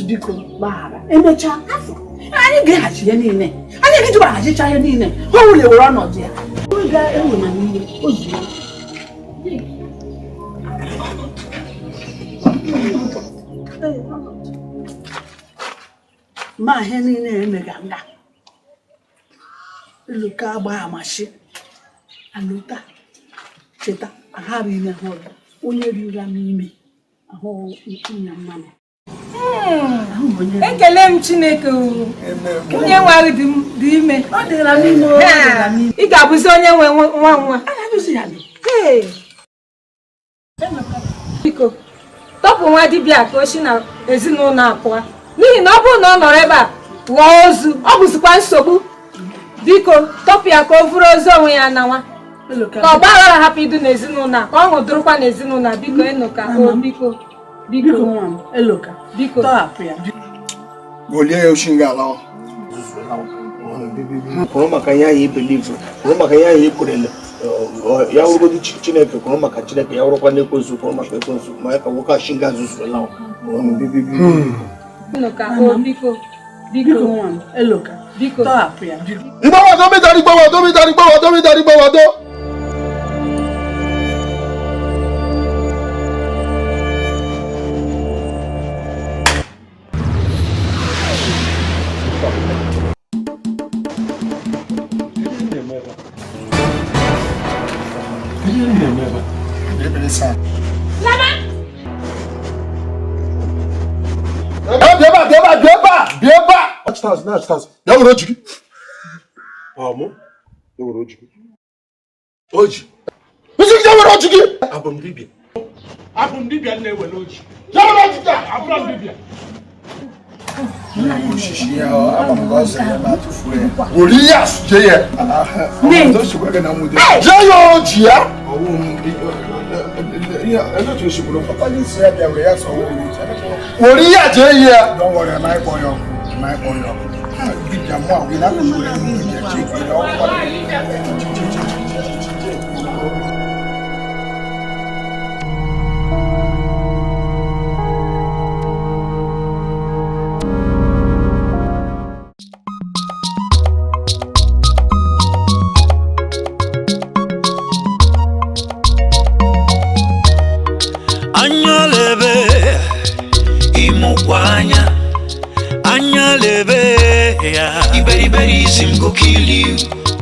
Biko gbaghara. Emechaa afọ anyị ga-eghachi ya niile. Anyị ga-ejikwa ghachicha ya niile. O wule were ọnọdụ ya. O ga-ewe na n'iwe o zuo. Ma ihe niile emega nga. Eluka agba amashi. Alụta cheta aghara ime hụrụ onye rira m ime ahụ nwunye mmanụ. Ekele m Chineke nwunye nwa gị dị ime. Ọ dịra m ime. Ị ga-abụzi onye nwe nwa nwa. Biko tọpụ nwa dibịa ka o si na ezinụlọ a pụọ n'ihi na ọ bụrụ na ọ nọrọ ebe a ghọọ ozu ọ bụzikwa nsogbu. Biko tọpụ ya ka o vuru ozu onwe ya na nwa ka ọgba aghara hapụ idu n'ezinụlọ a ka ọ ṅụdụrụkwa n'ezinụlọ a. Biko Enoka o biko biko Eloka biko tọhapụ ya. Golie ya oshi nga ala. Kwụrụ maka ihe anyị believe, kwụrụ maka ihe anyị ekwerele. Ya wụrụgodu Chineke, kwụrụ maka Chineke, ya wụrụkwa n'ekwensu, kwụrụ maka ekwensu, ma ya ka nwoke ashi nga zuzuela. Enoka o biko biko Eloka biko tọhapụ ya. Igbawado mi dari gbawado mi dari gbawado mi dari gbawado. Oji. Abụ m dibịa. Abụ m dibịa na-ewere oji. Abụ m dibịa. Anya lebe imukwa anya, anya lebe ya. Iberiberism go kill you.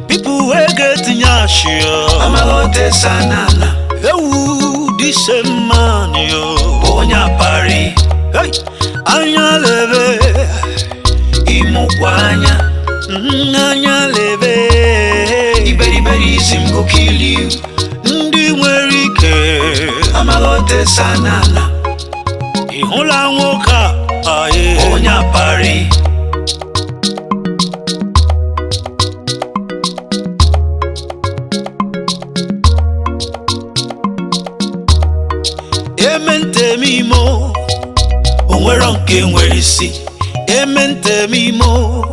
People wey get nyash yo. Amagote sanana. Ewu this same man yo. Onya pari. Hey. Anya lebe imukwa anya, anya lebe. Iberiberism go kill you. Ndị nwere ike amagote sanana. Ị hụla nwoke a onye apari. Eme ntem imo, o nwere nke nwere isi. Eme ntem imo,